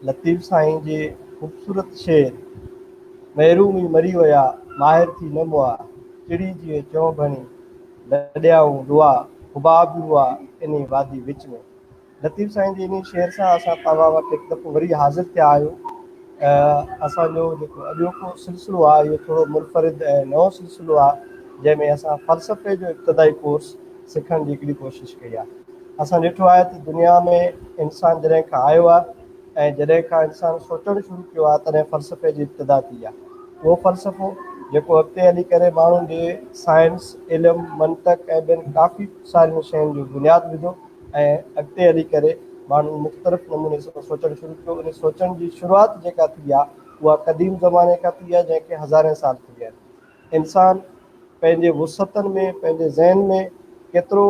لطيف سائين جي خوبصورت شعر محروم ئي مري ويا، ماهر ٿي نه مئا، چڙي جيئن چونء ڀڻي، لڏيائون لئا، حباب هئا انهي وادي وچ ۾. لطيف سائين جي انهي شعر سان اسان توهان وٽ هڪ دفعو وري حاضر ٿيا آهيون. اسان جو جيڪو اڄوڪو سلسلو آهي اهو ٿورو منفرد ۽ نئون سلسلو آهي جنهن ۾ اسان فلسفي جو ابتدائي ڪورس سکڻ جي هڪڙي ڪوشش ڪئي آهي. اسان ڏٺو آهي ته دنيا ۾ انسان جڏهن کان آيو آهي ۽ جڏهن کان انسان سوچڻ شروع ڪيو آهي تڏهن فلسفي جي ابتدا ٿي آهي. اهو فلسفو جيڪو اڳتي هلي ڪري ماڻهن جي سائنس، علم، منطق ۽ ٻين ڪافي سارين شين جو بنياد وڌو ۽ اڳتي هلي ڪري ماڻهن مختلف نموني سان سوچڻ شروع ڪيو. ان سوچڻ جي شروعات جيڪا ٿي آهي اها قديم زماني کان ٿي آهي جنهن کي هزارين سال ٿي ويا آهن. انسان پنهنجي وسعتن ۾ پنهنجي ذهن ۾ ڪيترو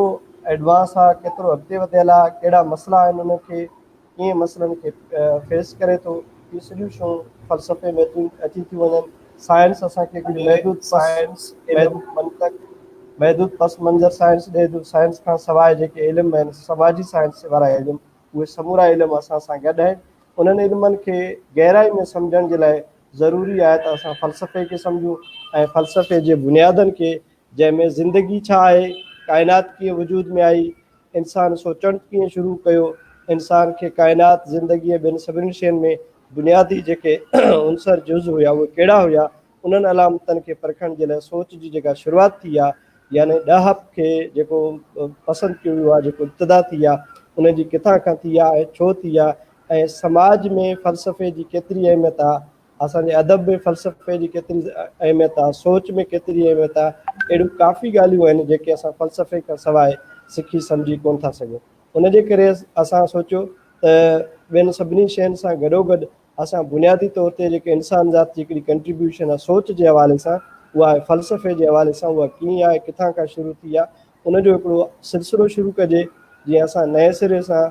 ايڊوانس آ ڪيترو اڳتي وڌيل آ ڪهڙا مسئلا آهن ان کي ڪيئن مسئلن کي فيس ڪري ٿو اهي سڄيون شيون فلسفي ۾ اچي ٿيون وڃن سائنس اسان کي ڪجهه محدود سائنس علم منطق محدود پس منظر سائنس ڏئي ٿو سائنس کان سواء جيڪي علم آهن سماجي سائنس وارا علم اهي سمورا علم اسان سان گڏ آهن انهن علمن کي گهرائي ۾ سمجهڻ جي لاء ضروري آهي ته اسان فلسفي کي سمجهون ۽ فلسفي جي بنيادن کي جنهن ۾ زندگي ڇا آهي، ڪائنات ڪيئن وجود ۾ آئي، انسان سوچڻ ڪيئن شروع ڪيو، انسان کي ڪائنات، زندگي ۽ ٻين سڀني شين ۾ بنيادي جيڪي عنصر جز هيا اهي ڪهڙا هيا، انهن علامتن کي پرکڻ جي لاء سوچ جي جيڪا شروعات ٿي آهي يعني ڏاهپ کي جيڪو پسند ڪيو ويو آهي، جيڪو ابتدا ٿي آهي ان جي ڪٿان کان ٿي آهي ۽ ڇو ٿي آهي ۽ سماج ۾ فلسفي جي ڪيتري اهميت آ، اسان جي ادب ۾ فلسفي جي ڪيتري اهميت آ، سوچ ۾ ڪيتري اهميت آ، اهڙيون ڪافي ڳالهيون آهن جيڪي اسان فلسفي کان سواء سکي سمجهي ڪونه ٿا سگهون. ان جي ڪري اسان سوچيو ته ٻين سڀني شين سان گڏوگڏ اسان بنيادي طور تي جيڪي انسان ذات جي هڪڙي ڪنٽريبيوشن آ سوچ جي حوالي سان اها آهي فلسفي جي حوالي سان اها ڪيئن آهي ڪٿان کان شروع ٿي آ ان جو هڪڙو سلسلو شروع ڪجي جيئن اسان نئين سري سان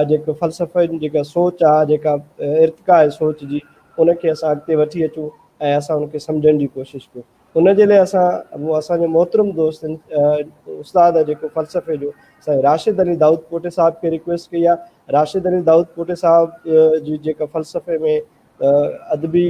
جيڪو فلسفي جي جيڪا سوچ آ جيڪا ارتقا آهي سوچ جي ان کي اسان اڳتي وٺي اچون ۽ اسان ان کي سمجهڻ جي ڪوشش ڪيون ان جي لاء اسان اسان جو محترم دوست استاد آ جيڪو فلسفي جو سائين راشد علي دائود پوٽي صاحب کي ريڪويسٽ ڪئي آ راشد علي دائود پوٽي صاحب جي جيڪا فلسفي ۾ ادبي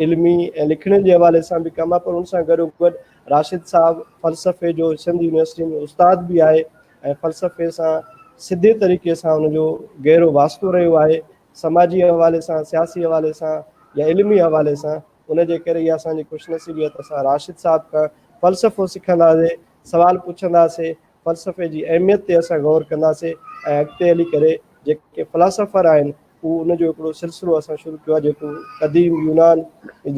علمي ۽ لکڻين جي حوالي سان به ڪم آ پر ان سان گڏو گڏ راشد صاحب فلسفي جو سنڌ يونيورسٽي ۾ استاد به آهي ۽ فلسفي سان سڌي طريقي سان ان جو گهرو واسطو رهيو آهي سماجي حوالي سان سياسي حوالي سان يا علمي حوالي سان ان جي ڪري اها اسان جي خوش نصيبي آهي ته اسان راشد صاحب کان فلسفو سکنداسي سوال پڇنداسي فلسفي جي اهميت تي اسان غور ڪنداسي ۽ اڳتي هلي ڪري جيڪي فلاسافر آهن هو ان جو هڪڙو سلسلو اسان شروع ڪيو آهي جيڪو قديم يونان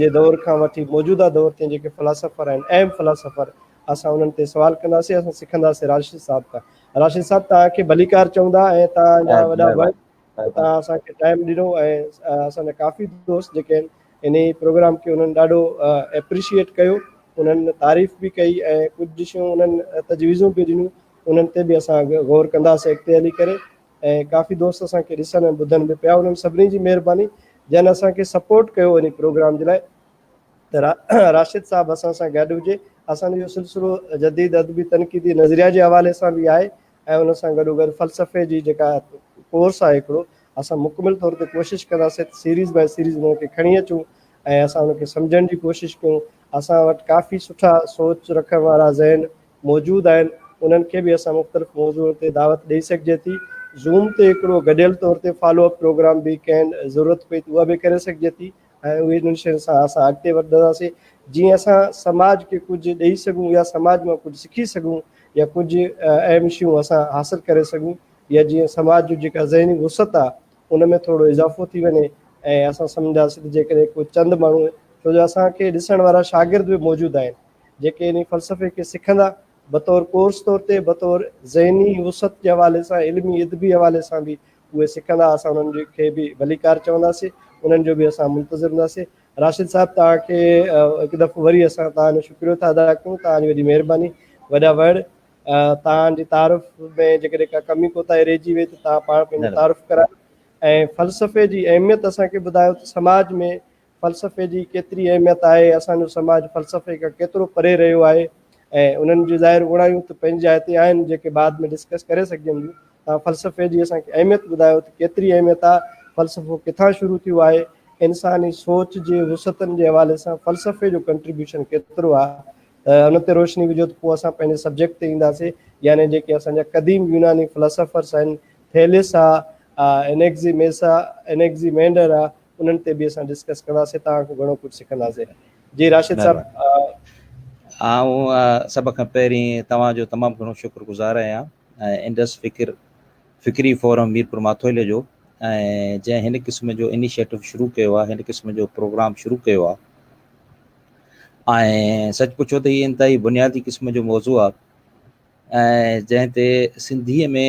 جي دور کان وٺي موجوده دور تائين جيڪي فلاسافر آهن اهم فلاسافر اسان انهن تي سوال ڪنداسين اسان سکنداسين راشد صاحب کان راشد صاحب توهان کي ڀليڪار چوندا ۽ توهان جا وڏا وڙ توهان اسان کي ٽائيم ڏنو ۽ اسان جا ڪافي دوست جيڪي آهن انهي پروگرام کي انهن ڏاڍو اپريشيئيٽ ڪيو انهن تعريف به ڪئي ۽ ڪجهه شيون انهن تجويزون به ڏنيون انهن تي به اسان غور ڪنداسين اڳتي هلي ڪري ۽ ڪافي دوست اسان کي ڏسن ۽ ٻڌن به پيا انهن سڀني جي مهرباني جن اسان کي سپورٽ ڪيو انهي پروگرام جي لاء ته راشد صاحب اسان سان گڏ هجي اسان جو اهو سلسلو جديد ادبي تنقيدي نظريا جي حوالي سان به آهي ۽ ان سان گڏو گڏ فلسفي جي جيڪا ڪورس آهي هڪڙو اسان مڪمل طور تي ڪوشش ڪنداسين ته سيريز باء سيريز ان کي کڻي اچون ۽ اسان ان کي سمجهڻ جي ڪوشش ڪيون اسان وٽ ڪافي سٺا سوچ رکڻ وارا ذهن موجود آهن انهن کي به اسان مختلف موضوعن تي دعوت ڏئي سگهجي ٿي زوم تي هڪڙو گڏيل طور تي فالو اپ پروگرام به ڪنهن ضرورت پئي ته اها به ڪري سگهجي ٿي ۽ اهي انهن شين سان اسان اڳتي وڌنداسين جيئن اسان سماج کي ڪجهه ڏئي سگهون يا سماج مان ڪجهه سکي سگهون يا ڪجهه اهم شيون اسان حاصل ڪري سگهون يا جيئن سماج جو جيڪا ذهني وسعت آهي ان ۾ ٿورو اضافو ٿي وڃي ۽ اسان سمجهنداسين ته جيڪڏهن ڪو چند ماڻهو ڇو جو اسان کي ڏسڻ وارا شاگرد به موجود آهن جيڪي انهي فلسفي کي سکندا بطور ڪورس طور تي بطور ذهني وسعت جي حوالي سان علمي ادبي حوالي سان به اهي سکندا اسان انهن کي به ڀليڪار چونداسين انهن جو به اسان منتظر هونداسين راشد صاحب توهان کي هڪ دفعو وري اسان توهان جو شڪريو ٿا ادا ڪيون توهان جي وڏي مهرباني وڏا وڙ توهان جي تعارف ۾ جيڪڏهن ڪا ڪمي ڪوتاهي رهجي وئي ته توهان پاڻ پنهنجو تعارف ڪرايو ۽ فلسفي جي اهميت اسان کي ٻڌايو ته سماج ۾ فلسفي جي ڪيتري اهميت آهي، اسان جو سماج فلسفي کان ڪيترو پري رهيو آهي ۽ انهن جون ظاهر اوڻايون ته پنهنجي جاء تي آهن جيڪي بعد ۾ ڊسڪس ڪري سگهجن ٿيون. توهان فلسفي جي اسان کي اهميت ٻڌايو ته ڪيتري اهميت آهي، فلسفو ڪٿان شروع ٿيو آهي، انساني سوچ جي وسعتن جي حوالي سان فلسفي جو ڪنٽريبيوشن ڪيترو آهي ته ان تي روشني وجهو ته پوء اسان پنهنجي سبجيڪٽ تي اينداسين يعني جيڪي اسان جا قديم يوناني فلاسافرس آهن ٿيلس آ، انيگزي ميسا، انيگزي مينڊر آ، انهن تي به اسان ڊسڪس ڪنداسين توهان کان گهڻو ڪجهه سکنداسين جي راشد صاحب. آئون سڀ کان پهرين توهان جو تمام گهڻو شڪر گذار آهيان انڊس فڪر فڪري فورم ميرپور ماٿوئلي جو ۽ جنهن هن قسم جو انيشيٽو شروع ڪيو آهي هن قسم جو پروگرام شروع ڪيو آهي ۽ سچ پڇو ته هي انتهائي بنيادي قسم جو موضوع آهي ۽ جنهن تي سنڌيء ۾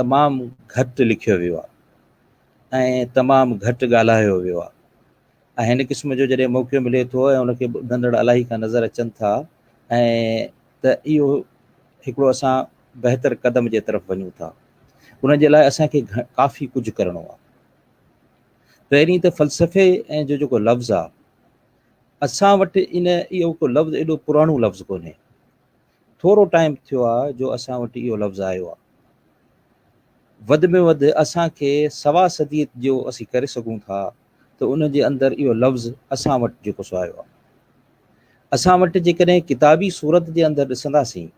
تمام گهٽ لکيو ويو آهي ۽ تمام گهٽ ڳالهايو ويو آهي ۽ هن قسم جو جڏهن موقعو ملي ٿو ۽ ان کي ٻڌندڙ الاهي کان نظر اچن ٿا ۽ ته اهو هڪڙو اسان بهتر قدم جي طرف وڃون ٿا ان جي لاء اسان کي ڪافي ڪجهه ڪرڻو آهي پهرين ته فلسفي ۽ جو جيڪو لفظ آهي اسان وٽ ان اهو ڪو لفظ ايڏو پراڻو لفظ ڪونهي ٿورو ٽائيم ٿيو آ جو اسان وٽ اهو لفظ آيو آ. وڌ ۾ وڌ اسان کي سوا صدي جو اسين ڪري سگهون ٿا ته ان جي اندر اهو لفظ اسان وٽ جيڪو سو آيو آ. اسان وٽ جيڪڏهن ڪتابي صورت جي اندر ڏسنداسين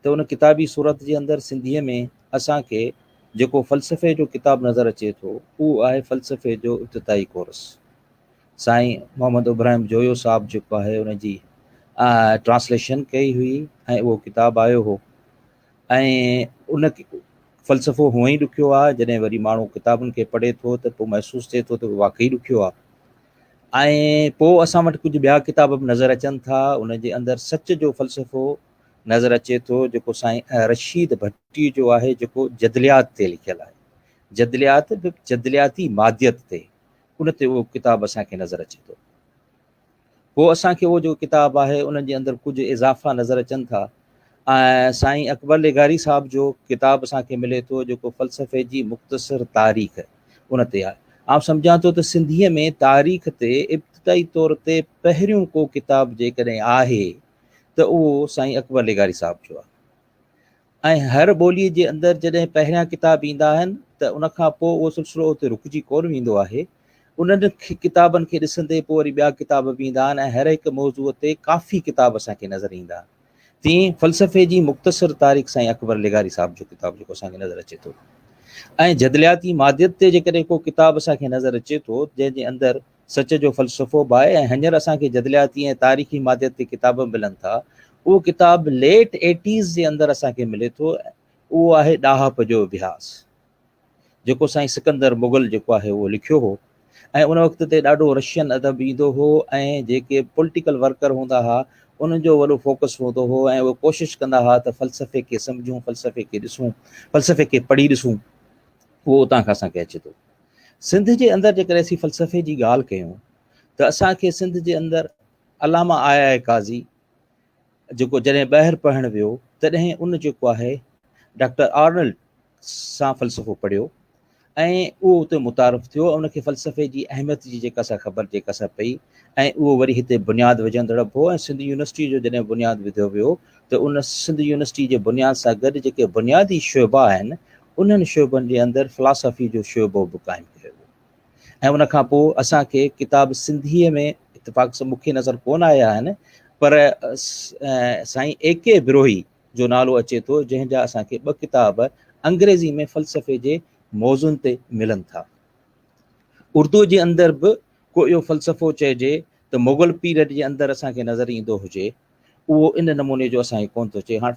ته ان ڪتابي صورت جي اندر سنڌيء ۾ اسان کي جيڪو فلسفي جو ڪتاب نظر اچي ٿو اهو آهي فلسفي جو ابتدائي ڪورس. سائين محمد ابراهيم جويو صاحب جيڪو آهي ان جي ٽرانسليشن ڪئي هئي ۽ اهو ڪتاب آيو هو ۽ ان فلسفو هونئن ئي ڏکيو آهي جڏهن وري ماڻهو ڪتابن کي پڙهي ٿو ته پوء محسوس ٿئي ٿو ته واقعي ڏکيو آهي ۽ پوء اسان وٽ ڪجهه ٻيا ڪتاب به نظر اچن ٿا ان جي اندر سچ جو فلسفو نظر اچي ٿو جيڪو سائين رشيد ڀٽي جو آهي جيڪو جدليات تي لکيل آهي جدليات به جدلياتي ماديت تي ان تي اهو ڪتاب اسان کي نظر اچي ٿو. پوء اسان کي اهو جيڪو ڪتاب آهي انهن جي اندر ڪجهه اضافا نظر اچن ٿا ۽ سائين اڪبر لغاري صاحب جو ڪتاب اسان کي ملي ٿو جيڪو فلسفي جي مختصر تاريخ ان تي آهي. آئون سمجهان ٿو ته سنڌيء ۾ تاريخ تي ابتدائي طور تي پهريون ڪو ڪتاب جيڪڏهن آهي ته اهو سائين اڪبر لغاري صاحب جو آهي. ۽ هر ٻوليء جي اندر جڏهن پهريان ڪتاب ايندا آهن ته ان کان پوء اهو سلسلو اتي رڪجي ڪونه ويندو آهي. انهن ڪتابن کي ڏسندي پوء وري ٻيا ڪتاب به ايندا آهن ۽ هر هڪ موضوع تي ڪافي ڪتاب اسان کي نظر ايندا آهن. تيئن فلسفي جي مختصر تاريخ سائين اڪبر لغاري صاحب جو ڪتاب جيڪو اسان کي نظر اچي ٿو ۽ جدلياتي ماديت تي جيڪڏهن ڪو ڪتاب اسان کي نظر اچي ٿو جنهن جي اندر سچ جو فلسفو به آهي ۽ هينئر اسان کي جدلياتي ۽ تاريخي ماديت تي ڪتاب به ملن ٿا. اهو ڪتاب ليٽ ايٽيز جي اندر اسان کي ملي ٿو. اهو آهي ڏاهپ جو اڀياس جيڪو سائين سڪندر مغل جيڪو آهي اهو لکيو هو ۽ ان وقت تي ڏاڍو رشين ادب ايندو هو ۽ جيڪي پوليٽيڪل ورڪر هوندا ها انهن جو وڏو فوڪس هوندو هو ۽ اهي ڪوشش ڪندا ها ته فلسفي کي سمجهون، فلسفي کي ڏسون، فلسفي کي پڙهي ڏسون. اهو اتان کان اسان کي اچي ٿو. سنڌ جي اندر جيڪڏهن اسين فلسفي جي ڳالهه ڪيون ته اسان کي سنڌ جي اندر علامه آء آء قاضي جيڪو جڏهن ٻاهر پڙهڻ ويو تڏهن ان جيڪو آهي ڊاڪٽر آرنلڊ سان فلسفو پڙهيو ۽ اهو اتي متعارف ٿيو ان کي فلسفي جي اهميت جي جيڪا سا خبر جيڪا سا پئي ۽ اهو وري هتي بنياد وجهندڙ به هو ۽ سنڌ يونيورسٽي جو جڏهن بنياد وڌيو ويو ته ان سنڌ يونيورسٽي جي بنياد سان گڏ جيڪي بنيادي شعبا آهن انهن شعبن جي اندر فلاسافي جو شعبو به قائم ڪيو ويو ۽ ان کان پوء اسان کي ڪتاب سنڌيء ۾ اتفاق سان مون کي نظر ڪونه آيا آهن پر سائين اي ڪي بروهي جو نالو اچي ٿو جنهن جا اسان کي ٻه ڪتاب انگريزي ۾ فلسفي جي موضوعن تي ملن ٿا. اردوء جي اندر به ڪو اهو فلسفو چئجي ته مغل پيريڊ جي اندر اسان کي نظر ايندو هجي اهو ان نموني جو اسان کي ڪونه ٿو اچي. هاڻ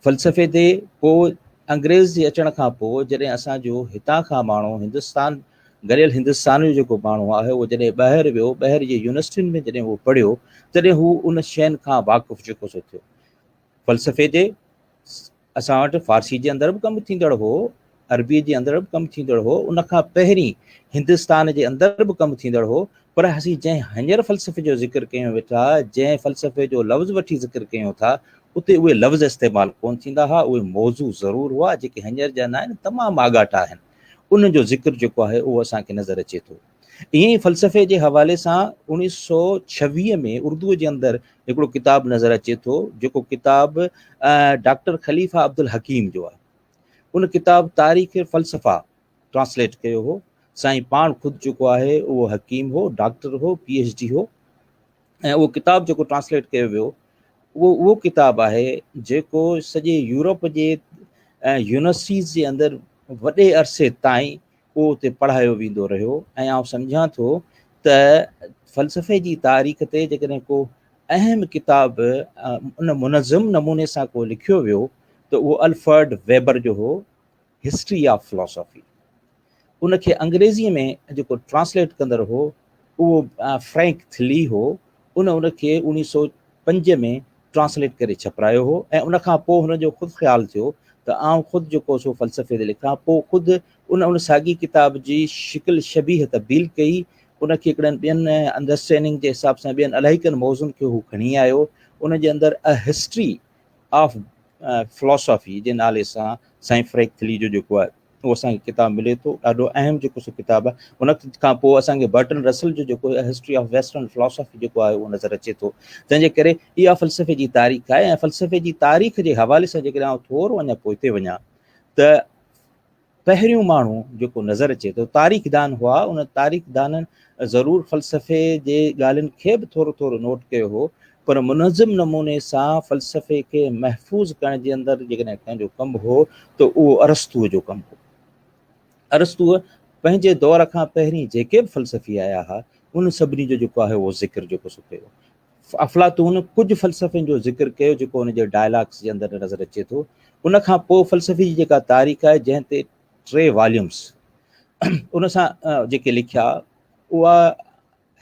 فلسفي تي پوء انگريز جي اچڻ کان پوء جڏهن اسان جو هتان کان ماڻهو هندستان گڏيل هندستان جو جيڪو ماڻهو آهي اهو جڏهن ٻاهر ويو ٻاهر جي يونيورسٽين ۾ جڏهن هو پڙهيو تڏهن هو ان شين کان واقف جيڪو سو ٿيو فلسفي تي اسان وٽ فارسي جي اندر به ڪم ٿيندڙ هو عربي جي اندر به ڪم ٿيندڙ هو ان کان پهرين هندستان جي اندر به ڪم ٿيندڙ هو پر اسين جنهن هينئر فلسفي جو ذڪر ڪيون ويٺا جنهن فلسفي جو لفظ وٺي ذڪر ڪيون ٿا اتي اهي لفظ استعمال ڪون ٿيندا هئا اهي موضوع ضرور هئا جيڪي هينئر جا نه آهن تمام آڳاٽا آهن انهن جو ذڪر جيڪو آهي اهو اسان کي نظر اچي ٿو ائين ئي فلسفي جي حوالي سان 1926 ۾ اردو جي اندر هڪڙو ڪتاب نظر اچي ٿو جيڪو ڪتاب ڊاڪٽر خليفه عبدالحڪيم جو آهي ان ڪتاب تاريخ فلسفه ٽرانسليٽ ڪيو هو. سائين پاڻ خود جيڪو آهي اهو حڪيم هو، ڊاڪٽر هو، پي ايڇ ڊي هو ۽ اهو ڪتاب جيڪو ٽرانسليٽ ڪيو ويو اهو اهو ڪتاب آهي جيڪو سڄي يورپ جي يونيورسٽيز جي اندر وڏي عرصي تائين اهو اتي پڙهايو ويندو رهيو ۽ آئون سمجهان ٿو ته فلسفي جي تاريخ تي جيڪڏهن ڪو اهم ڪتاب ان منظم نموني سان ڪو لکيو ويو ته اهو الفرڊ ويبر جو هو هسٽري آف فلاسافي. ان کي انگريزيء ۾ جيڪو ٽرانسليٽ ڪندڙ هو اهو فرينڪ ٿلي هو. ان ان کي 1905 ۾ ٽرانسليٽ ڪري ڇپرايو هو ۽ ان کان پوء هن جو خود خيال ٿيو ته آئون خود جيڪو سو فلسفي تي لکان. پوء خود ان ان ساڳي ڪتاب جي شڪل شبيهه تبديل ڪئي. ان کي هڪڙن ٻين انڊرسٽينڊنگ جي حساب سان ٻين الاهي ڪن موضوعن کي هو کڻي آيو. ان جي اندر A History of philosophy جي نالي سان سائين فرينڪ ٿلي جو جيڪو آهي اهو اسان کي ڪتاب ملي ٿو. ڏاڍو اهم جيڪو سو ڪتاب آهي. ان کان پوء اسان کي برٽن رسل جو جيڪو هسٽري آف ويسٽرن فلاسافي جيڪو آهي اهو نظر اچي ٿو. تنهن جي ڪري اها فلسفي جي تاريخ آهي ۽ فلسفي جي تاريخ جي حوالي سان جيڪڏهن آئون ٿورو اڃا پوئتي وڃان ته پهريون ماڻهو جيڪو نظر اچي ٿو تاريخدان هئا. ان تاريخدانن ضرور فلسفي جي ڳالهين کي به ٿورو ٿورو نوٽ ڪيو هو پر منظم نموني سان فلسفي کي محفوظ ڪرڻ جي اندر جيڪڏهن ڪنهن جو ڪم هو ته اهو ارسطوء جو ڪم هو. ارسطوء پنهنجي دور کان پهرين جيڪي به فلسفي آيا ها انهن سڀني جو جيڪو آهي اهو ذڪر جيڪو سو ڪيو. افلاطون ڪجهه فلسفين جو ذڪر ڪيو جيڪو ان جي ڊائلاگس جي اندر نظر اچي ٿو. ان کان پوء فلسفي جي جيڪا تاريخ آهي جنهن تي ٽي واليومس ان سان جيڪي لکيا اها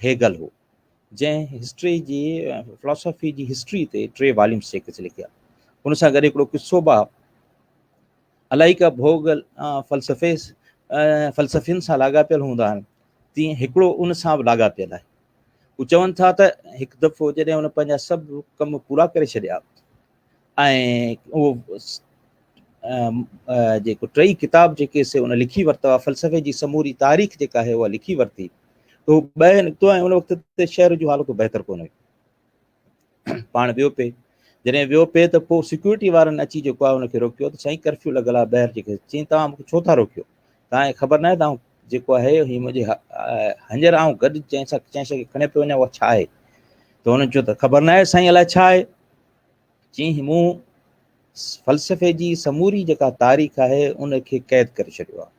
هيگل هو جنهن هسٽري جي فلاسافي جي هسٽري تي ٽي واليومس جيڪي لکيا. ان سان گڏ هڪڙو قصو به الائي ڪا ڀوڳ فلسفي فلسفين سان لاڳاپيل هوندا آهن تيئن هڪڙو ان سان به لاڳاپيل آهي. هو چون ٿا ته هڪ دفعو جڏهن هن پنهنجا سڀ ڪم پورا ڪري ڇڏيا ۽ اهو جيڪو ٽئي ڪتاب جيڪي سي ان لکي ورتا هئا، فلسفي جي سموري تاريخ جيڪا آهي اها لکي ورتي ته هو ٻاهر نڪتو ۽ ان وقت تي شهر جون حالتون بهتر ڪونه هيون. پاڻ ويو پئي، جڏهن ويو پئي ته پوء سيڪيورٽي وارن اچي جيڪو آهي ان کي روڪيو ته سائين ڪرفيو لڳل آهي ٻاهر جيڪي چيائين توهان مون کي ڇو ٿا روڪيو، توهان کي خبر ناهي ته آئون جيڪو آهي هي منهنجي هنجر آئون گڏ جنهن سان جنهن شيء کي کڻي پيو وڃان اها ڇا آهي؟ ته هنن چيو ته خبر ناهي سائين الائي ڇا آهي؟ چيائين مون فلسفي جي سموري جيڪا تاريخ آهي ان کي قيد ڪري ڇڏيو آهي.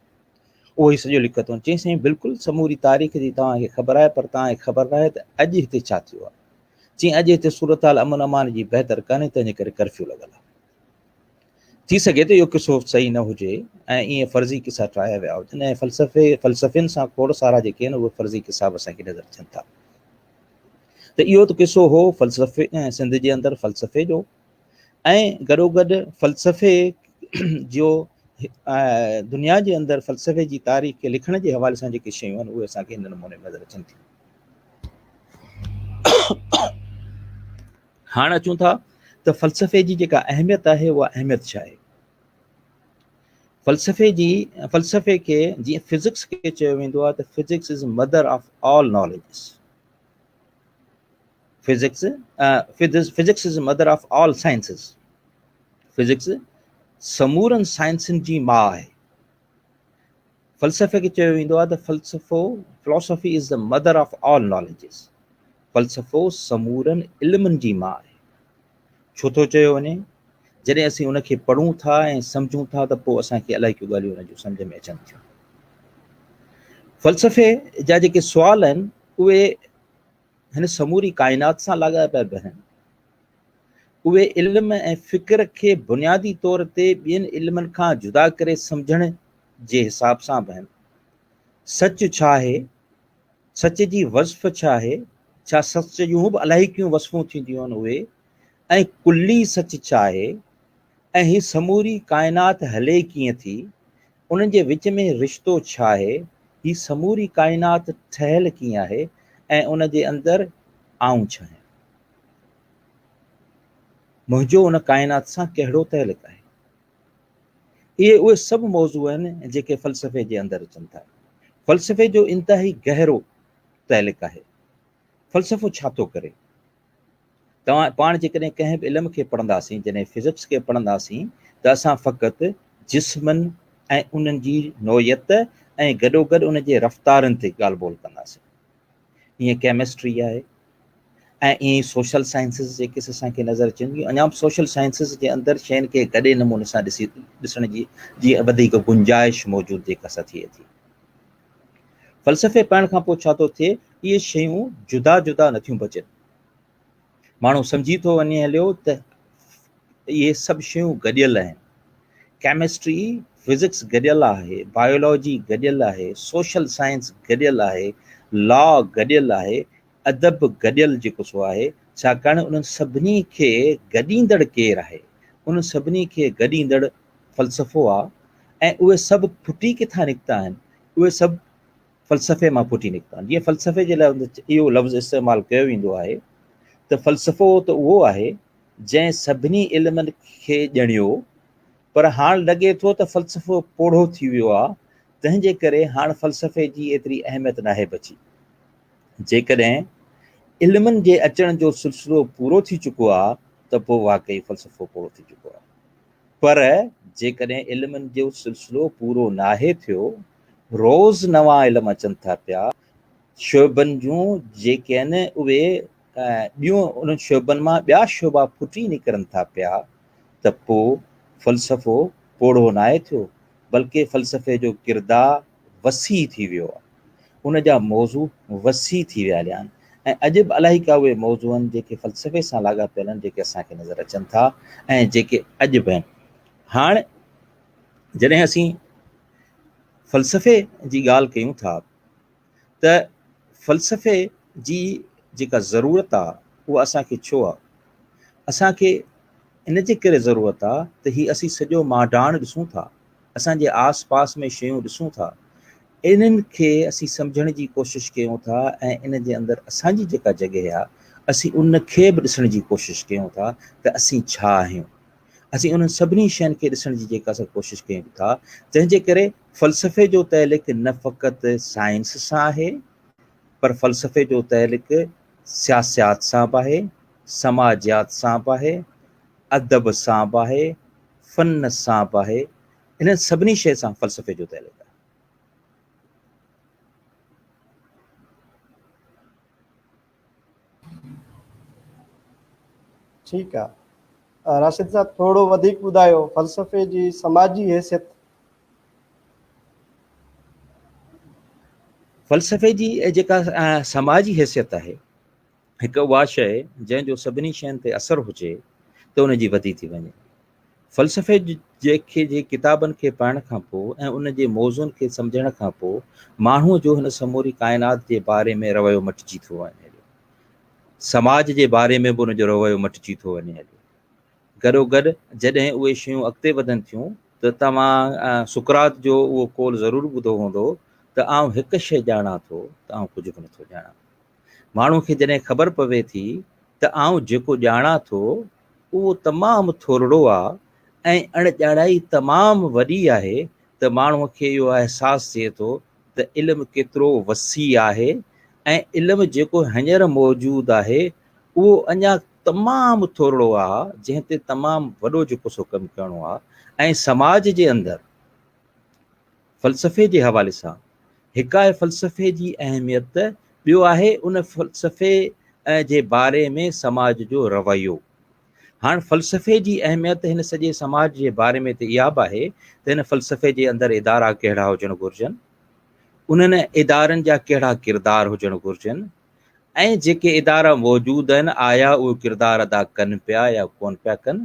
اهو ئي سڄو لکيو اٿم. چيائين سائين بلڪل سموري تاريخ جي توهان کي خبر آهي پر توهان کي خبر ناهي ته اڄ هتي ڇا ٿيو آهي. چيائين اڄ هتي صورتحال امن امان جي بهتر ڪانهي تنهن جي ڪري ڪرفيو لڳل آهي. ٿي سگهي ٿو اهو قصو صحيح نه هجي ۽ ائين فرضي قصا ٺاهيا ويا هجن ۽ فلسفي فلسفين سان کوڙ سارا جيڪي آهن اهي فرضي قصا به اسان کي نظر اچن ٿا. ته اهو ته قصو هو فلسفي سنڌ جي اندر فلسفي جو ۽ گڏوگڏ فلسفي جو دنيا جي اندر فلسفي جي تاريخ کي لکڻ جي حوالي سان جيڪي شيون آهن اهي اسان کي هن نموني نظر اچن ٿيون. هاڻ اچون ٿا ته فلسفي جي جيڪا اهميت آهي اها اهميت ڇا آهي؟ فلسفي جي فلسفي کي جيئن فزڪس کي چيو ويندو آهي ته physics is mother of all knowledges. Physics physics is mother of all sciences. Physics سمورن سائنسن جي ماء آهي. فلسفي کي چيو ويندو آهي ته فلسفو philosophy is the mother of all knowledges. فلسفو سمورن علمن جي ماء آهي. ڇو ٿو چيو وڃي؟ جڏهن اسين ان کي پڙهون ٿا ۽ سمجهون ٿا ته پوء اسان کي الائي ڪيون ڳالهيون ان جون سمجهه ۾ اچن ٿيون. فلسفي جا جيڪي سوال آهن اهي هن سموري ڪائنات سان لاڳاپيل به آهن. اهي علم ۽ فڪر کي بنيادي طور تي ٻين علمن کان جدا ڪري سمجهڻ جي حساب سان به آهن. سچ ڇا آهي؟ سچ جي وصف ڇا آهي؟ ڇا سچ جون به الائي ڪيون وصفون ٿينديون آهن اهي ۽ ڪلي سچ ڇا آهي ۽ هي سموري ڪائنات هلي ڪيئن ٿي؟ انهن جي وچ ۾ رشتو ڇا آهي؟ هي سموري ڪائنات ٺهيل ڪيئن آهي ۽ ان جي اندر آئون ڇا آهيان؟ منهنجو ان ڪائنات سان ڪهڙو تعلق آهي؟ اهي اهي سڀ موضوع آهن جيڪي فلسفي جي اندر اچن ٿا. فلسفي جو انتهائي گهرو تعلق آهي. فلسفو ڇا ٿو ڪري؟ توهان پاڻ جيڪڏهن ڪنهن به علم کي پڙهنداسين، جڏهن فزڪس کي پڙهنداسين ته اسان فقط جسمن، ۽ انهن جي نوعيت ۽ گڏوگڏ ان جي رفتارن تي ڳالهه ٻولهه ڪنداسين. ائين ڪيمسٽري آهي ۽ ائين ئي سوشل سائنسز جيڪي اسان کي نظر اچن ٿيون، اڃا به سوشل سائنسز جي اندر شين کي گڏي نموني سان ڏسي ڏسڻ جي جي وڌيڪ گنجائش موجود جيڪا سا ٿئي ٿي. فلسفي پڙهڻ کان پوء ڇا ٿو ٿئي، اهي شيون جدا جدا نٿيون بچن. ماڻهو سمجهي ٿو وڃي هليو ته اهي سڀ شيون گڏيل آهن. ڪيمسٽري، فزڪس گڏيل آهي، بايولاجي گڏيل آهي، سوشل سائنس گڏيل آهي، لا گڏيل آهي، ادب گڏيل جيڪو سو آهي، ڇاڪاڻ انهن سڀني کي گڏيندڙ ڪير آهي؟ انهن سڀني کي گڏيندڙ فلسفو آ ۽ اهي سڀ ڦٽي ڪٿان نڪتا آهن؟ اهي سڀ فلسفي مان ڦٽي نڪتا آهن. جيئن فلسفي جي لاء اهو لفظ استعمال ڪيو ويندو آهي ته فلسفو ته اهو آهي جنهن سڀني علمن کي ڄڻيو، پر هاڻ لڳي ٿو ته فلسفو پوڙهو ٿي ويو آ، تنهن جي ڪري هاڻ فلسفي جي ايتري اهميت ناهي بچي. جيڪڏهن علمن جي اچڻ جو سلسلو پورو ٿي چڪو آ ته پوء واقعي فلسفو پوڙهو ٿي چڪو آ. پر جيڪڏهن علمن جو سلسلو پورو ناهي ٿيو، روز نوان علم اچن ٿا پيا، شعبن جون جيڪي آهن اهي ٻيون انهن شعبن مان ٻيا شعبا ڦٽي نڪرن ٿا پيا ته پوء فلسفو پوڙهو ناهي ٿيو بلڪه فلسفي جو ڪردار وسيع ٿي ويو آهي، ان جا موضوع وسيع ٿي ويا هليا آهن ۽ اڄ به الائي ڪا اهي موضوع آهن جيڪي فلسفي سان لاڳاپيل آهن جيڪي اسان کي نظر اچن ٿا ۽ جيڪي اڄ به آهن. هاڻ جڏهن اسين فلسفي جي ڳالهه ڪيون ٿا ته فلسفي جي جيڪا ضرورت آ اها اسان کي ڇو آ؟ اسان کي ان جي ڪري ضرورت آ ته هي اسين سڄو مانڊاڻ ڏسون ٿا، اسان جي آس پاس ۾ شيون ڏسون ٿا، انهن کي اسين سمجهڻ جي ڪوشش ڪيون ٿا ۽ ان جي اندر اسان جي جيڪا جڳهه آ اسين ان کي به ڏسڻ جي ڪوشش ڪيون ٿا ته اسين ڇا آهيون. اسين انهن سڀني شين کي ڏسڻ جي جيڪا اسان ڪوشش ڪيون ٿا، تنهن جي ڪري فلسفي جو تعلق نه فقط سائنس سان آهي، پر فلسفي جو تعلق سياسيات سان به آهي، سماجيات سان به آهي، ادب سان به آهي، فن سان به آهي، انهن سڀني شين سان فلسفي جو تعلق آهي. ٺيڪ آ راشد صاحب ٿورو وڌيڪ ٻڌايو فلسفي جي سماجي حيثيت. فلسفي جي جيڪا سماجي حيثيت آهي هڪ اها شيء جنهن جو سڀني شين تي اثر هجي ته ان جي وڌي ٿي وڃي. فلسفي جي کي جي ڪتابن کي پڙهڻ کان پوء ۽ ان جي موضوعن کي سمجهڻ کان پوء ماڻهوء جو هن سموري ڪائنات جي باري ۾ رويو مٽجي ٿو وڃي هليو. سماج جي باري ۾ به ان جو رويو مٽجي ٿو وڃي هليو. گڏوگڏ جڏهن اهي شيون اڳتي وڌن ٿيون ته توهان سقراط جو اهو قول ضرور ٻڌو هوندو ته آئون هڪ شيء ڄاڻان ٿو ته آئون ڪجهه به نٿو ڄاڻان. ماڻهوء کي جڏهن خبر پوي ٿي ته آئون جيڪو ڄاڻان ٿو اهو تمام ٿورڙو آ ۽ اڻ ڄاڻائي تمام وڏي آهي ته ماڻهوء کي اهو احساس ٿئي ٿو ته علم ڪيترو وسيع آهي ۽ علم جيڪو هينئر موجود آهي اهو اڃا تمام ٿورڙو آ جنهن تي تمام وڏو جيڪو سو ڪم ڪرڻو آ ۽ سماج جي اندر فلسفي جي حوالي سان هڪ آهي فلسفي جي اهميت، ٻيو آهي ان فلسفي جي باري ۾ سماج جو رويو. هاڻ فلسفي جي اهميت هن سڄي سماج جي باري ۾ ته اها به آهي ته هن فلسفي جي اندر ادارا ڪهڙا هجڻ گهرجن، انهن ادارن جا ڪهڙا ڪردار هجڻ گهرجن ۽ جيڪي ادارا موجود آهن آيا اهي ڪردار ادا ڪن پيا يا ڪونه پيا ڪن،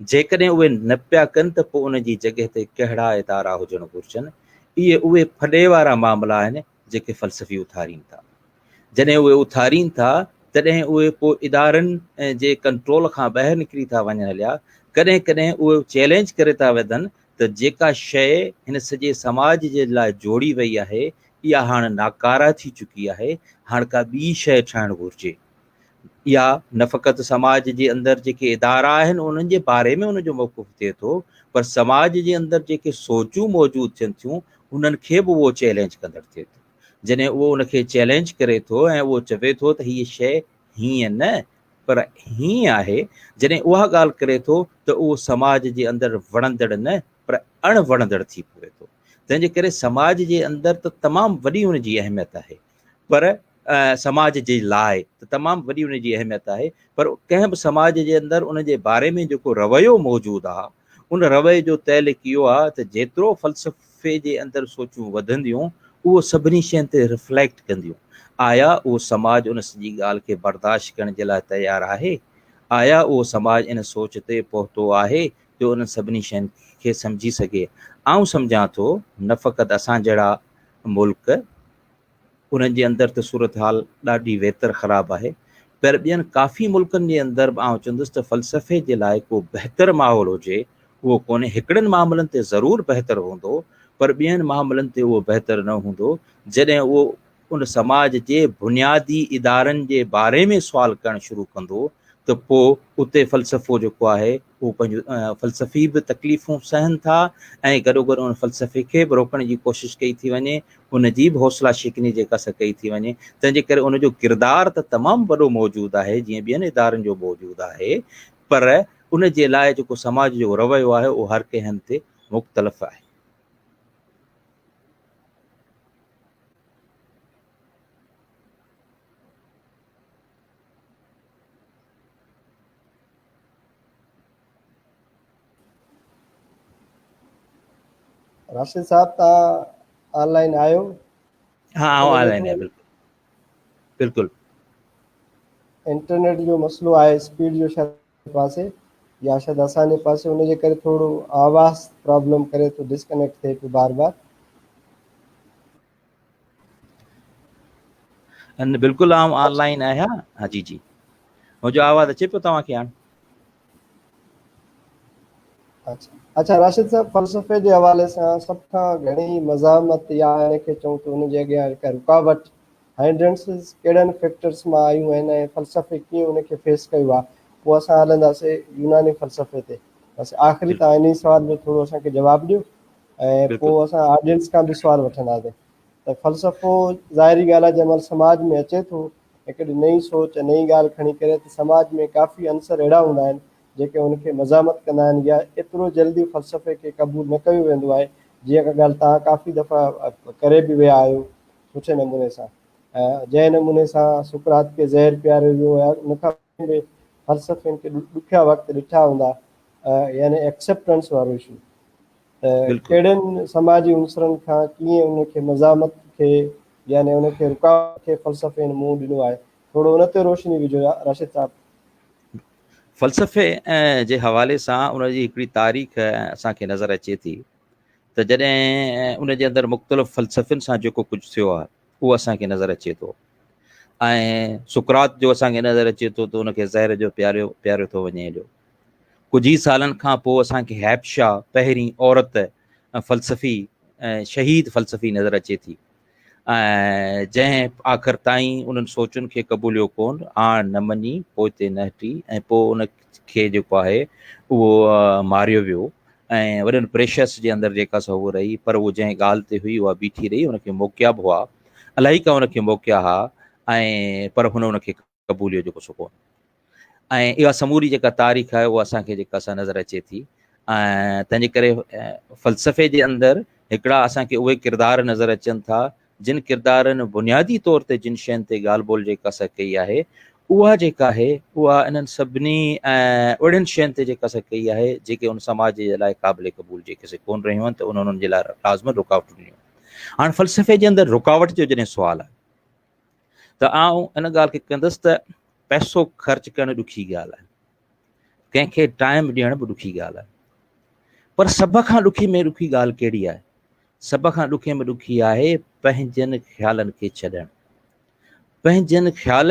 جيڪڏهن اهي نه پيا ڪن ته پوء ان جي جڳهه تي ڪهڙا ادارا هجڻ گهرجن، اهي اهي ڦڏي وارا معاملا آهن جيڪي فلسفي اٿارين ٿا. جڏهن اهي اٿارين ٿا تڏهن اهي پوء ادارن جي ڪنٽرول کان ٻاهر نڪري ٿا وڃن هليا، ڪڏهن ڪڏهن اهي چئلينج ڪري ٿا وڌن ته جيڪا شيء هن سڄي سماج جي لاء جوڙي وئي آهي اها هاڻ ناڪاره ٿي چڪي آهي، هاڻ ڪا ٻي شيء ٺاهڻ گهرجي. اها نه فقط سماج جي اندر جيڪي ادارا آهن انهن جي باري ۾ ان جو موقف ٿئي ٿو پر سماج جي اندر جيڪي سوچون موجود ٿين ٿيون انهن کي به اهو چئلينج ڪندڙ ٿئي ٿو. جڏهن اهو ان کي چئلينج ڪري ٿو ۽ اهو چوي ٿو ته هيء شيء هيئن نه پر هيئن آهي، جڏهن اها ڳالهه ڪري ٿو ته اهو سماج جي اندر وڻندڙ نه پر اڻ وڻندڙ ٿي پوي ٿو. تنهن جي ڪري سماج جي اندر ته تمام وڏي ان جي اهميت آهي پر سماج جي لاء ته تمام وڏي ان جي اهميت آهي پر ڪنهن به سماج جي اندر ان جي باري ۾ جيڪو رويو موجود آهي ان رويي جو تعلق اهو آهي ته جيترو فلسفي جي اندر سوچون وڌنديون اهو سڀني شين تي رفليڪٽ ڪنديون. آيا اهو سماج ان سڄي ڳالهه کي برداشت ڪرڻ جي لاء تيار آهي؟ آيا اهو سماج ان سوچ تي پهتو آهي جو انهن سڀني شين کي سمجهي سگهي؟ آئون سمجهان ٿو نه فقط اسان جهڙا ملڪ، انهن جي اندر ته صورتحال ڏاڍي ويتر خراب آهي پر ٻين ڪافي ملڪن جي اندر به آئون چوندس ته فلسفي جي لاء ڪو بهتر ماحول هجي اهو ڪونهي. هڪڙن معاملن تي ضرور بهتر هوندو پر ٻين معاملن تي اهو بهتر نه هوندو. جڏهن اهو ان سماج جي بنيادي ادارن جي باري ۾ سوال ڪرڻ شروع ڪندو ته پوء اتي فلسفو جيڪو آهي اهو پنهنجو فلسفي به تڪليفون سهن ٿا ۽ گڏوگڏ ان فلسفي کي به روڪڻ جي ڪوشش ڪئي ٿي وڃي، ان جي به حوصلا شڪني جيڪا سا ڪئي ٿي وڃي، تنهن جي ڪري ان جو ڪردار ته تمام وڏو موجود آهي جيئن ٻين ادارن جو موجود آهي پر ان جي لاء جيڪو سماج جو رويو آهي اهو هر ڪنهن هنڌ تي مختلف آهي. راشد صاحب توهان آن لائن آهيو؟ ها آئون آن لائن آهيان بلڪل بلڪل. انٽرنيٽ جو مسئلو آهي اسپيڊ جو شايد پاسي يا شايد اسان جي پاسي ان جي ڪري ٿورو آواز پرابلم ڪري ٿو ڊسڪنيڪٽ ٿئي پيو بار بار. ان بلڪل آئون آن لائن آهيان ها جي جي منهنجو آواز اچي پيو توهان کي هاڻ؟ اچھا اچھا راشد صاحب فلسفي جي حوالي سان سڀ کان گهڻي مزاحمت يا ان کي چئون ته ان جي اڳيان هڪ رڪاوٽ هائنڊرنسز ڪهڙن فيڪٽرز مان آيون آهن ۽ فلسفي ڪيئن ان کي فيس ڪيو آهي پوء اسان هلنداسين يوناني فلسفي تي بس آخري تان انهي سوال جو ٿورو اسان کي جواب ڏيو ۽ پوء اسان آڊينس کان به سوال وٺنداسين ته فلسفو ظاهري ڳالهه آهي جنهن مهل سماج ۾ اچي ٿو هڪڙي نئين سوچ نئين ڳالهه کڻي ڪري ته سماج ۾ ڪافي عنصر اهڙا هوندا آهن جيڪي ان کي مزاحمت ڪندا آهن يا ايترو جلدي فلسفي کي قبول نه ڪيو ويندو آهي جيئن ڪا ڳالهه توهان ڪافي دفعا ڪري به ويا آهيو سٺي نموني سان جنهن نموني سان سقراط کي زهر پياريو ويو يا ان کان به فلسفين کي ڏکيا وقت ڏٺا هوندا يعني ايڪسيپٽنس وارو اشو ته ڪهڙن سماجي عنصرن کان ڪيئن ان کي مزاحمت کي يعني ان کي رڪاوٽ کي فلسفين منهن ڏنو آهي ٿورو ان تي روشني وجهو راشد صاحب. فلسفي جي حوالي سان ان جي هڪڙي تاريخ اسان کي نظر اچي ٿي ته جڏهن ان جي اندر مختلف فلسفين سان جيڪو ڪجهه ٿيو آهي اهو اسان کي نظر اچي ٿو ۽ سقراط جو اسان کي نظر اچي ٿو ته ان کي زهر جو پياريو پياريو ٿو وڃي هليو ڪجهه ئي سالن کان پوء اسان کي هيپشا پهرين عورت فلسفي شهيد فلسفي نظر اچي ٿي ۽ جنهن آخر تائين انهن سوچن کي قبوليو ڪون، آڻ نه مڃي، پوئتي نه هٽي ۽ پوء ان کي جيڪو آهي اهو ماريو ويو ۽ وڏن پريشرس جي اندر جيڪا سا هوء رهي پر هوء جنهن ڳالهه تي هئي اها بيٺي رهي، ان کي موقعا به هئا، الائي ڪا ان کي موقعا ها ۽ پر هن ان کي قبوليو جيڪو سو ڪون ۽ اها سموري جيڪا تاريخ آهي اها اسان کي جيڪا سا نظر اچي ٿي ۽ تنهن جي ڪري فلسفي جي اندر هڪڙا اسان کي اهي ڪردار نظر اچن ٿا جن ڪردارن بنيادي طور تي جن شين تي ڳالهه ٻولهه جيڪا سا ڪئي آهي اها جيڪا آهي اها انهن سڀني اهڙين شين تي جيڪا سا ڪئي آهي جيڪي ان سماج جي لاء قابل قبول جيڪي سي ڪون رهيون آهن ته انهن جي لاء لازمن رڪاوٽون ڏنيون. هاڻ فلسفي جي اندر رڪاوٽ جو جڏهن سوال آهي ته آئون ان ڳالهه کي ڪندس ته پئسو خرچ ڪرڻ ڏکي ڳالهه آهي، ڪنهن کي ٽائيم ڏيڻ به ڏکي ڳالهه آهي، پر سڀ کان ڏکي ۾ ڏکي ڳالهه ڪهڙي آهي؟ سڀ کان ڏکي ۾ ڏکي آهي پنهنجن خيالن کي ڇڏڻ. پنهنجن خيال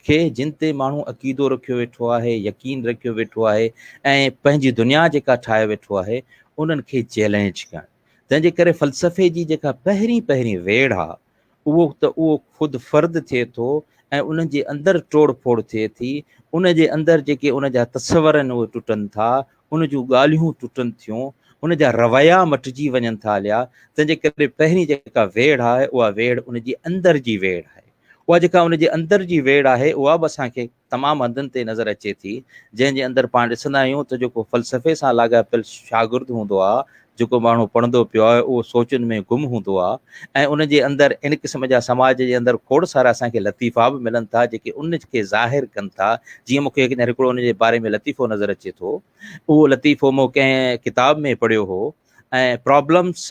کي جن تي ماڻهو عقيدو رکيو ويٺو آهي، يقين رکيو ويٺو آهي ۽ پنهنجي دنيا جيڪا ٺاهي ويٺو آهي، انهن کي چئلينج ڪرڻ. تنهن جي ڪري فلسفي جي جيڪا پهرين پهرين ويڙهه آهي، اهو ته اهو خود فرد ٿئي ٿو ۽ ان جي اندر ٽوڙ ڦوڙ ٿئي ٿي، ان جي اندر جيڪي ان جا تصور آهن اهي ٽٽن ٿا، ان جون ڳالهيون ٽٽن ٿيون، ان جا رويا مٽجي وڃن ٿا هليا، تنهن جي ڪري پهرين جيڪا ويڙهه آهي اها ويڙهه ان جي اندر جي ويڙهه آهي. اها جيڪا ان جي اندر جي ويڙهه آهي اها به اسان کي تمام هنڌن تي نظر اچي ٿي، جنهن جي اندر پاڻ ڏسندا آهيون ته جيڪو فلسفي سان لاڳاپيل شاگرد هوندو آهي، جيڪو ماڻهو پڙهندو پيو آهي اهو سوچن ۾ گم هوندو آهي ۽ ان جي اندر ان قسم جا سماج جي اندر کوڙ سارا اسان کي لطيفا به ملن ٿا جيڪي ان کي ظاهر ڪن ٿا. جيئن مون کي هڪڙو ان جي باري ۾ لطيفو نظر اچي ٿو. اهو لطيفو مون ڪنهن ڪتاب ۾ پڙهيو هو ۽ problems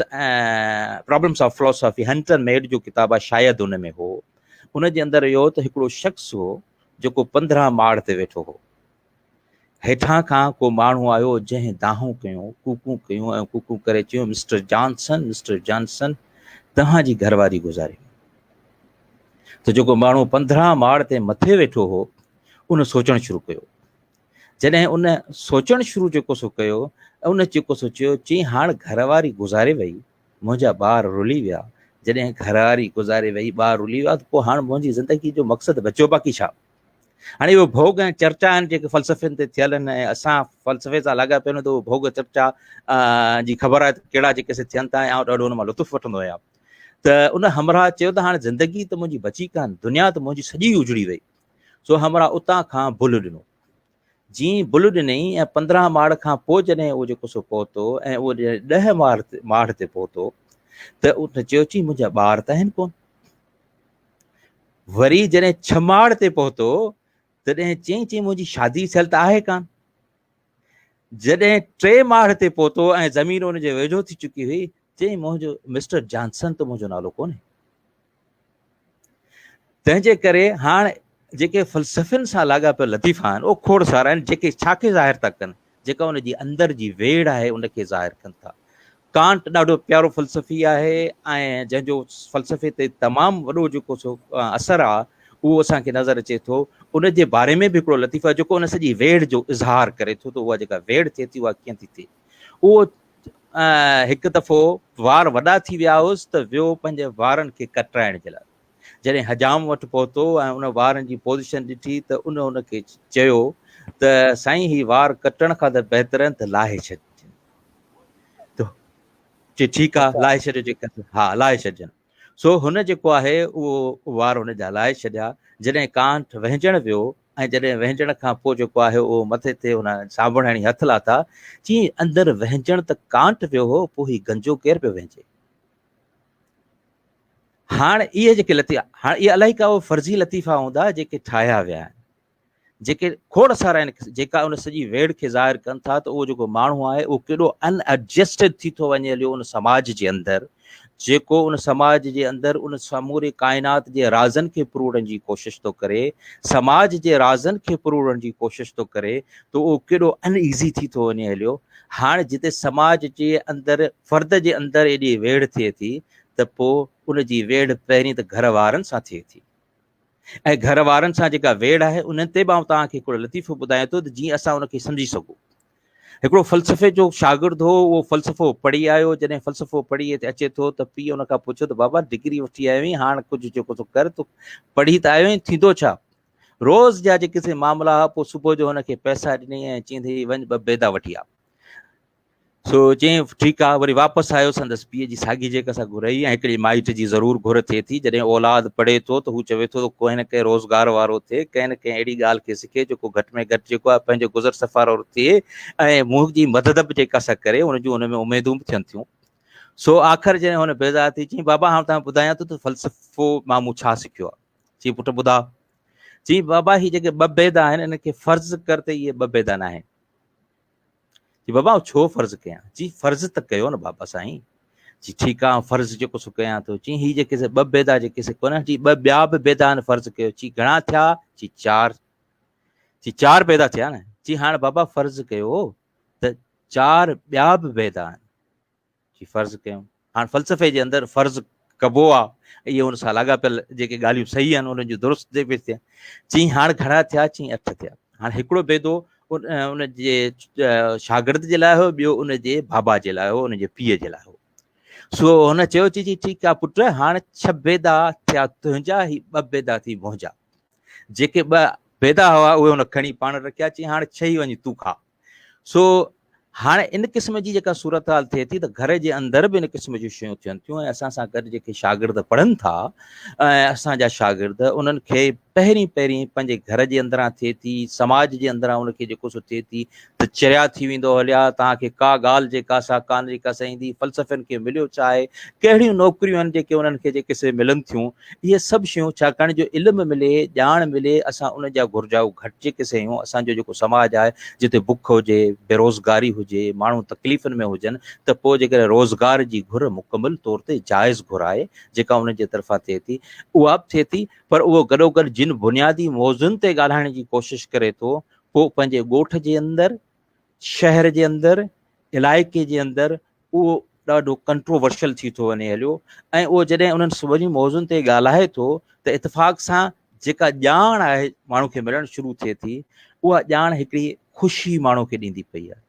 problems of philosophy Hunter Mead جو ڪتاب آهي شايد ان ۾ هو. ان جي اندر اهو ته هڪڙو شخص هو جيڪو 15 ماڙ تي ويٺو هو. هيٺان کان ڪو ماڻهو آيو جنهن دانهون ڪيون، ڪوڪون ڪيون ۽ ڪوڪون ڪري چيو، مسٽر جانسن، مسٽر جانسن، توهان جي گهر واري گذاري وئي. ته جيڪو ماڻهو 15 ماڙ تي مٿي ويٺو هو، ان سوچڻ شروع ڪيو. جڏهن ان سوچڻ شروع جيڪو سو ڪيو، ان جيڪو سو چيو، چيائين هاڻ گهر واري گذاري وئي، منهنجا ٻار رلي ويا. جڏهن گهر واري گذاري وئي، ٻار رلي ويا ته پوء هاڻ منهنجي زندگي جو مقصد بچيو باقي ڇا؟ هاڻي اهي ڀوڳ ۽ چرچا آهن جيڪي فلسفين تي ٿيل آهن ۽ اسان فلسفي سان لاڳاپيل آهيون ته اهي ڀوڳ چرچا جي خبر آهي ته ڪهڙا جيڪي سي ٿين ٿا ۽ آئون ڏاڍو ان مان لطف وٺندو آهيان ته ان همراهه چيو ته هاڻي زندگي ته منهنجي بچي ڪانه، دنيا ته منهنجي سڄي اجڙي وئي. سو همراهه اتان کان بل ڏنو. جيئن بل ڏنئي ۽ 15 ماڙ کان پوء جڏهن اهو جيڪو سو پهتو ۽ اهو جڏهن 10 ماڙ تي پهتو ته ان چيو چي منهنجا ٻار ته آهن ڪونه. وري جڏهن 6 ماڙ تي پهتو تڏهن چيائين، چيائين منهنجي شادي ٿيل ته آهي ڪانه. جڏهن 3 ماڙ تي پهتو ۽ زمين ان جي ويجهو ٿي چڪي هئي، چيائين منهنجو مسٽر جانسن ته منهنجو نالو ڪونهي. تنهن جي ڪري هاڻ جيڪي فلسفين سان لاڳاپيل لطيفا آهن اهي کوڙ سارا آهن جيڪي ڇا کي ظاهر ٿا ڪن، جيڪا ان جي اندر جي ويڙهه آهي ان کي ظاهر ڪن ٿا. ڪانٽ ڏاڍو پيارو فلسفي آهي ۽ جنهن جو فلسفي تي تمام وڏو جيڪو سو اثر آهي اهو اسان کي نظر اچي ٿو. ان جي باري ۾ به هڪڙو لطيفو آهي جيڪو ان سڄي ويڙهه جو اظهار ڪري ٿو ته اها جيڪا ويڙهه ٿئي ٿي اها ڪيئن ٿي ٿئي. اهو هڪ دفعو وار وڏا ٿي ويا هئس ته ويو پنهنجي وارن کي ڪٽرائڻ جي لاء. جڏهن حجام وٽ پهتو ۽ ان وارن جي پوزيشن ڏٺي ته ان هن کي چيو ته سائين هي وار ڪٽڻ کان ته بهتر آهن ته لاهي ڇڏجن. ته چي ٺيڪ آ لاهي ڇڏيو جيڪا ها لاهي ڇڏجن. سو هن جيڪو آهي اهو وار هن جا لاهي ڇڏيا. جڏهن ڪانٺ وهنجڻ ويو ۽ جڏهن وهنجڻ کان پوء جيڪو آهي اهو مٿي تي هن صابڻ هڻي هٿ لاٿا، چيائين اندر وهنجڻ ته ڪانٺ ويو هو پوء هي گنجو ڪير پيو وهنجي؟ هاڻ اهي جيڪي لطيفا، هاڻ اهي الائي ڪا اهي فرضي لطيفا هوندا جيڪي ٺاهيا ويا آهن، جيڪي کوڙ سارا آهن، جيڪا ان سڄي ويڙهه کي ظاهر ڪن ٿا ته اهو جيڪو ماڻهو آهي اهو ڪيڏو ان ايڊجسٽيڊ ٿي ٿو وڃي هليو ان سماج جي اندر، جيڪو ان سماج جي اندر ان سموري ڪائنات جي رازن کي پروڙڻ جي ڪوشش ٿو ڪري، سماج جي رازن کي پروڙڻ جي ڪوشش ٿو ڪري ته اهو ڪيڏو ان ايزي ٿي ٿو وڃي هليو. هاڻ جتي سماج جي اندر فرد جي اندر ايڏي ويڙهه ٿئي ٿي ته پوء ان جي ويڙهه پهرين ته گهر وارن سان ٿئي ٿي ۽ گهر وارن سان جيڪا ويڙهه آهي انهن تي به آئون توهان کي هڪڙو لطيفو ٻڌايان ٿو ته جيئن اسان ان کي سمجهي سگهون. هڪڙو فلسفي جو شاگرد هو، اهو فلسفو پڙهي آيو، جڏهن فلسفو پڙهي هتي اچي ٿو ته پيء ان کان پڇيو ته بابا ڊگري وٺي آيو آهين هاڻ ڪجهه جيڪو سو ڪر، تون پڙهي ته آيو آهين ٿيندو ڇا؟ روز جا جيڪي سي معاملا هئا، پوء صبح جو هن کي پئسا ڏنائين ۽ چيائين ته هي وڃ ٻه بيدا وٺي آ. سو چيائين ٺيڪ آ، وري واپس آيو، سندس پيء جي ساڳي جيڪا سا گهر هئي ۽ هڪڙي مائٽ جي ضرور گهر ٿئي ٿي، جڏهن اولاد پڙهي ٿو ته هو چوي ٿو ته ڪنهن نه ڪنهن روزگار وارو ٿئي، ڪنهن نه ڪنهن اهڙي ڳالهه کي سکي جيڪو گهٽ ۾ گهٽ جيڪو آهي پنهنجو گذر سفر وارو ٿئي ۽ منهنجي مدد به جيڪا سا ڪري، ان جون ان ۾ اميدون به ٿين ٿيون. سو آخر جڏهن هن بيزار ٿي چيائين بابا هاڻ توهان ٻڌايان ٿو ته فلسفو مان مون ڇا سکيو آهي؟ چيائين پٽ ٻڌاء. چيائين بابا هي جيڪي ٻه بيدا آهن انهن کي فرض ڪر ته اهي ٻه بيدا ناهن. چي بابا آئون ڇو فرض ڪيان؟ چي فرض ته ڪيو نه بابا سائين. چي ٺيڪ آ آئون فرض جيڪو سو ڪيان ٿو. چي هي جيڪي سي ٻه بيدا جيڪي سي ڪونهن، چي ٻه ٻيا به بيدا آهن فرض ڪيو. چي گهڻا ٿيا؟ چي چار. چي چار بيدا ٿيا نه. چي هاڻ بابا فرض ڪيو ته چار ٻيا به بيدا آهن. جي فرض ڪيون. هاڻ فلسفي جي اندر فرض ڪبو آ، اهي ان سان لاڳاپيل جيڪي ڳالهيون صحيح آهن انهن جون درست جيڪي ٿيا. چيائين هاڻ گهڻا ٿيا؟ چيائين 8 ٿيا. هاڻ هڪڙو بيدو ان جي شاگرد جي لاء هو، ٻيو ان جي بابا جي لاء هو، ان جي پيء جي لاء هو. سو هن چيو، چي جي ٺيڪ آ پٽ، هاڻ 6 بيدا ٿيا تنهنجا، هي 2 بيدا ٿي منهنجا. جيڪي 2 بيدا هئا اهي هن کڻي پاڻ رکيا، چيائين هاڻ 6 ئي وڃي تون کاء. سو هاڻي ان قسم جي جيڪا صورتحال ٿئي ٿي ته گهر جي اندر به ان قسم جون شيون ٿين ٿيون ۽ اسان سان گڏ جيڪي شاگرد پڙهن ٿا ۽ اسان جا شاگرد انهن کي پهرين پهرين پنهنجي گهر جي اندران ٿئي ٿي، سماج جي اندران ان کي جيڪو سو ٿئي ٿي ته چريا ٿي ويندو هليا، توهان کي ڪا ڳالهه جيڪا سا ڪانه جيڪا سا ايندي، فلسفين کي مليو ڇا آهي، ڪهڙيون نوڪريون آهن جيڪي انهن کي جيڪي سي ملن ٿيون، اهي سڀ شيون ڇاڪاڻ جو علم ملي، ڄاڻ ملي، اسان ان جا گهرجائو گهٽ جيڪي سي آهيون، اسان جو جيڪو سماج آهي جتي بک هجي، بيروزگاري هجي، ماڻهو تڪليفن ۾ هجن ته پوء جيڪڏهن روزگار جي گهر مڪمل طور تي جائز گهر آهي جيڪا انهن جي طرفان ٿئي ٿي اها به ٿئي ٿي پر اهو گڏوگڏ جن بنيادي موضوعن تي ڳالهائڻ جي ڪوشش ڪري ٿو، پوء پنهنجي ڳوٺ جي اندر، شهر جي اندر، علائقي جي اندر اهو ڏاڍو ڪنٽروورشل ٿي ٿو وڃي هليو ۽ اهو جڏهن انهن سڀني موضوعن تي ڳالهائي ٿو ته اتفاق سان جيڪا ڄاڻ آهي ماڻهو کي ملڻ شروع ٿئي ٿي، اها ڄاڻ هڪڙي خوشي ماڻهو کي ڏيندي پئي آهي.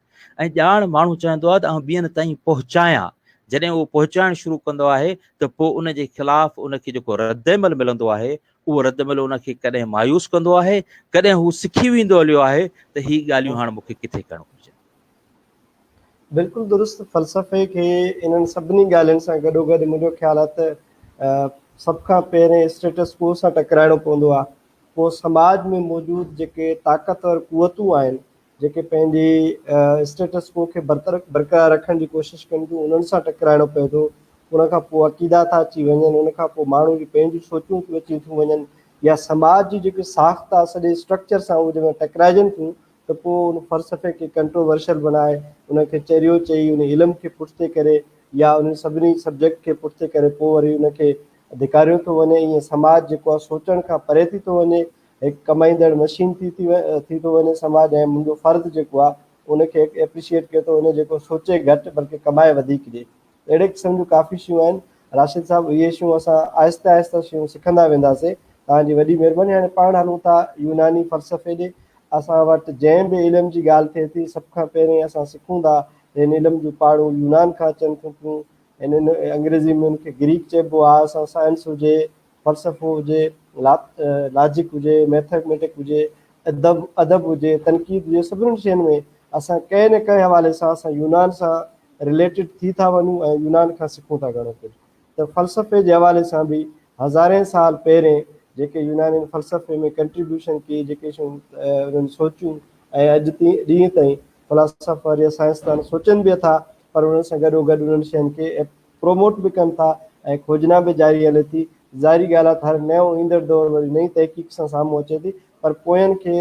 ۽ ڄاڻ ماڻهو چاهيندو آهي ته آئون ٻين تائين پهچايان، جڏهن اهو پهچائڻ شروع ڪندو آهي ته پوء ان جي خلاف ان کي جيڪو ردعمل ملندو آهي، اهو ردعمل ان کي ڪڏهن مايوس ڪندو آهي، ڪڏهن هو سکي ويندو هليو آهي ته هي ڳالهيون هاڻ مون کي ڪٿي ڪرڻ گهرجن. بلڪل درست، فلسفي کي انهن سڀني ڳالهين سان گڏوگڏ منهنجو خيال آهي ته سڀ کان پهرين اسٽيٽس ڪو سان ٽڪرائڻو پوندو آهي، پوء سماج ۾ موجود جيڪي طاقتور قوتون آهن جيڪي پنهنجي اسٽيٽس ڪو کي برقرار رکڻ جي ڪوشش ڪن ٿيون انهن سان ٽڪرائڻو پئي ٿو ان کان پوء عقيدا ٿا اچي وڃن ان کان پوء ماڻهو جون پنهنجون سوچون ٿيون اچي ٿيون وڃن يا سماج جي جيڪي ساخت آهي سڄي اسٽرڪچر سان اهي جڏهن ٽڪرائجن ٿيون ته پوء ان فلسفي کي ڪنٽروورشل بڻائي ان کي چريو چئي ان علم کي پٺتي ڪري يا انهن سڀني سبجيڪٽ کي پٺتي ڪري پوء وري ان کي ڌڪاريو ٿو وڃي ائين سماج جيڪو آهي سوچڻ کان پري ٿي ٿو وڃي هڪ ڪمائيندڙ مشين ٿي ٿي ٿو وڃي سماج ۽ منهنجو فرد جيڪو آهي ان کي هڪ ايپريشيئيٽ ڪيو ٿو وڃي جيڪو سوچي گهٽ بلڪه ڪمائي وڌيڪ ڏي اهڙي قسم جون ڪافي شيون آهن راشد صاحب اهي شيون اسان آهستي آهستي شيون سکندا وينداسي توهان جي وڏي مهرباني هاڻي پاڻ هلون ٿا يوناني فلسفي ڏي اسان وٽ جنهن به علم جي ڳالهه ٿئي ٿي سڀ کان پهرين اسان سکون ٿا ته هن علم جون پاڙون يونان کان اچن ٿيون پيون هن انگريزي ۾ ان کي گريڪ چئبو آهي اسان سائنس هجي فلسفو هجي، لاجڪ هجي، ميٿميٽڪ هجي، ادب ادب هجي، تنقيد هجي سڀني شين ۾ اسان ڪنهن نه ڪنهن حوالي سان اسان يونان سان رليٽيڊ ٿي ٿا وڃون ۽ يونان کان سکون ٿا گهڻو ڪجهه ته فلسفي جي حوالي سان به هزارين سال پهرين جيڪي يونانين فلسفي ۾ ڪنٽريبيوشن ڪئي جيڪي شيون انهن سوچيون ۽ اڄ ڏينهن تائين فلاسافر يا سائنسدان سوچن به ٿا پر انهن سان گڏو گڏ انهن شين کي پروموٽ به ڪن ٿا ۽ کوجنا به جاري هلي ٿي. ظاهري ڳالهه آهي ته هر نئون ايندڙ دور وري نئين تحقيق سان سامهون اچي ٿي پر پوين کي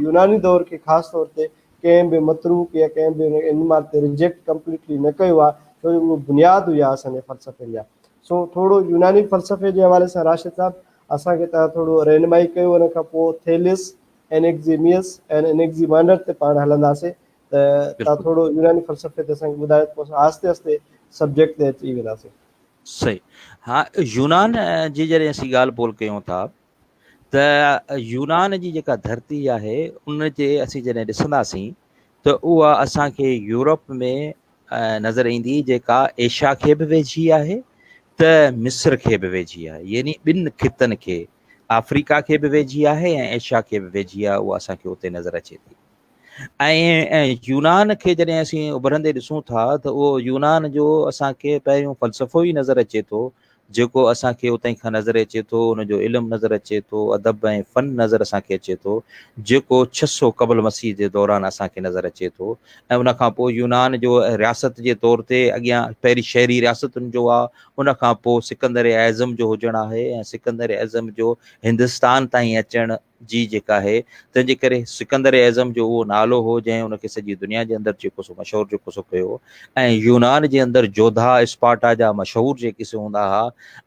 يوناني دور کي خاص طور تي ڪنهن به متروڪ يا ڪنهن به ان علم تي ريجيڪٽ ڪمپليٽلي نه ڪيو آهي ڇو جو اهو بنياد هيا اسان جي فلسفن جا. سو ٿورو يوناني فلسفي جي حوالي سان راشد صاحب اسان کي توهان ٿورو رهنمائي ڪيو ان کان پوء ٿيلس، اينيگزيميس ۽ انيگزيمانڊر تي پاڻ هلنداسين ته توهان ٿورو يوناني فلسفي تي اسان کي ٻڌايو ته پوء اسان آهستي آهستي سبجيڪٽ تي اچي وينداسين. صحيح ها يونان جي جڏهن اسين ڳالهه ٻولهه ڪيون ٿا ته يونان جي جيڪا ڌرتي آهي ان جي اسين جڏهن ڏسنداسين ته اها اسان کي يورپ ۾ نظر ايندي جيڪا ايشيا کي به ويجهي آهي ته مصر کي به ويجهي آهي يعني ٻن خطن کي آفريڪا کي به ويجهي آهي ۽ ايشيا کي به ويجهي آهي اها اسان کي اتي نظر اچي ٿي ۽ يونان کي جڏهن اسين اڀرندي ڏسون ٿا ته اهو يونان جو اسان کي پهريون فلسفو ئي نظر اچي ٿو جيڪو اسان کي اتان کان نظر اچي ٿو ان جو علم نظر اچي ٿو ادب ۽ فن نظر اسان کي اچي ٿو جيڪو 600 قبل مسيح جي دوران اسان کي نظر اچي ٿو ۽ ان کان پوء يونان جو رياست جي طور تي اڳيان پهرين شهري رياستن جو آ ان کان پوء سڪندر اعظم جو هجڻ آهي ۽ سڪندر اعظم جو هندستان تائين اچڻ جي جيڪا آهي، تنهن جي ڪري سڪندر اعظم جو اهو نالو هو جنهن ان کي سڄي دنيا جي اندر جيڪو سو مشهور جيڪو سو ڪيو ۽ يونان جي اندر جوڌا اسپارٽا جا مشهور جيڪي سي هوندا ها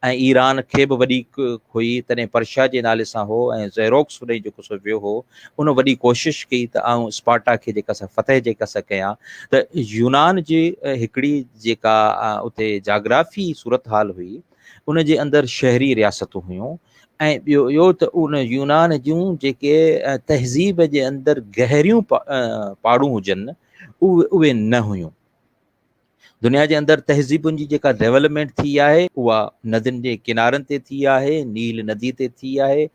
۽ ايران کي به وڏي هئي تڏهن پرشيا جي نالي سان هو ۽ زيروڪس هوڏانهن جيڪو سو ويو هو ان وڏي ڪوشش ڪئي ته آئون اسپارٽا کي جيڪا سا فتح جيڪا سا ڪيان ته يونان جي هڪڙي جيڪا اتي جاگرافي صورتحال هئي ان جي اندر شهري رياستون هيون ۽ ٻيو اهو ته ان يونان جون جيڪي تهذيب جي اندر گهريون پاڙون هجن اهي نه هيون. دنيا جي اندر تهذيبن جي جيڪا ڊيولپمينٽ ٿي آهي اها ندين جي ڪنارن تي ٿي آهي، نيل ندي تي ٿي آهي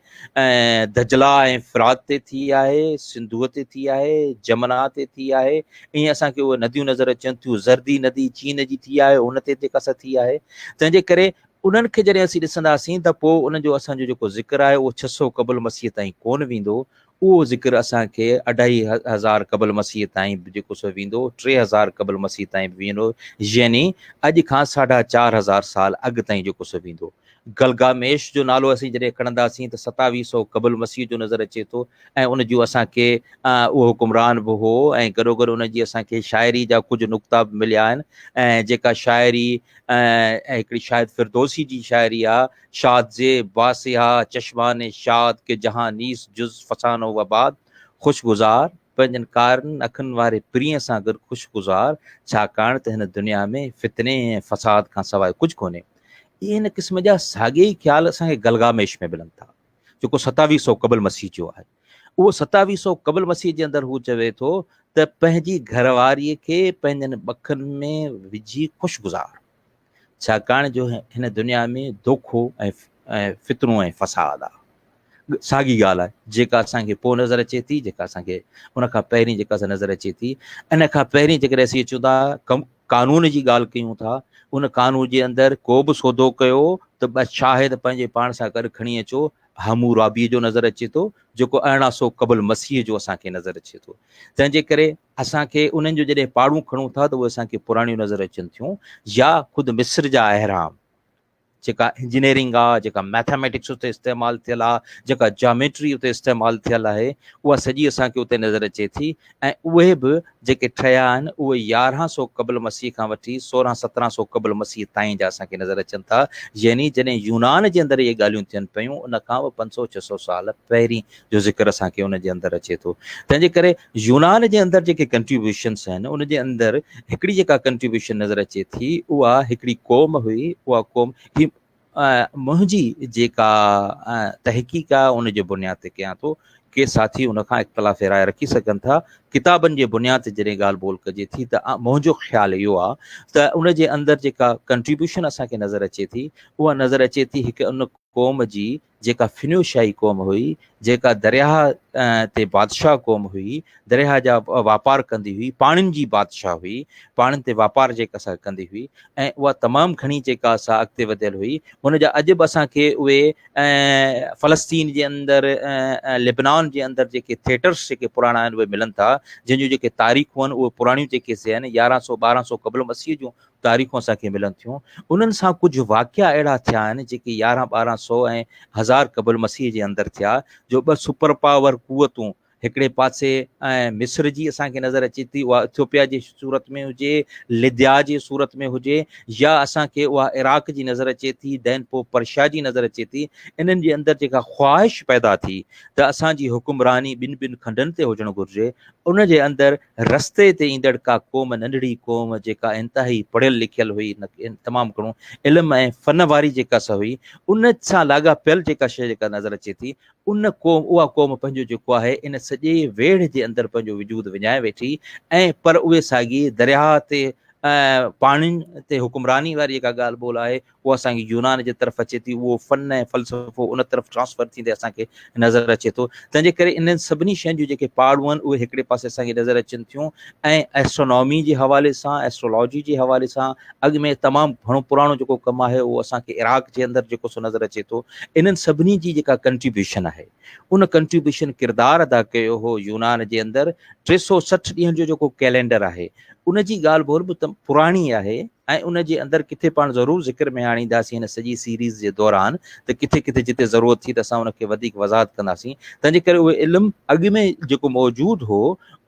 ۽ دجلا ۽ فرات تي ٿي آهي، سنڌوء تي ٿي آهي، جمنا تي ٿي آهي، ائين اسان کي اهي نديون نظر اچن ٿيون، زردي ندي چين جي ٿي آهي ان تي جيڪا سا ٿي آهي، تنهن جي ڪري انهن کي جڏهن اسين ڏسنداسين ته پوء ان جو اسان جو جيڪو ذڪر آهي اهو 600 قبل مسيح تائين ڪونه ويندو، اهو ذڪر اسان کي اڍائي هزار قبل مسيح تائين به جيڪو سو ويندو، 3000 قبل مسيح تائين به ويندو، يعني اڄ کان ساڍا 4000 سال اڳ تائين جيڪو سو ويندو. گلگاميش جو نالو اسين جڏهن کڻنداسين ته ستاويهه سئو قبل مسيح جو نظر اچي ٿو ۽ ان جون اسان کي اهو حڪمران به هو ۽ گڏوگڏ ان جي اسان کي شاعري جا ڪجهه نقطا به مليا آهن ۽ جيڪا شاعري ۽ هڪڙي شايد فردوسي جي شاعري آ، شاد زي باسها چشمان شاد ڪه جهان نيس جز فسانه و باد، خوش گذار، پنهنجن ڪارن اکن واري پرينء سان گڏ خوش گذار، ڇاڪاڻ ته هن دنيا ۾ فتني ۽ فساد کان سواء ڪجهه ڪونهي. اهي هن قسم جا ساڳيئي خيال اسان کي گلگاميش ۾ ملن ٿا، جيڪو ستاويهه سئو قبل مسيح جو آهي. اهو ستاويهه سئو قبل مسيح جي اندر هو چوي ٿو ته پنهنجي گهر واريء کي پنهنجن ٻکن ۾ وجهي خوش گذار، ڇاڪاڻ جو هن دنيا ۾ دوکو ۽ فتنو ۽ فساد آهي. ساڳي ڳالهه آهي جيڪا اسان کي پوء نظر اچي ٿي، جيڪا اسان کي ان کان پهرين جيڪا اسان نظر اچي ٿي. ان کان پهرين جيڪڏهن اسين اچون ٿا قانون جي ڳالهه ڪيون ٿا، ان قانون جي اندر ڪو به سودو ڪيو ته ٻه شاهد پنهنجي پاڻ سان گڏ کڻي اچو، حمورابيء جو نظر اچي ٿو، جيڪو 1800 قبل مسيح جو اسان کي نظر اچي ٿو. تنهن جي ڪري اسان کي انهن جو جڏهن پاڙون کڻون ٿا ته اهي اسان کي پراڻيون نظر اچن ٿيون، يا خود مصر جا اهرام، جيڪا انجنيئرنگ آ، جيڪا ميٿاميٽڪس اتي استعمال ٿيل آ، جيڪا جاميٽري اتي استعمال ٿيل آهي، اها سڄي اسان کي اتي نظر اچي ٿي ۽ اهي به جيڪي ٺهيا آهن اهي 1100 قبل مسيح کان وٺي سورهن سترهن سئو قبل مسيح تائين جا اسان کي نظر اچن ٿا، يعني جڏهن يونان جي اندر اهي ڳالهيون ٿين پيون ان کان به پنج سئو ڇهه سئو سال پهرين جو ذڪر اسان کي ان جي اندر اچي ٿو. تنهن جي ڪري يونان جي اندر جيڪي ڪنٽريبيوشنس آهن ان جي اندر هڪڙي جيڪا ڪنٽريبيوشن نظر اچي ٿي اها هڪڙي قوم هئي، اها قوم هي منهنجي جيڪا تحقيق آهي ان جي بنياد تي ڪيان ٿو، ڪي ساٿي ان کان اختلاف راء رکي سگهن ٿا، ڪتابن جي بنياد تي جڏهن ڳالهه ٻولهه ڪجي ٿي ته منهنجو خيال اهو آهي ته ان جي اندر جيڪا ڪنٽريبيوشن اسان کي نظر اچي ٿي اها نظر اچي ٿي هڪ ان قوم جي جيڪا فنيوشيائي قوم هئي، جيڪا درياهه تي بادشاهه قوم هئي، درياهه جا واپار ڪندي هئي، پاڻين جي بادشاهه هئي، پاڻين تي واپار جيڪا سا ڪندي هئي ۽ اها تمام گهڻي جيڪا سا اڳتي وڌيل هئي، ان جا اڄ به اسان کي اهي فلسطين جي اندر لبنان جي اندر جيڪي ٿيٽرس جيڪي پراڻا آهن اهي ملن ٿا، جن جون جيڪي تاريخون آهن اهي پراڻيون جيڪي سي آهن 1100 1200 قبل مسيح جون تاريخون اسان کي ملن ٿيون، انهن سان ڪجهه واقعا اهڙا ٿيا آهن جيڪي يارهن ٻارهن سئو ۽ هزار قبل مسيح جي اندر ٿيا، جو ٻه سپر پاور قوتون هڪڙي پاسي مصر جي اسان کي نظر اچي ٿي، اها اٿيوپيا جي صورت ۾ هجي، لديا جي صورت ۾ هجي يا اسان کي اها عراق جي نظر اچي ٿي، دين پوء پرشيا جي نظر اچي ٿي، انهن جي اندر جيڪا خواهش پيدا ٿي ته اسان جي حڪمراني ٻن ٻن کنڊن تي هجڻ گهرجي، ان جي اندر رستي تي ايندڙ ڪا قوم ننڍڙي قوم جيڪا انتهائي پڙهيل لکيل هئي تمام گهڻو علم ۽ فن واري جيڪا سا هئي ان سان لاڳاپيل جيڪا شيء جيڪا نظر اچي ٿي ان قوم اها قوم پنهنجو جيڪو آهي ان سڄي ويڙهه جي اندر پنهنجو وجود وڃائي ويٺي ۽ پر اهي ساڳي درياهه تي پاڻين تي حڪمراني واري جيڪا ڳالهه ٻولهه آهي اهو اسان کي يونان جي طرف اچي ٿي، اهو فن ۽ فلسفو ان طرف ٽرانسفر ٿيندي اسان کي نظر اچي ٿو. تنهن جي ڪري انهن سڀني شين جون جيڪي پاڙون آهن اهي هڪڙي پاسي اسان کي نظر اچن ٿيون ۽ ايسٽرونامي جي حوالي سان، ايسٽرولاجي جي حوالي سان اڳ ۾ تمام گهڻو پراڻو جيڪو ڪم آهي اهو اسان کي عراق جي اندر جيڪو سو نظر اچي ٿو. انهن سڀني جي جيڪا ڪنٽريبيوشن آهي ان ڪنٽريبيوشن ڪردار ادا ڪيو هو يونان جي اندر 360 ڏينهن جو جيڪو ڪئلينڊر آهي ان جي ڳالهه ٻولهه به پراڻي آهي. ۽ ان جي اندر ڪٿي پاڻ ضرور ذڪر ۾ آڻينداسين هن سڄي سيريز جي دوران ته ڪٿي ڪٿي جتي ضرورت ٿي ته اسان ان کي وڌيڪ وضاحت ڪنداسين. تنهن جي ڪري اهو علم اڳ ۾ جيڪو موجود هو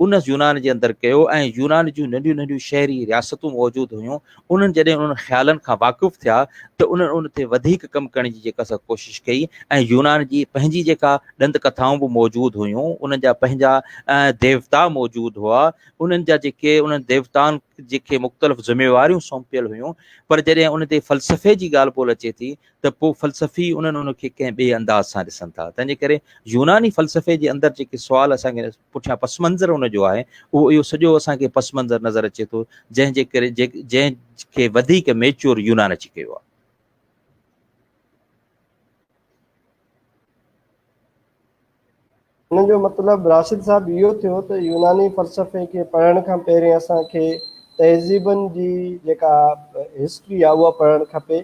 ان يونان جي اندر ڪيو ۽ يونان جون ننڍيون ننڍيون شهري رياستون موجود هيون انهن جڏهن انهن خيالن کان واقف ٿيا ته انهن ان تي وڌيڪ ڪم ڪرڻ جي جيڪا سا ڪوشش ڪئي ۽ يونان جي پنهنجي جيڪا ڏند ڪٿائون به موجود هيون انهن جا پنهنجا ديوتا موجود هئا انهن جا جيڪي انهن ديوتائن جيڪي مختلف ذميواريون سونپيل هيون پر جڏهن ان تي فلسفي جي ڳالهه ٻولهه اچي ٿي ته پوء فلسفي انهن ان کي ڪنهن ٻئي انداز سان ڏسن ٿا تنهن جي ڪري يوناني فلسفي جي اندر جيڪي سوال اسان کي پٺيان پس منظر ان جو آهي اهو اهو سڄو اسان کي پس منظر نظر اچي ٿو جنهن جي ڪري جنهن کي وڌيڪ ميچور يونان اچي ڪيو آهي. ان جو مطلب راشد صاحب اهو ٿيو ته يوناني فلسفي کي پڙهڻ کان پهرين اسان کي تهذيبن جي جيڪا هسٽري آهي اها پڙهڻ کپي.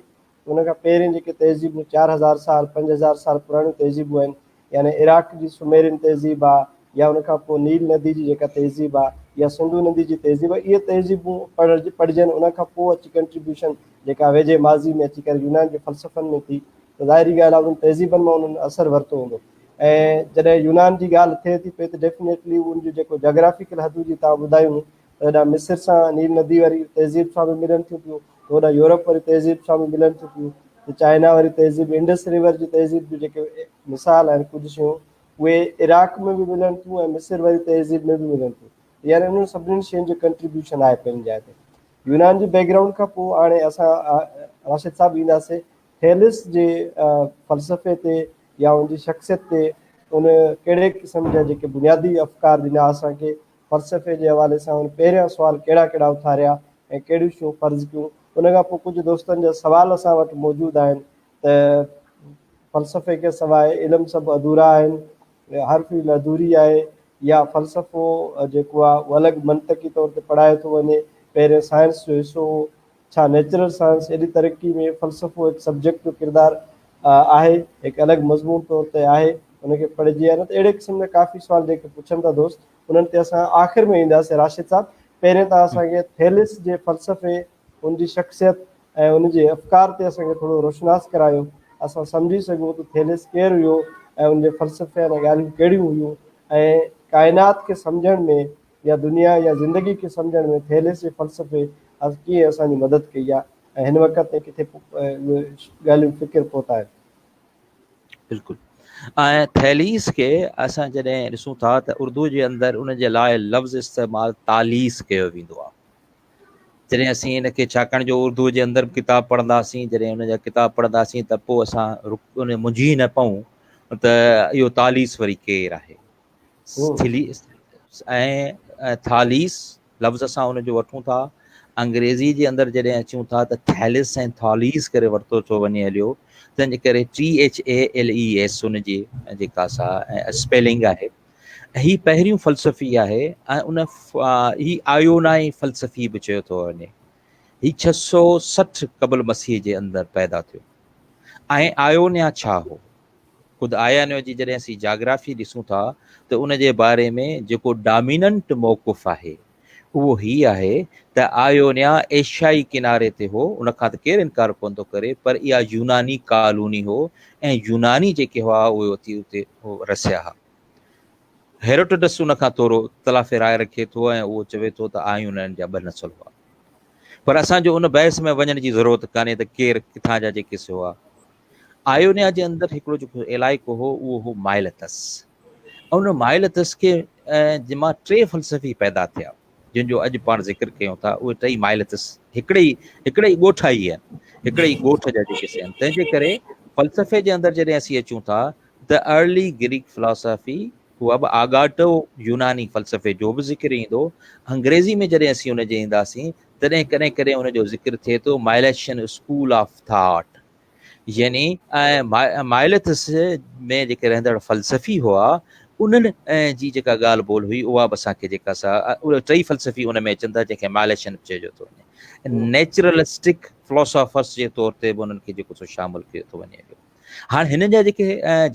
ته ان کان پهرين جيڪي تهذيبون 4000 سال 5000 سال پراڻيون تهذيبون آهن يعني عراق جي سميرين تهذيب آ يا ان کان پوء نيل ندي جي جيڪا تهذيب آ يا سنڌو ندي جي تهذيب آ اهي تهذيبون پڙهجن ان کان پوء اچي ڪنٽريبيوشن جيڪا ويجهي ماضي ۾ اچي ڪري يونان جي فلسفن ۾ ٿي ته ظاهري ڳالهه آ انهن تهذيبن مان انهن اثر ورتو هوندو ۽ جڏهن يونان جي ڳالهه ٿئي ٿي پئي ته ڊيفنيٽلي ان جو جيڪو جاگرافيڪل حدون جي توهان ٻڌايون ته هيڏانهن مصر سان نيل ندي واري تهذيب سان به ملن ٿيون پيون ته هوڏانهن يورپ واري تهذيب سان به ملن ٿيون پيون ته چائنا واري تهذيب انڊس ريور جي تهذيب جون جيڪي مثال آهن ڪجهه شيون اهي عراق ۾ به ملن ٿيون ۽ مصر واري تهذيب ۾ به ملن ٿيون يعني انهن سڀني شين جو ڪنٽريبيوشن آهي پنهنجي جاء تي. يونان جي بيڪ گرائونڊ کان پوء هاڻي اسان راشد صاحب اينداسين ٿيلس جي فلسفي تي يا ان جي شخصيت تي ان ڪهڙي قسم جا جيڪي بنيادي افڪار ڏنا اسان کي فلسفي جي حوالي سان هن پهريان سوال ڪهڙا ڪهڙا اٿاريا ۽ ڪهڙيون شيون فرض ڪيون. ان کان پوء ڪجهه دوستن جا سوال اسان وٽ موجود آهن ته فلسفي کي سواء علم سڀ اڌورا آهن، هر فيلڊ اڌوري آهي يا فلسفو جيڪو آهي اهو الڳ منطقي طور تي پڙهايو ٿو وڃي، پهرين سائنس جو حصو هو، ڇا نيچرل سائنس ايڏي ترقي ۾ فلسفو هڪ سبجيڪٽ جو ڪردار آهي، هڪ الڳ مضمون طور تي آهي، ان کي پڙهجي يا نه ته اهڙي قسم جا ڪافي سوال جيڪي پڇن ٿا دوست انهن تي اسان آخر ۾ اينداسين. راشد صاحب پهرين توهان اسان کي ٿيلس جي فلسفي، ان جي شخصيت ۽ ان جي افڪار تي اسان کي ٿورو روشناس ڪرايو، اسان سمجهي سگهون ته ٿيلس ڪير هيو ۽ ان جي فلسفيانه ڳالهيون ڪهڙيون هيون ۽ ڪائنات کي سمجهڻ ۾ يا دنيا يا زندگي کي سمجهڻ ۾ ٿيلس جي فلسفي ڪيئن اسان جي مدد ڪئي آهي ۽ هن وقت تائين ڪٿي اهي ڳالهيون فڪر پهتا آهن. بلڪل ۽ ٿيليس کي اسان جڏهن ڏسون ٿا ته اردو جي اندر ان جي لاء لفظ استعمال تاليس ڪيو ويندو آهي جڏهن اسين ان کي ڇاڪاڻ جو اردو جي اندر به ڪتاب پڙهنداسين جڏهن ان جا ڪتاب پڙهنداسين ته پوء اسان ان منجهي نه پئون ته اهو تاليس وري ڪير آهي ۽ ٿاليس لفظ اسان ان جو وٺون ٿا. انگريزي جي اندر جڏهن اچون ٿا ته ٿيلس ۽ ٿاليس ڪري ورتو ٿو وڃي هليو، تنهن جي ڪري THALES ان جي جيڪا سا اسپيلنگ آهي. هي پهريون فلسفي آهي ۽ ان هي آيونائي فلسفي به چيو ٿو وڃي. هي 660 قبل مسيح جي اندر پيدا ٿيو. ۽ آيونيا ڇا هو؟ خود آيانيو جي جڏهن اسين جاگرافي ڏسون ٿا ته ان جي باري ۾ جيڪو ڊاميننٽ موقف آهي اهو هي آهي ته آيونيا ايشيائي ڪناري تي هو، ان کان ته ڪير انڪار ڪونه ٿو ڪري، پر اها يوناني ڪالوني هو ۽ يوناني جيڪي هئا اهي اٿي اتي رسيا ها. هيروڊوٽس ان کان ٿورو اختلاف راء رکي ٿو ۽ اهو چوي ٿو ته آيونين جا ٻه نسل هئا. پر اسان جو ان بحث ۾ وڃڻ جي ضرورت ڪانهي ته ڪير ڪٿان جا جيڪي سي هئا. آيونيا جي اندر هڪڙو جيڪو علائقو هو اهو هو مائلتس. ان مائلتس کي جن مان ٽي فلسفي پيدا ٿيا جن جو اڄ پاڻ ذڪر ڪيون ٿا اهي ٽئي مائلتس هڪڙي ئي هڪڙي ئي ڳوٺ ئي آهن هڪڙي ئي ڳوٺ جا جيڪي سي آهن تنهن جي ڪري فلسفي جي اندر جڏهن اسين اچون ٿا ته ارلي گريڪ فلاسافي اها به آڳاٽو يوناني فلسفي جو به ذڪر ايندو انگريزي ۾ جڏهن اسين ان جي اينداسين تڏهن ڪڏهن ڪڏهن ان جو ذڪر ٿئي ٿو مائليشن اسڪول آف ٿاٽ يعني مائليٿس ۾ جيڪي رهندڙ فلسفي هئا انهن جي جيڪا ڳالهه ٻولهه هئي اها به اسان کي جيڪا سا اهي ٽئي فلسفي ان ۾ اچن ٿا جنهن کي مائليشن به چئجو ٿو وڃي نيچرلسٽڪ فلاسافرس جي طور تي به انهن کي جيڪو سو شامل ڪيو ٿو وڃي پيو هاڻ هنن جا جيڪي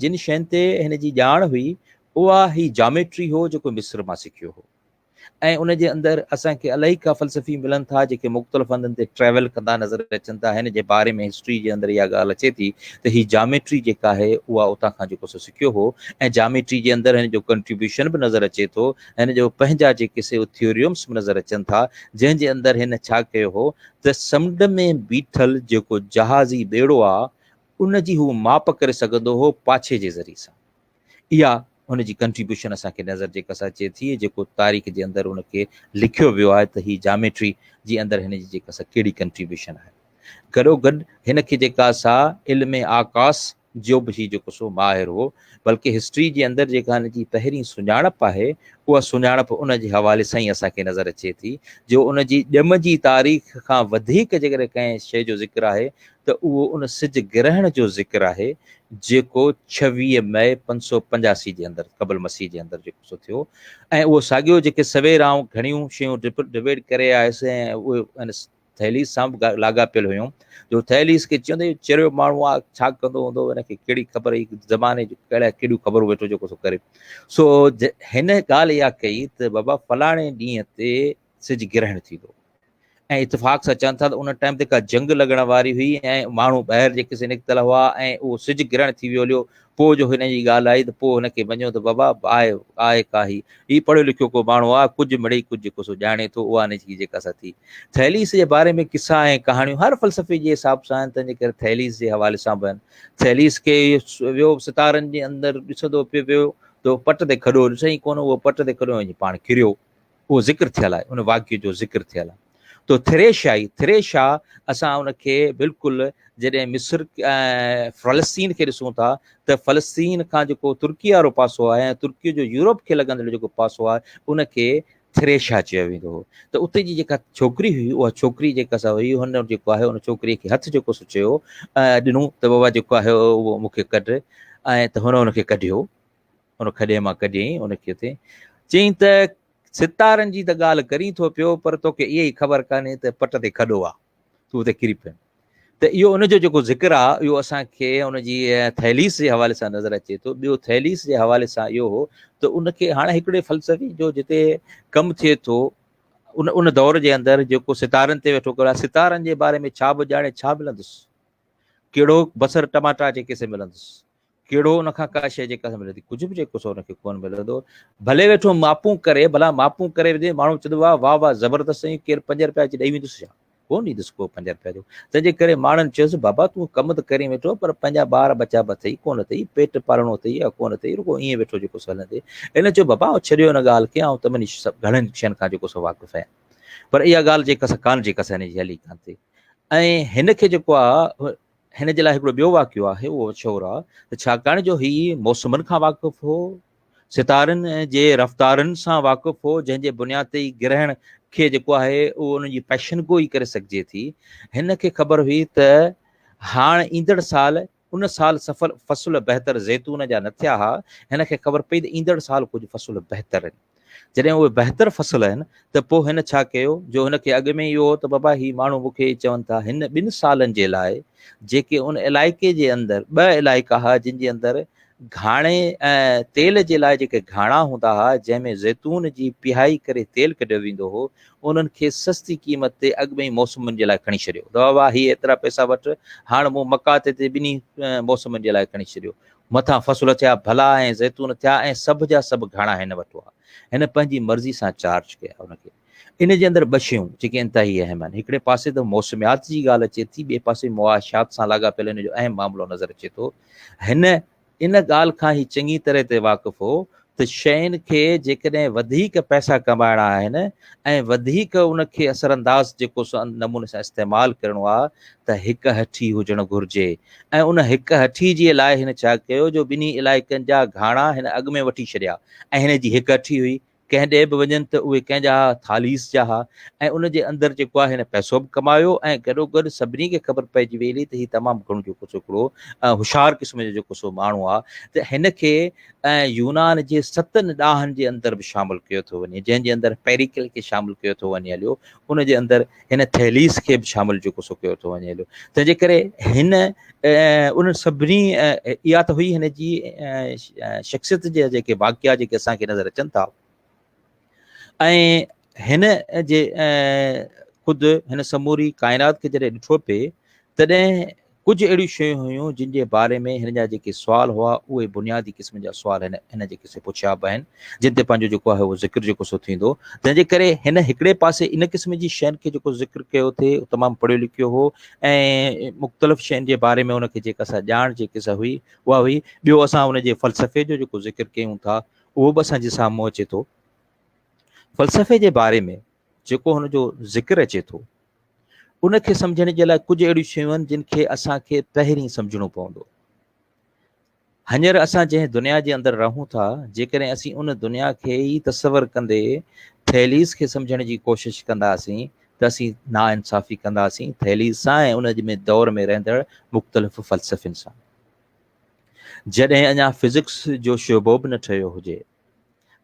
جن شين تي هن جي ڄاڻ هئي اها هي جاميٽري هو جيڪو مصر مان سکيو هو ۽ ان جي اندر اسان کي الائي ڪا فلسفي ملن ٿا جيڪي مختلف هنڌن تي ٽريول ڪندا نظر اچن ٿا. هن جي باري ۾ هسٽري جي اندر اها ڳالهه اچي ٿي ته هي جاميٽري جيڪا آهي اها اتان کان جيڪو سو سکيو هو ۽ جاميٽري جي اندر هن جو ڪنٽريبيوشن به نظر اچي ٿو. هن جو پنهنجا جيڪي سي ٿيوريمس به نظر اچن ٿا جنهن جي اندر هن ڇا ڪيو هو ته سمنڊ ۾ بيٺل جيڪو جهازي ٻيڙو آ ان جي هو ماپ ڪري سگهندو هو پاڇي جي ذريعي سان. اها هن جي ڪنٽريبيوشن اسان کي نظر جيڪا سا اچي ٿي جيڪو تاريخ جي اندر ان کي لکيو ويو آهي ته هي جاميٽري جي اندر هن جي جيڪا سا ڪهڙي ڪنٽريبيوشن آهي گڏو گڏ هن کي جيڪا سا علم آڪاس جو به هي جيڪو سو ماهر هو بلڪه هسٽري جي اندر جيڪا هن جي پهرين سڃاڻپ آهي اها سڃاڻپ ان جي حوالي سان ئي اسان کي نظر اچي ٿي جو ان جي ڄم جي تاريخ کان وڌيڪ جيڪڏهن ڪنهن شيء جو ذڪر آهي ته اهو ان سج گرهڻ جو ذڪر آهي جيڪو 26 مئي 585 جي اندر قبل مسيح جي اندر جيڪو سو ٿيو ۽ اهو ساڳيو جيڪي سوير آئون گهڻيون شيون ڊبيٽ ڪري آيس ۽ اهي ٿيليس سان به لاڳاپيل هيون جو ٿيليس کي چيو ته اهو چريو ماڻهو آهي ڇا ڪندو هوندو هن کي ڪهڙي خبر هي زماني جون ڪهڙا ڪهڙيون خبرون ويٺو جيڪو سو ڪري سو هن ڳالهه اها ڪئي ته بابا فلاڻي ڏينهن تي سج گرهڻ ٿيندو ۽ اتفاق سان چون ٿا ته ان ٽائيم تي ڪا جنگ لڳڻ واري هئي ۽ ماڻهو ٻاهر جيڪي سي نڪتل هئا ۽ اهو سج گرهڻ ٿي ويو هليو پوء جو هن جي ڳالهه آئي ته پوء هن کي مڃيو ته بابا آهي آهي ڪا هي هي پڙهيو لکيو ڪو ماڻهو آهي ڪجهه مڙئي ڪجهه جيڪو سو ڄاڻي ٿو اها هن جي جيڪا سا ٿي. ٿيليس جي باري ۾ قصا ۽ ڪهاڻيون هر فلسفي جي حساب سان آهن تنهن جي ڪري ٿيليس جي حوالي سان به آهن. ٿيليس کي ويو ستارن جي اندر ڏسندو پيو ويو ته پٽ تي کڏو ڏسئي ڪونه اهو پٽ تي کڏو وڃي پاڻ ڪريو. اهو ذڪر ٿيل آهي ان واقعي جو ذڪر ٿيل آهي تو ٿريشائي ٿريشا اسان ان کي بلڪل جڏهن مصر فلسطين کي ڏسون ٿا ته فلسطين کان جيڪو ترڪي وارو پاسو آهي ۽ ترڪي جو يورپ کي لڳندڙ جيڪو پاسو آهي ان کي ٿريشا چيو ويندو هو ته اتي جي جيڪا ڇوڪري هئي اها ڇوڪري جيڪا سا هئي هن جيڪو آهي ان ڇوڪري کي هٿ جيڪو سو چيو ڏنو ته بابا جيڪو آهي اهو مون کي ڪڍ ۽ ته هن ان کي ڪڍيو ان کڏي مان ڪڍيائين ان کي اتي چيائين ته ستارن جي ته ڳالهه ڪرين ٿو پيو پر توکي اها ئي خبر ڪانهي ته پٽ تي کڏو آ تون اتي ڪري پين ته اهو ان جو جيڪو ذڪر آ اهو اسان کي ان جي ٿيليس جي حوالي سان نظر اچي ٿو ٻيو ٿيليس جي حوالي سان اهو هو ته ان کي هاڻي هڪڙي فلسفي جو جتي ڪم ٿئي ٿو ان ان دور جي اندر جيڪو ستارن تي ويٺو ڪري ستارن جي باري ۾ ڇا به ڄاڻي ڇا ملندس ڪهڙو بصر ٽماٽا جيڪي سي ملندس ڪهڙو ان کان ڪا شيء جيڪا ملي ٿي ڪجهه به جيڪو سو ان کي ڪونه ملندو ڀلي ويٺو ماپون ڪري ڀلا ماپون ڪري وڌي ماڻهو چوندو واهه واهه واهه زبردست سائين ڪير پنج روپيا اچي ڏئي ويندس ڇا ڪونه ڏيندس ڪو پنج روپيا جو تنهن جي ڪري ماڻهن چيس بابا تون ڪم ته ڪرين ويٺو پر پنهنجا ٻار ٻچا به اٿئي ڪونه اٿئي پيٽ پالڻو اٿئي يا ڪونه اٿئي رڳو ائين ويٺو جيڪو سو هلندي هن چيو بابا آئون ڇڏيو ان ڳالهه کي آئون تمني گهڻن شين کان جيڪو سو واقف آهيان پر اها ڳالهه جيڪا سا ڪانه جيڪا سا هن جي هلي ڪانه ٿي ۽ هن کي جيڪو آهي هن جي لاء هڪڙو ٻيو واقعو آهي اهو مشهور آهي ته ڇاڪاڻ جو هي موسمن کان واقف هو، ستارن جي رفتارن سان واقف هو، جنهن جي بنياد تي ئي گرهڻ کي جيڪو آهي اهو ان جي پيشن گوئي ڪري سگهجي ٿي. هن کي خبر هئي ته هاڻ ايندڙ سال ان سال سفل فصل بهتر زيتون جا نه ٿيا ها، هن کي خبر پئي ته ايندڙ سال ڪجهه فصل بهتر آهن. جڏهن اهي بهتر فصل آهن ته پوء هن ڇا ڪيو جو هن کي اڳ ۾ اهو هو ته بابا هي ماڻهو مون کي چون ٿا هن ٻن سالن جي لاء جيڪي ان علائقي جي اندر ٻه علائقا هئا جن جي اندر گهاڻي ۽ تيل جي لاء جيڪي گهاڻا هوندا هئا جنهن ۾ زيتون جي پيهائي ڪري تيل ڪڍيو ويندو هو انهن کي سستي قيمت تي اڳ ۾ ئي موسمن جي لاء کڻي ڇڏيو ته بابا هي ايترا پئسا وٺ هاڻ مون مقاطعي تي ٻنهي موسمن جي لاء کڻي ڇڏيو مٿان فصل ٿيا، ڀلا ۽ زيتون ٿيا ۽ سڀ جا سڀ گهاڻا هن وٽ هئا. هن پنهنجي مرضي سان چارج ڪيا ان کي. ان جي اندر ٻه شيون جيڪي انتهائي اهم آهن. هڪڙي پاسي ته موسميات جي ڳالهه اچي ٿي، ٻئي پاسي معاشيات سان لاڳاپيل ان جو اهم معاملو نظر اچي ٿو. هن ان ڳالهه کان هي چڱي طرح تي واقف هو ته شين کي جيڪڏهن وڌيڪ پئسا ڪمائڻا آهن ۽ وڌيڪ ان کي اثرانداز جيڪو سو نموني سان استعمال ڪرڻو آهي ته هڪ هٺي هجڻ گهرجي ۽ ان هڪ هٺي جي لاء هن ڇا ڪيو جو ٻنهي علائقن جا گهاڻا هن اڳ ۾ وٺي ڇڏيا ۽ هن جي هڪ هٺي هئي ڪنهن ڏي به وڃن ته اهي ڪنهن جا ها ٿاليس جا ها ۽ ان جي اندر جيڪو آهي هن پئسو به ڪمايو ۽ گڏوگڏ سڀني کي خبر پئجي ويئي ته هي تمام گهڻو جيڪو سو هڪڙو هوشيار قسم جو جيڪو سو ماڻهو آهي ته هن کي يونان جي ستن ڏاهن جي اندر به شامل ڪيو ٿو وڃي جنهن جي اندر پيريڪل کي شامل ڪيو ٿو وڃي هليو ان جي اندر هن ٿيليس کي به شامل جيڪو سو ڪيو ٿو وڃي هليو تنهن جي ڪري هن انهن سڀني اها ته هئي هن جي شخصيت جي جيڪي واقعا جيڪي اسان کي نظر اچن ٿا ۽ هن جي خود هن سموري ڪائنات کي جڏهن ڏٺو پئي تڏهن ڪجهه اهڙيون شيون هيون جن جي باري ۾ هن جا جيڪي سوال هئا اهي بنيادي قسم جا سوال هن هن جيڪي سي پڇيا به آهن جن تي پنهنجو جيڪو آهي اهو ذڪر جيڪو سو ٿيندو تنهن جي ڪري هن هڪڙي پاسي ان قسم جي شين کي جيڪو ذڪر ڪيو ٿي تمام پڙهيو لکيو هو ۽ مختلف شين جي باري ۾ ان کي جيڪا سا ڄاڻ جيڪي سا هئي اها هئي ٻيو اسان ان جي فلسفي جو جيڪو ذڪر ڪيون ٿا اهو به اسان جي سامهون اچي ٿو فلسفي جي باري ۾ جيڪو هن جو ذڪر اچي ٿو ان کي سمجهڻ جي لاء ڪجهه اهڙيون شيون آهن جن کي اسان کي پهرين سمجهڻو پوندو. هينئر اسان جنهن دنيا جي اندر رهون ٿا، جيڪڏهن اسين ان دنيا کي ئي تصور ڪندي ٿيليس کي سمجهڻ جي ڪوشش ڪنداسين ته اسين ناانصافي ڪنداسين ٿيليس سان ۽ ان جي دور ۾ رهندڙ مختلف فلسفين سان. جڏهن اڃا فزڪس جو شعبو به نه ٺهيو هجي،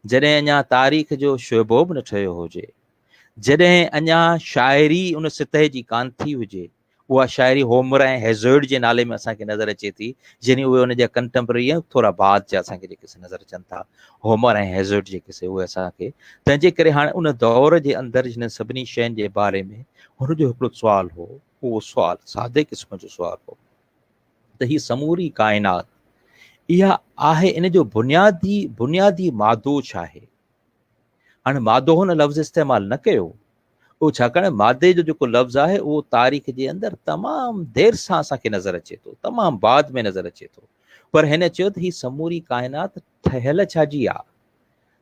جڏهن اڃا تاريخ جو شعبو به نه ٺهيو هجي، جڏهن اڃا شاعري ان سطح جي ڪانه ٿي هجي، اها شاعري هومر ۽ هيزرڊ جي نالي ۾ اسان کي نظر اچي ٿي، يعني اهي ان جا ڪنٽمپرري ۽ ٿورا بعد جا اسان کي جيڪي سي نظر اچن ٿا، هومر ۽ هيزرڊ جيڪي سي اهي اسان کي، تنهن جي ڪري هاڻي ان دور جي اندر هنن سڀني شين جي باري ۾ هن جو هڪڙو سوال هو، اهو سوال سادي قسم جو سوال هو ته هي سموري ڪائنات اها آهي، ان جو بنيادي بنيادي مادو ڇا آهي؟ هاڻي مادو هن لفظ استعمال نه ڪيو، اهو ڇاڪاڻ مادي جو جيڪو لفظ آهي اهو تاريخ جي اندر تمام دير سان اسان کي نظر اچي ٿو، تمام بعد ۾ نظر اچي ٿو. پر هن چيو ته هي سموري ڪائنات ٺهيل ڇا جي آ؟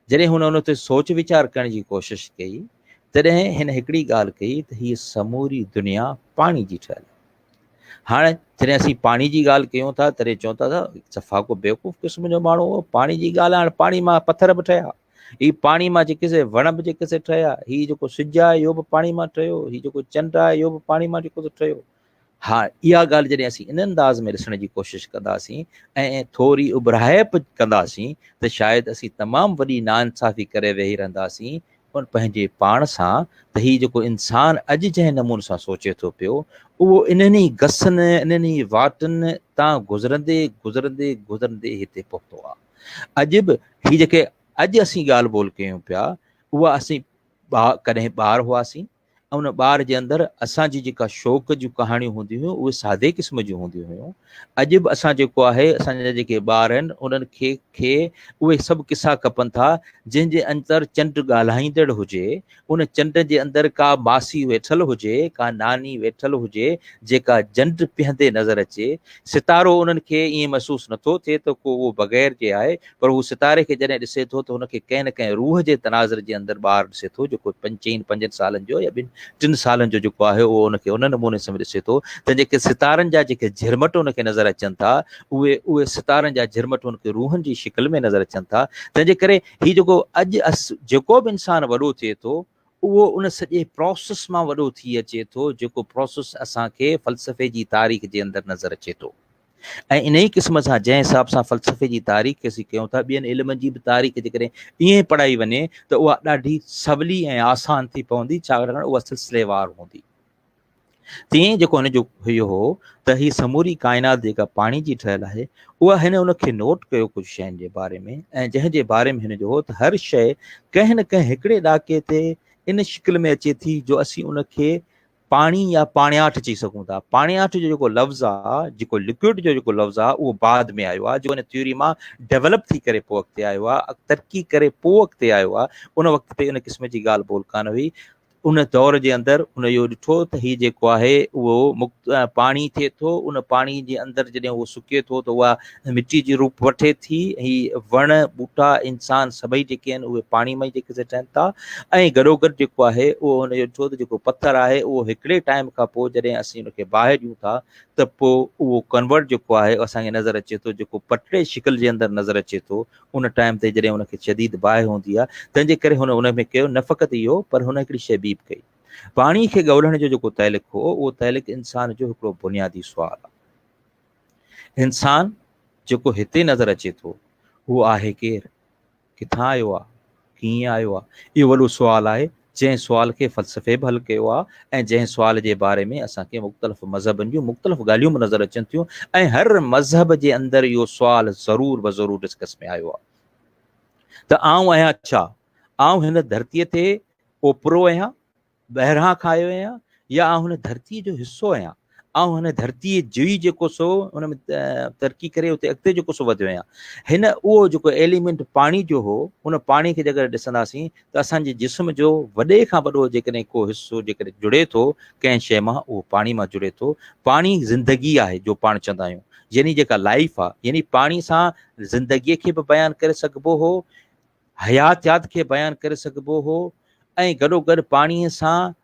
جڏهن هن ان تي سوچ ويچار ڪرڻ جي ڪوشش ڪئي تڏهن هن هڪڙي ڳالهه ڪئي ته هيء سموري دنيا پاڻي جي ٺهيل آهي. هاڻي جڏهن اسين پاڻي جي ڳالهه ڪيون ٿا تڏهن چون ٿا ته صفا ڪو بيوقوف قسم جو ماڻهو هو، پاڻي جي ڳالهه هاڻي پاڻي مان پٿر به ٺهيا، هي پاڻي مان جيڪي سي وڻ به جيڪي سي ٺهيا، هي جيڪو سج آهي اهو به پاڻي مان ٺهيو، هي جيڪو چنڊ آهي اهو به پاڻي مان جيڪو سو ٺهيو. ها اها ڳالهه جڏهن اسين ان انداز ۾ ڏسڻ جي ڪوشش ڪنداسين ۽ ٿوري اٻهرائپ ڪنداسين ته شايد اسين تمام وڏي ناانصافي ڪري ويهي رهنداسين ان پنهنجي پاڻ سان ته هي جيڪو انسان اڄ جنهن نموني سان سوچي ٿو پيو اهو انهن ئي گسن، انهن ئي واٽن تان گذرندي گذرندي گذرندي هتي پهتو آهي. اڄ به هي جيڪي اڄ اسين ڳالهه ٻولهه ڪيون پيا اها اسين ڪڏهن ٻار هئاسين ۽ ان ٻار جي اندر اسان جي جيڪا شوق جون ڪهاڻيون هونديون هيون اهي سادي قسم جون هونديون هيون. اڄ به اسان جيڪو آهي اسان جا جيڪي ٻار آهن انهن کي کي اهي سڀ قصا کپن ٿا جنهن جي اندر چنڊ ڳالهائيندڙ هجي، ان چنڊ جي اندر ڪا ماسي ويٺل هجي، ڪا ناني ويٺل هجي جيڪا جنڊ پيهندي نظر اچي. ستارو انهن کي ائين محسوس نٿو ٿئي ته ڪو اهو بغير جي آهي پر هو ستاري کي جڏهن ڏسي ٿو ته هن کي ڪنهن نه ڪنهن روح جي تناظر جي اندر ٻار ڏسي ٿو جيڪو پنج چئن پنجن سالن جو يا ٻن ٽن سالن جو جيڪو آهي اهو ان کي ان نموني سان ڏسي ٿو ته جيڪي ستارن جا جيڪي جهرمٽ ان کي نظر اچن ٿا اهي اهي ستارن جا جهرمٽ ان کي روحن جي شڪل ۾ نظر اچن ٿا تنهن جي ڪري هي جيڪو اڄ جيڪو به انسان وڏو ٿئي ٿو اهو ان سڄي پروسيس مان وڏو ٿي اچي ٿو جيڪو پروسيس اسان کي فلسفي جي تاريخ جي اندر نظر اچي ٿو. ۽ انهيء قسم سان جنهن حساب سان فلسفي جي تاريخ کي اسين ڪيون ٿا، ٻين علمن جي به تاريخ جيڪڏهن ائين پڙهائي وڃي ته اها ڏاڍي سولي ۽ آسان ٿي پوندي، ڇاڪاڻ اها سلسليوار هوندي. تيئن ئي جيڪو هن جو اهو هو ته هي سموري ڪائنات جيڪا پاڻي جي ٺهيل آهي، اها هن ان کي نوٽ ڪيو ڪجهه شين جي باري ۾ ۽ جنهن جي باري ۾ هن جو هو ته هر شيء ڪنهن نه ڪنهن هڪڙي ڏاڪي تي ان شڪل ۾ اچي ٿي جو اسين ان کي پاڻي يا پاڻياٺ چئي سگهون ٿا. پاڻياٺ جو جيڪو لفظ آ، جيڪو لڪوئڊ جو جيڪو لفظ آ، اهو بعد ۾ آيو آ، جيڪو ان ٿيوري مان ڊيولپ ٿي ڪري پوء اڳتي آيو آ، ترقي ڪري پوء اڳتي آيو آ. ان وقت تي ان قسم جي ڳالهه ٻولهه ڪانه هئي. ان دور جي اندر ان اهو ڏٺو ته هي جيڪو آهي اهو پاڻي ٿئي ٿو، ان پاڻي جي اندر جڏهن اهو سڪي ٿو ته اها مٽي جي روپ وٺي ٿي. هي وڻ، ٻوٽا، انسان سڀئي جيڪي آهن اهي پاڻي مان ئي جيڪي سي ٺهن ٿا. ۽ گڏوگڏ جيڪو آهي اهو هن جو ڏٺو ته جيڪو پٿر آهي اهو هڪڙي ٽائيم کان پوء جڏهن اسين ان کي باهه ڏيون ٿا ته پوء اهو ڪنورٽ جيڪو آهي اسان کي نظر اچي ٿو جيڪو پٽڙي شڪل جي اندر نظر اچي ٿو ان ٽائيم تي جڏهن ان کي شديد باهه هوندي آهي تنهن جي ڪري هن ان ۾ ڪيو نه فقط اهو پر هن هڪڙي شيء ٻي به ڪئي پاڻي کي ڳولڻ جو جيڪو تعلق هو اهو تعلق انسان جو هڪڙو بنيادي سوال آهي انسان جيڪو هتي نظر اچي ٿو اهو آهي ڪير؟ ڪٿان آيو آ؟ ڪيئن آيو آ؟ اهو وڏو سوال آهي، جنهن سوال کي فلسفي به حل ڪيو آ ۽ جنهن سوال جي باري ۾ اسان کي مختلف مذهبن جون مختلف ڳالهيون به نظر اچن ٿيون ۽ هر مذهب جي اندر اهو سوال ضرور به ضرور ڊسڪس ۾ آيو آ ته آئون آهيان ڇا؟ آئون هن ڌرتيء تي اوپرو آهيان؟ ٻاهران کان آيو آهيان يا آئون هن ڌرتيء جو حصو آهيان، آئون هن ڌرتيء جو ئي جيڪو سو ان ۾ ترقي ڪري اتي اڳتي جيڪو سو وڌيو آهيان. هن اهو جيڪو ايليمينٽ پاڻي جو هو، ان پاڻي کي جيڪڏهن ڏسنداسين ته اسان جي جسم جو وڏي کان وڏو جيڪڏهن ڪو حصو جيڪڏهن جڙي ٿو ڪنهن شيء مان اهو پاڻي مان جڙي ٿو. پاڻي زندگي آهي جو پاڻ چوندا آهيون يعني جيڪا لائيف آهي يعني پاڻي سان زندگيء کي به بيان ڪري سگهبو هو، حياتيات کي بيان ڪري سگهبو هو ۽ گڏوگڏ پاڻيء سان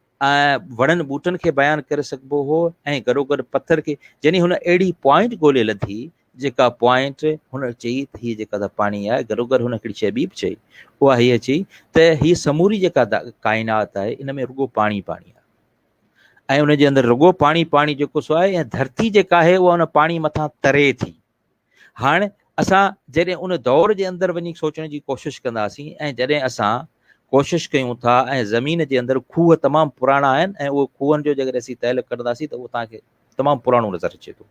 وڻن ٻوٽن کي بيان ڪري سگهبو هو ۽ گڏوگڏ پٿر کي يعني هن اهڙي پوائنٽ ڳولي لڌي جيڪا پوائنٽ هن چئي ته هيء جيڪا ته پاڻي آهي گڏوگڏ هن هڪڙي شيء ٻي به چئي اها هيء چئي ته هيء سموري جيڪا ڪائنات آهي ان ۾ رڳو پاڻي پاڻي آهي ۽ ان جي اندر رڳو پاڻي پاڻي جيڪو سو آهي ۽ ڌرتي جيڪا آهي اها ان پاڻي مٿان تري ٿي. هاڻ اسان جڏهن ان دور جي اندر وڃي سوچڻ جي ڪوشش ڪنداسين ۽ جڏهن اسان ڪوشش ڪيون ٿا ۽ زمين جي اندر کوهه تمام پراڻا آهن ۽ اهي کوهن جو جيڪڏهن اسين تعلق ڪڍنداسين ته اهو توهان کي تمام پراڻو نظر اچي ٿو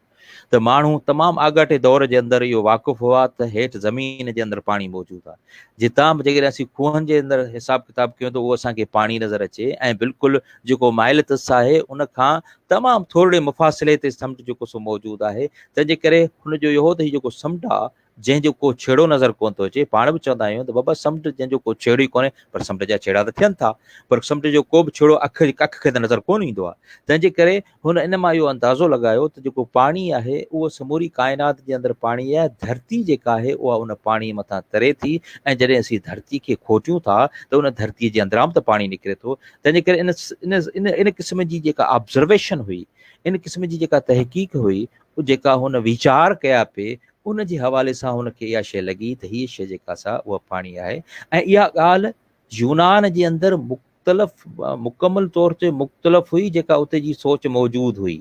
ته ماڻهو تمام آڳاٽي دور جي اندر اهو واقف هئا ته هيٺ زمين جي اندر پاڻي موجود آهي جتان به جيڪڏهن اسين کوهن جي اندر حساب ڪتاب ڪيون ته اهو اسان کي پاڻي نظر اچي ۽ بلڪل جيڪو مائل تس آهي ان کان تمام ٿورڙي مفاصلي تي سمنڊ جيڪو سو موجود آهي تنهن جي ڪري هن جو اهو ته هي جيڪو سمنڊ آهي جنهن جو ڪو ڇيڙو نظر ڪونه ٿو اچي. پاڻ به چوندا آهيون ته بابا سمنڊ جنهن جو ڪو ڇيڙو ئي ڪونهي، پر سمنڊ جا ڇيڙا ته ٿين ٿا، پر سمنڊ جو ڪو به ڇيڙو اک اک کي ته نظر ڪونه ايندو آهي. تنهن جي ڪري هن ان مان اهو اندازو لڳايو ته جيڪو پاڻي آهي اهو سموري ڪائنات جي اندر پاڻي آهي، ڌرتي جيڪا آهي اها ان پاڻي مٿان تري ٿي ۽ جڏهن اسين ڌرتي کي کوٽيون ٿا ته ان ڌرتي جي اندران به ته پاڻي نڪري ٿو. تنهن جي ڪري ان ان ان قسم جي جيڪا آبزرويشن هئي، ان قسم جي جيڪا تحقيق هئي، جيڪا هن ويچار ڪيا پئي، ان جي حوالي سان هن کي اها شيء لڳي ته هيء شيء جيڪا سا اها پاڻي آهي ۽ اها ڳالهه يونان جي اندر مختلف مڪمل طور تي مختلف هئي جيڪا اتي جي سوچ موجود هئي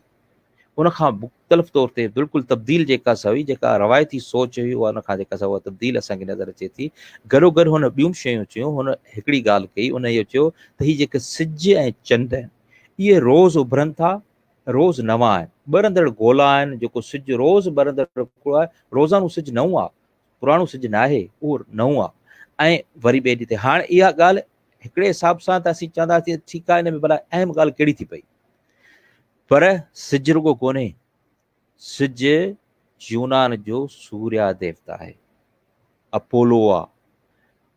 ان کان مختلف طور تي بلڪل تبديل جيڪا سا هئي جيڪا روايتي سوچ هئي اها ان کان جيڪا سا اها تبديل اسان کي نظر اچي ٿي گڏو گڏ هن ٻيون شيون چيون هن هڪڙي ڳالهه ڪئي ان اهو چيو ته هي جيڪي سج ۽ چنڊ آهن اهي روز اڀرن ٿا روز نوان آهن، ٻرندڙ گولا آهن، جيڪو سج روز ٻرندڙ آهي، روزانو سج نئون آهي، پراڻو سج ناهي، اهو نئون آهي ۽ وري ٻئي ڏينهن تي هاڻ اها ڳالهه هڪڙي حساب سان ته اسين چونداسين ٺيڪ آهي ان ۾ ڀلا اهم ڳالهه ڪهڙي ٿي پئي پر سج رڳو ڪونهي، سج يونان جو سوريا ديوتا آهي، اپولو آ،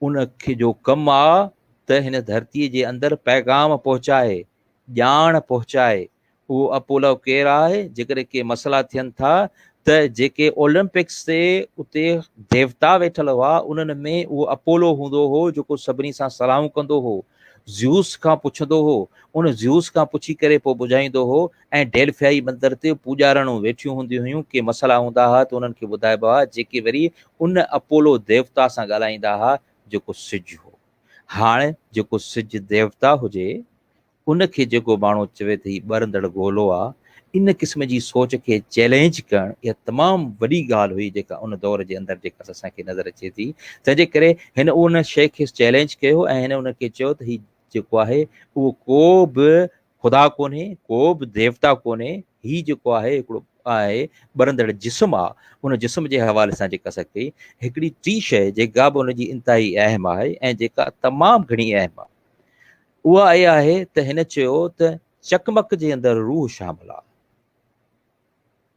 ان کي جو ڪم آ ته هن ڌرتيء جي اندر پيغام پهچائي، ڄاڻ پهچائي. اهو اپولو ڪير آهي؟ جيڪڏهن ڪي مسئلا ٿين ٿا ته جيڪي اولمپڪس تي اتي ديوتا ويٺل هئا، انهن ۾ اهو اپولو هوندو هو جيڪو سڀني سان صلاحون ڪندو هو، زيوس کان پڇندو هو، ان زيوس کان پڇي ڪري پوء ٻڌائيندو هو ۽ ڊيلفيائي مندر تي پوڄارڻون ويٺيون هونديون هيون، ڪي مسئلا هوندا ها ته انهن کي ٻڌائبا ها، جيڪي وري ان اپولو ديوتا سان ڳالهائيندا ها، جيڪو سج هو. هاڻ جيڪو سج ديوتا هجي، ان کي جيڪو ماڻهو چوي ته هي ٻرندڙ گولو آ، ان قسم جي سوچ کي چئلينج ڪرڻ اها تمام وڏي ڳالهه هئي جيڪا ان دور جي اندر جيڪا اسان کي نظر اچي ٿي. تنهن جي ڪري هن ان شيء کي چئلينج ڪيو ۽ هن ان کي چيو ته هي جيڪو آهي اهو ڪو به خدا ڪونهي، ڪو به ديوتا ڪونهي، هي جيڪو آهي هڪڙو آهي ٻرندڙ جسم آ، ان جسم جي حوالي سان جيڪا اسان ڪئي، هڪڙي ٽي شيء جيڪا به ان جي انتهائي اهم آهي ۽ جيڪا تمام گهڻي اهم آ، اها اها آهي ته هن چيو ته چقمق جي اندر روح شامل آ.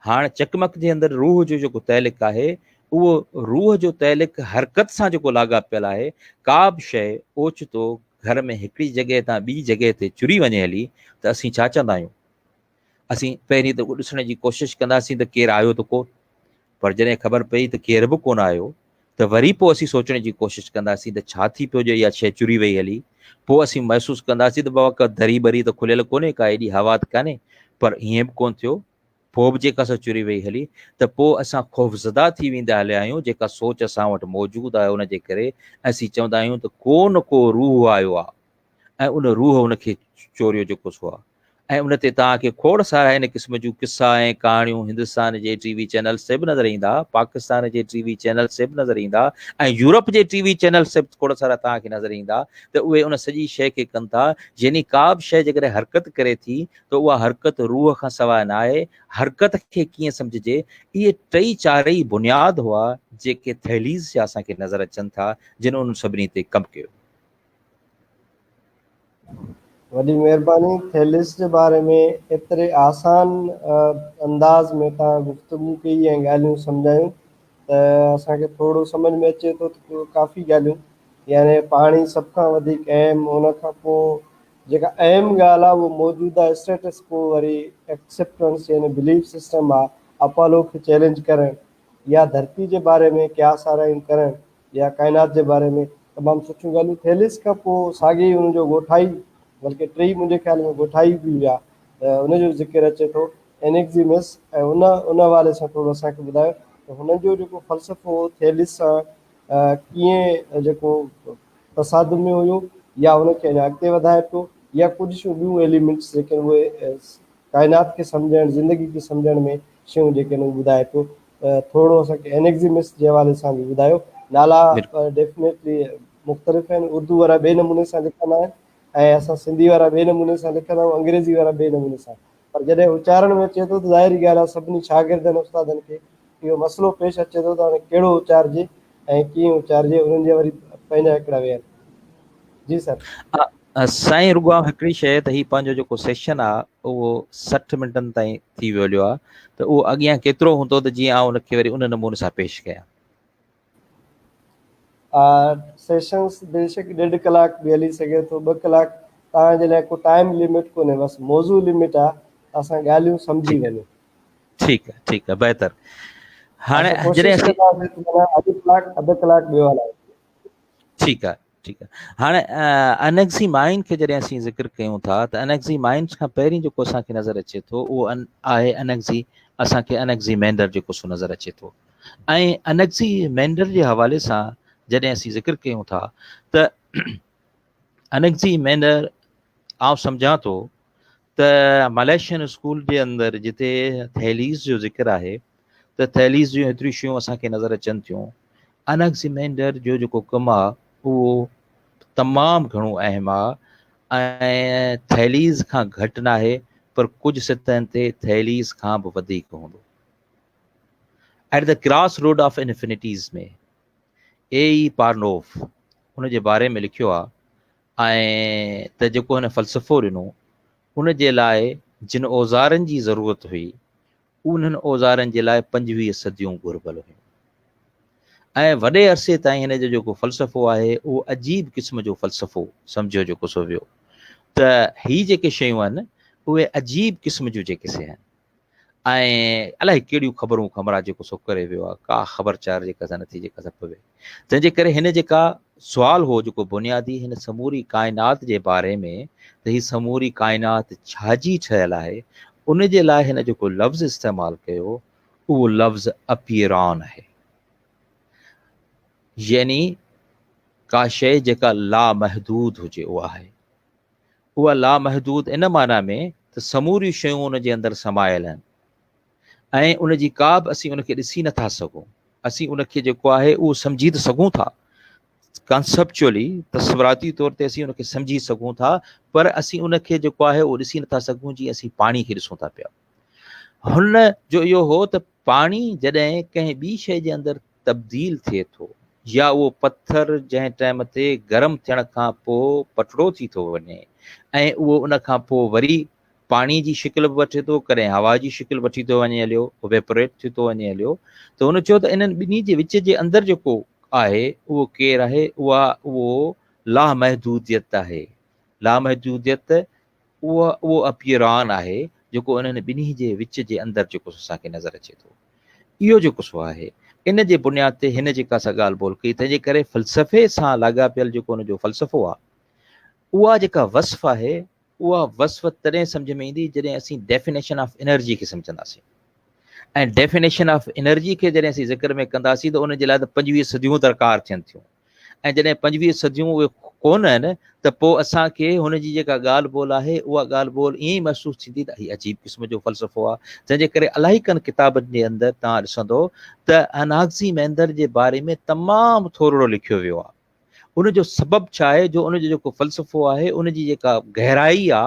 هاڻ چقمق جي اندر روح جو جيڪو تعلق آهي، اهو روح جو تعلق حرڪت سان جيڪو لاڳاپيل آهي، ڪا به شيء اوچتو گهر ۾ هڪڙي جڳهه تان ٻي جڳهه تي چري وڃي هلي ته اسين ڇا چوندا آهيون؟ اسين پهرين ته ڏسڻ جي ڪوشش ڪنداسين ته ڪير آيو ته ڪو، پر جڏهن خبر پئي ته ڪير به ڪونه آيو ته وري پوء اسين سوچڻ جي ڪوشش ڪنداسين ته ڇا ٿي پيو جو اها شيء چري وئي هلي. پوء اسين محسوس ڪنداسين ته بابا ڪا دري ٻري ته کليل ڪونهي، ڪا ايڏي هوا ته ڪانهي، پر ائين به ڪونه ٿيو، پوء به جيڪا سا چري وئي هلي ته پوء اسان خوفزده ٿي ويندا هليا آهيون، جيڪا سوچ اسان وٽ موجود آهي ان جي ڪري اسين چوندا آهيون ته ڪو نه ڪو روح آيو آهي ۽ ان روح ان کي چوريو جيڪو سو آهي. ۽ ان تي توهان کي کوڙ سارا ان قسم جون قصا ۽ ڪهاڻيون هندستان جي ٽي وي چينلز تي به نظر ايندا، پاڪستان جي ٽي وي چينلز تي به نظر ايندا ۽ يورپ جي ٽي وي چينلز تي به کوڙ سارا توهان کي نظر ايندا ته اهي ان سڄي شيء کي ڪن ٿا يعني ڪا به شيء جيڪڏهن حرڪت ڪري ٿي ته اها حرڪت روح کان سواء ناهي، حرڪت کي ڪيئن سمجهجي؟ اهي ٽئي چارئي بنياد هئا جيڪي ٿيليز جا اسان کي نظر اچن ٿا جن انهن سڀني تي ڪم ڪيو. وڏي مهرباني ٿيلس جي باري ۾ ايتري آسان انداز ۾ توهان گفتگو ڪئي ۽ ڳالهيون سمجهايون ته اسان کي ٿورو سمجهه ۾ اچي ٿو ته ڪافي ڳالهيون يعني پاڻي سڀ کان وڌيڪ اهم ان کان پوء جيڪا اهم ڳالهه آهي اهو موجوده اسٽيٽس ڪو واري ايڪسيپٽنس يعني بليف سسٽم آهي اپالو کي چئلينج ڪرڻ يا ڌرتي جي باري ۾ قياس آرائيون ڪرڻ يا ڪائنات جي باري ۾ تمام سٺيون ڳالهيون ٿيلس کان پوء ساڳي ئي ان جو ڳوٺائي بلڪه ٽئي منهنجي خيال ۾ ڳوٺائي به هيا ته ان جو ذڪر اچي ٿو اينيگزيمس ۽ ان ان حوالي سان ٿورو اسان کي ٻڌايو ته هن جو جيڪو فلسفو هو ٿيلس سان ڪيئن جيڪو تصادم ۾ هيو يا ان کي اڃا اڳتي وڌائي پيو يا ڪجهه شيون ٻيون ايليمينٽس جيڪي اهي ڪائنات کي سمجهڻ زندگي کي سمجهڻ ۾ شيون جيڪي آهن اهي ٻڌائي پيو ته ٿورو اسان کي اينيگزيمس جي حوالي سان به ٻڌايو نالا ڊيفنيٽلي مختلف آهن، اردو وارا ٻئي نموني سان لکندا آهن ۽ اسان سنڌي وارا ٻئي نموني سان لکندا آهيون، انگريزي وارا ٻئي نموني سان. پر جڏهن اچارڻ ۾ اچي ٿو ته ظاهري ڳالهه آهي سڀني شاگردن استادن کي اهو مسئلو پيش اچي ٿو ته هاڻي ڪهڙو اچارجي ۽ ڪيئن اچارجي، انهن جا وري پنهنجا هڪڙا وي آهن. جي سر. سائين رڳو آئون هڪڙي شيء ته هي پنهنجو جيڪو سيشن آ اهو 60 منٽن تائين ٿي ويو هليو آ ته اهو اڳيان ڪيترو هوندو ته جيئن آئون ان کي وري ان نموني سان پيش ڪيان. سيشنس بيشڪ ڏيڍ ڪلاڪ به هلي سگهي ٿو ٻه ڪلاڪ توهان جي لاء ڪو ٽائيم لمٽ ڪونهي بس موضوع لمٽ آ ته اسان ڳالهيون سمجهي وڃون. ٺيڪ آ ٺيڪ آ بهتر هاڻي اسان جڏهن ڪوشش اسين ڪنداسين ته معنيٰ اڌ ڪلاڪ اڌ ڪلاڪ ٻيو هلايون. ٺيڪ آ ٺيڪ آ هاڻي انيگزي مائن کي جڏهن اسين ذڪر ڪيون ٿا ته انيگزي مائنس کان پهرين جيڪو اسان کي نظر اچي ٿو اهو آهي انيگزي اسان کي انيگزي مينڊر جيڪو سو نظر اچي ٿو ۽ انيگزي مينڊر جي حوالي سان جڏهن اسين ذڪر ڪيون ٿا ته انيگزي مينڊر آئون سمجهان ٿو ته ملائيشين اسڪول جي اندر جتي ٿيليز جو ذڪر آهي ته ٿيليز جون ايتريون شيون اسان کي نظر اچن ٿيون انڪزيمينڊر جو جيڪو ڪم آ اهو تمام گهڻو اهم آ ۽ ٿيليز کان گهٽ ناهي پر ڪجهه سطحن تي ٿيليز کان به وڌيڪ هوندو. At the cross road of infinities ۾ A E Parnov ان جي باري ۾ لکيو آ ۽ ته جيڪو هن فلسفو ڏنو ان جي لاء جن اوزارن جي ضرورت هئي انهن اوزارن جي لاء 25 صديون گهربل هيون ۽ وڏي عرصي تائين هن جو جيڪو فلسفو آهي اهو عجيب قسم جو فلسفو سمجهيو جيڪو سو ويو ته هي جيڪي شيون آهن اهي عجيب قسم جون جيڪي سي آهن ۽ الائي ڪهڙيون خبرون خمرا جيڪو سو ڪري ويو آهي ڪا خبر چار جيڪا سا نٿي جيڪا سا پوي تنهن جي ڪري هن جيڪا سوال هو جيڪو بنيادي هن سموري ڪائنات جي باري ۾ ته هي سموري ڪائنات ڇا جي ٺهيل آهي ان جي لاء هن جيڪو لفظ استعمال ڪيو اهو لفظ اپيران آهي يعني ڪا شيء جيڪا لامحدود هجي اها آهي اها لامحدود ان معنيٰ ۾ ته سموريون شيون ان جي اندر سمايل آهن ۽ ان جي ڪا به اسين ان کي ڏسي نٿا سگهون. اسين ان کي جيڪو آهي اهو سمجهي ته سگهون ٿا، Conceptually، تصوراتي طور تي اسين ان کي سمجهي سگهون ٿا پر اسين ان کي جيڪو آهي اهو ڏسي نٿا سگهون جيئن اسين پاڻي کي ڏسون ٿا پيا. هن جو اهو هو ته پاڻي جڏهن ڪنهن ٻي شيء جي اندر تبديل ٿئي ٿو يا اهو پٿر جنهن ٽائيم تي گرم ٿيڻ کان پوء پٽڙو ٿي ٿو وڃي ۽ اهو ان کان پوء وري پاڻي جي شڪل به وٺي ٿو ڪڏهن هوا جي شڪل وٺي ٿو وڃي هليو Evaporate ٿي ٿو وڃي هليو ته هن چيو ته انهن ٻنهي جي وچ جي اندر جيڪو آهي اهو ڪير آهي اها اهو لامحدوديت آهي لامحدوديت اهو اهو اپيران آهي جيڪو انهن ٻنهي جي وچ جي اندر جيڪو اسان کي نظر اچي ٿو اهو جيڪو سو آهي ان جي بنياد تي هن جيڪا سا ڳالهه ٻولهه ڪئي تنهن جي ڪري فلسفي سان لاڳاپيل جيڪو ان جو فلسفو آهي اها جيڪا وصف آهي اها وصف تڏهن سمجهه ۾ ايندي جڏهن اسين ڊيفينيشن آف انرجي کي سمجهنداسين ۽ ڊيفينيشن آف انرجي کي جڏهن اسين ذڪر ۾ ڪنداسين ته ان جي لاء ته 25 صديون درڪار ٿين ٿيون ۽ جڏهن 25 صديون اهي ڪونه آهن ته پوء اسان کي هن جي جيڪا ڳالهه ٻولهه آهي اها ڳالهه ٻولهه ائين ئي محسوس ٿيندي ته هي عجيب قسم جو فلسفو آهي تنهن جي ڪري الاهي ڪن ڪتابن جي اندر توهان ڏسندو ته اناگزي ميندر جي باري ۾ تمام ٿورڙو لکيو ويو آهي ان جو سبب ڇا آهي جو ان جو جيڪو فلسفو آهي ان جي جيڪا گهرائي آ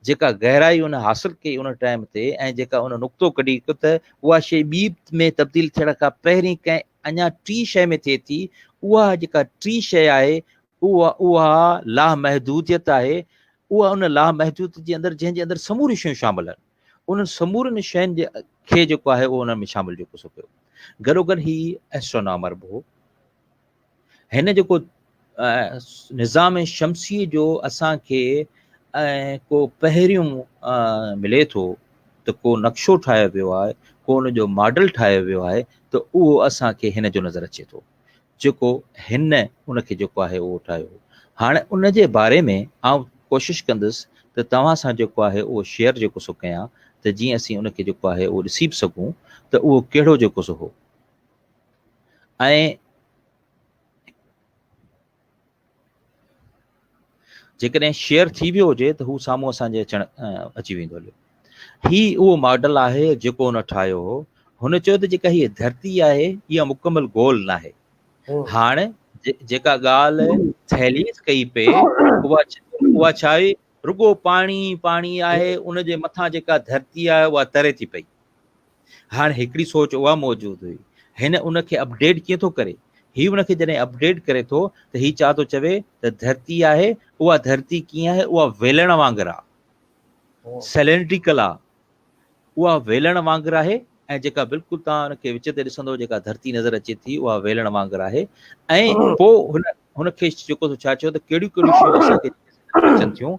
جيڪا گهرائي ان حاصل ڪئي ان ٽائيم تي ۽ جيڪا ان نقطو ڪڍي ته اها شيء ٻي ۾ تبديل ٿيڻ کان پهرين ڪنهن اڃا ٽي شيء ۾ ٿئي ٿي اها جيڪا ٽي شيء آهي اها اها لامحدوديت آهي اها ان لامحدوديت جي اندر جنهن جي اندر سموريون شيون شامل آهن انهن سمورين شين جي کي جيڪو آهي اهو ان ۾ شامل جيڪو سو ڪيو گڏوگڏ هي ايسٽرونامر به هو هن جيڪو نظام شمسي جو اسان کي ڪو پهريون ملي ٿو ته ڪو نقشو ٺاهيو ويو آهي ڪو ان جو ماڊل ٺاهيو ويو آهي ته اهو اسان کي هن جو نظر اچي ٿو جيڪو هن ان کي جيڪو آهي اهو ٺاهيو هاڻي ان جي باري ۾ آئون ڪوشش ڪندس ته توهان سان جيڪو آهي اهو شيئر جيڪو سو ڪيان ته جيئن اسين ان کي جيڪو آهي اهو ڏسي به سگهون ته اهو ڪهڙو جيڪو سو هو ۽ جيڪڏهن شيئر ٿي ويو هجي ته هو سامهون اسان جي اچڻ اچي ويندو هليو. هي اهو ماڊل آهي جيڪو هن ٺاهيو هو. هن چيو ته جيڪا هيء ڌرتي آهي اها مڪمل گول ناهي. هاڻ جيڪا ڳالهه ٿيليس ڪئي پئي اها اها ڇا هئي؟ رڳو پاڻي ئي پاڻي آهي، ان جي مٿان جيڪا ڌرتي آهي اها تري ٿي پئي. هاڻ هڪڙي سوچ اها موجود هئي. هن ان کي اپڊيٽ ڪيئن ٿو ڪري؟ هي ان کي جڏهن اپڊيٽ ڪري ٿو ته هي ڇا ٿو چوي ته ڌرتي آهي، اها ڌرتي ڪيئن آهي؟ اها ويلڻ وانگر آهي، سلينڊريڪل آهي. اها ويلڻ وانگر آهي ۽ جيڪا بلڪل توهان ان کي وچ تي ڏسندو جيڪا ڌرتي نظر اچي ٿي اها ويلڻ وانگر آهي ۽ پوء هن هن کي جيڪو ڇا چيو ته ڪهڙيون ڪهڙيون شيون اسان کي نظر اچن ٿيون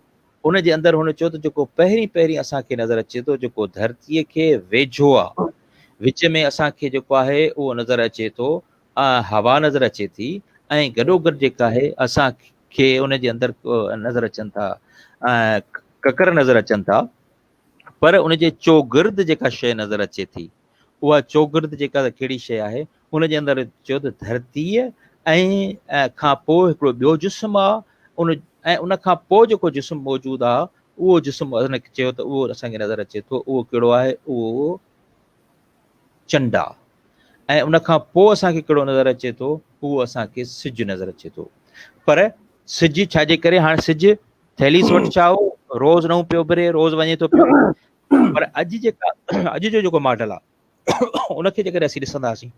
ان جي اندر هن چيو ته جيڪو پهرين پهرين اسان کي نظر اچي ٿو جيڪو ڌرتيء کي ويجهو آهي وچ ۾ اسان کي جيڪو آهي اهو نظر اچي ٿو هوا نظر اچي ٿي ۽ گڏوگڏ جيڪا آهي اسان کي ان جي اندر نظر اچن ٿا ڪڪر نظر اچن ٿا پر ان جي چوگرد جيڪا شيء نظر اچي ٿي، اها چوگرد جيڪا ڪهڙي شيء آهي، ان جي اندر چيو ته ڌرتيء ۽ کان پوء هڪڙو ٻيو جسم آ، ان ۽ ان کان پوء جيڪو جسم موجود آ، اهو جسم ان چيو ته اهو اسان کي نظر اچي ٿو، اهو ڪهڙو آهي، اهو چنڊ آ ۽ ان کان پوء اسان کي ڪهڙو نظر اچي ٿو، اهو اسان کي سج نظر اچي ٿو. پر سج ڇا جي ڪري هاڻ سج ٿيليس وٽ ڇا هو، روز نئون پيو اڀري، روز وڃي ٿو پيو. پر اڄ جيڪا اڄ جو جيڪو ماڊل آ ان کي جيڪڏهن اسين ڏسنداسين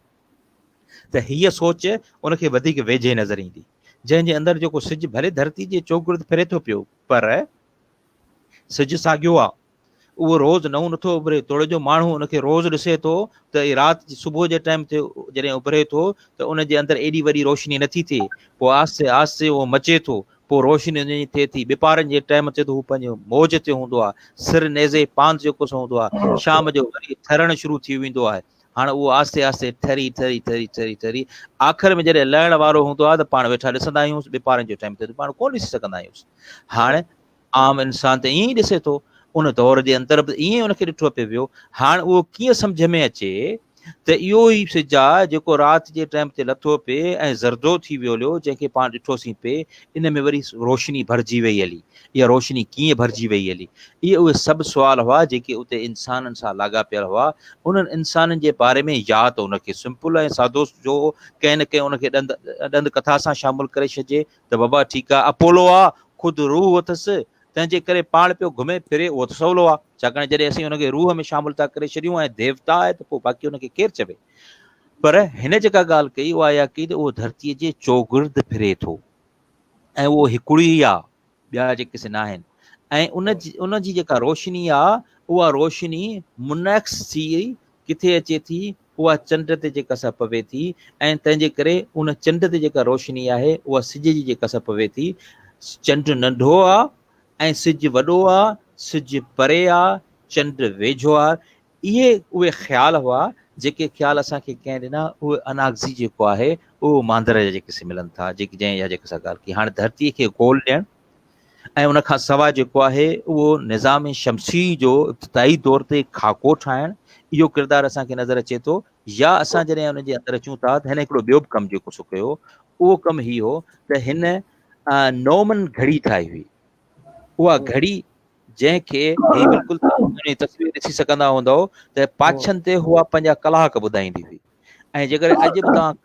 ته هيء سوچ ان کي وڌيڪ ويجهي نظر ايندي، جنهن جي اندر جيڪو سج ڀلي ڌرتي جي چوگرد ڦري ٿو پيو پر سج ساڳيو آ، اهو روز نئون نٿو اڀري، توڙي جو ماڻهو ان کي روز ڏسي ٿو ته رات جي صبح جي ٽائيم تي جڏهن اڀري ٿو ته ان جي اندر ايڏي وڏي روشني نٿي ٿئي، پوء آهستي آهستي اهو مچي ٿو، پوء روشني ان جي ٿئي ٿي، ٻپهرن جي ٽائيم تي ته هو پنهنجي موج تي هوندو آهي، سر نيزي پاند جيڪو سو هوندو آهي، شام جو وري ٺرڻ شروع ٿي ويندو آهي، هاڻ اهو آهستي آهستي ٺري ٺري ٺري ٺري ٺري آخر ۾ جڏهن لهڻ وارو هوندو آهي ته پاڻ ويٺا ڏسندا آهيون، ٻپهرن جي ٽائيم تي ته پاڻ ڪونه ڏسي سگهندا آهيون. هاڻ عام انسان ته ائين ئي ڏسي ٿو، ان دور جي اندر به ائين ئي ان کي ڏٺو پئي ويو. هاڻ اهو ڪيئن سمجهه ۾ اچي ته اهو ئي سج آ جيڪو رات جي ٽائيم تي لٿو پئي ۽ زردو ٿي ويو هليو، جنهن کي پاڻ ڏٺوسين پئي، ان ۾ وري روشني ڀرجي وئي هلي. اها روشني ڪيئن ڀرجي وئي هلي؟ اهي اهي سڀ سوال هئا جيڪي اتي انسانن سان لاڳاپيل هئا. انهن انسانن جي باري ۾ يا ته ان کي سمپل ۽ سادو جو ڪنهن نه ڪنهن ان کي ڏند ڏند ڪٿا سان شامل ڪري ڇڏجي ته بابا ٺيڪ آ اپولو آ، خود روح اٿس، تنهن جي ڪري پاڻ پيو گهمي ڦري، اهو ته سولو آ، ڇاڪاڻ جڏهن اسين ان کي روح ۾ شامل ٿا ڪري ڇڏيون ۽ ديوتا آهي ته پوء باقي ان کي ڪير چوي؟ پر هن جيڪا ڳالهه ڪئي اها اها ڪئي ته اهو ڌرتيء جي چوگرد ڦري ٿو ۽ اهو هڪڙو ئي آ، ٻيا جيڪي سي ناهن ۽ ان جي ان جي جيڪا روشني آ اها روشني منعڪس ٿي ڪٿي اچي ٿي اها چنڊ تي جيڪا سا پوي ٿي ۽ تنهن جي ڪري ان چنڊ تي جيڪا روشني آهي اها سج جي جيڪا سا پوي ٿي چنڊ ننڍو آ ۽ سج وڏو آ سج پري آ چنڊ ويجهو آ اهي اهي خيال هئا جيڪي خيال اسان کي ڪنهن ڏنا اهي اناگزي جيڪو آهي اهو ماندر جا جيڪي سي ملن ٿا جيڪي جنهن اها جيڪا سا ڳالهه ڪئي هاڻي ڌرتي کي گول ڏيڻ ۽ ان کان سواء جيڪو آهي اهو نظام شمسي جو ابتدائي طور تي خاڪو ٺاهڻ اهو ڪردار اسان کي نظر اچي ٿو يا اسان جڏهن ان جي اندر اچون ٿا ته هن هڪڙو ٻيو به ڪم جيڪو سو ڪيو اهو ڪم هي هو ته هن نومن گهڙي ٺاهي هئي اها گهڙي جنهن کي هي بلڪل ان تصوير ڏسي سگهندا هوندؤ ته پاڇن تي هئا پنهنجا ڪلاڪ ٻڌائيندي هئي ۽ جيڪڏهن اڄ به توهان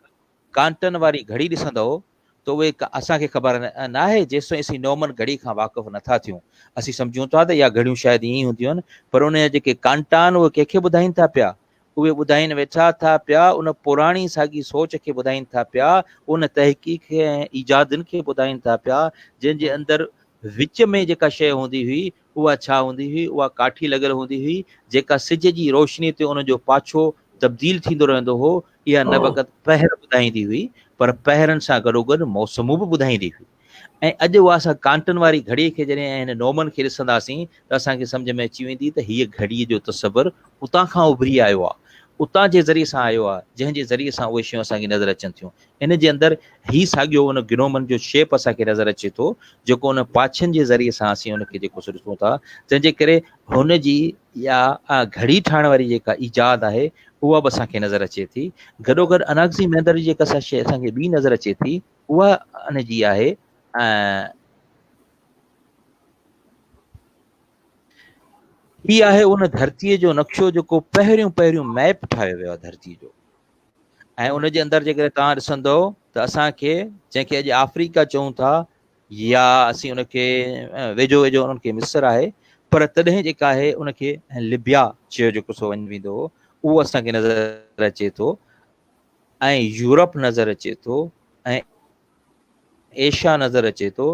ڪانٽن واري گهڙي ڏسندؤ ته اهي اسان کي خبر ناهي جيستائين اسين نومن گهڙي کان واقف نٿا ٿيون اسين سمجهون ٿا ته اها گهڙيون شايد ائين ئي هونديون آهن پر ان جا جيڪي ڪانٽا آهن اهي ڪنهن کي ٻڌائين ٿا پيا اهي ٻڌائين ويٺا ٿا پيا ان پراڻي ساڳي سوچ کي ٻڌائين ٿا پيا ان تحقيق کي ۽ ايجادن کي ٻڌائين ٿا پيا جنهن جي اندر وچ ۾ جيڪا شيء هوندي هئي، اها ڇا هوندي هئي؟ اها ڪاٺي لڳل هوندي هئي، جيڪا سج جي روشنيء تي ان جو پاڇو تبديل ٿيندو رهندو هو. اها نه فقط پهر ٻڌائيندي هئي، پر پهرن سان گڏوگڏ موسمون به ٻڌائيندي هئي. ۽ اڄ اها اسان ڪانٽن واري گهڙيء کي جڏهن ۽ هن نومن کي ڏسنداسين ته اسان کي سمجهه ۾ اچي ويندي ته هيء گهڙيء جو تصور اتان کان اڀري آيو آهي، اتان جي ذريعي سان آيو آهي، جنهن جي ذريعي سان اهي شيون اسان کي نظر اچن ٿيون. ان جي اندر هي ساڳيو ان گنومن جو شيپ اسان کي نظر اچي ٿو جيڪو ان پاڇن جي ذريعي سان اسين ان کي جيڪو سو ڏسون ٿا تنهن جي ڪري هن جي يا گهڙي ٺاهڻ واري جيڪا ايجاد آهي اها به اسان کي نظر اچي ٿي گڏوگڏ اناگزي ميندر جي جيڪا شيء اسان کي ٻي نظر اچي ٿي اها ان جي آهي هي آهي ان ڌرتيء جو نقشو جيڪو پهريون پهريون ميپ ٺاهيو ويو آهي ڌرتيء جو ۽ ان جي اندر جيڪڏهن توهان ڏسندو ته اسان کي جنهن کي اڄ آفريڪا چئون ٿا يا اسين ان کي ويجهو ويجهو انهن کي مصر آهي پر تڏهن جيڪا آهي ان کي لبيا چيو جيڪو سو وڃي ويندو هو اهو اسان کي نظر اچي ٿو ۽ يورپ نظر اچي ٿو ۽ ايشيا نظر اچي ٿو،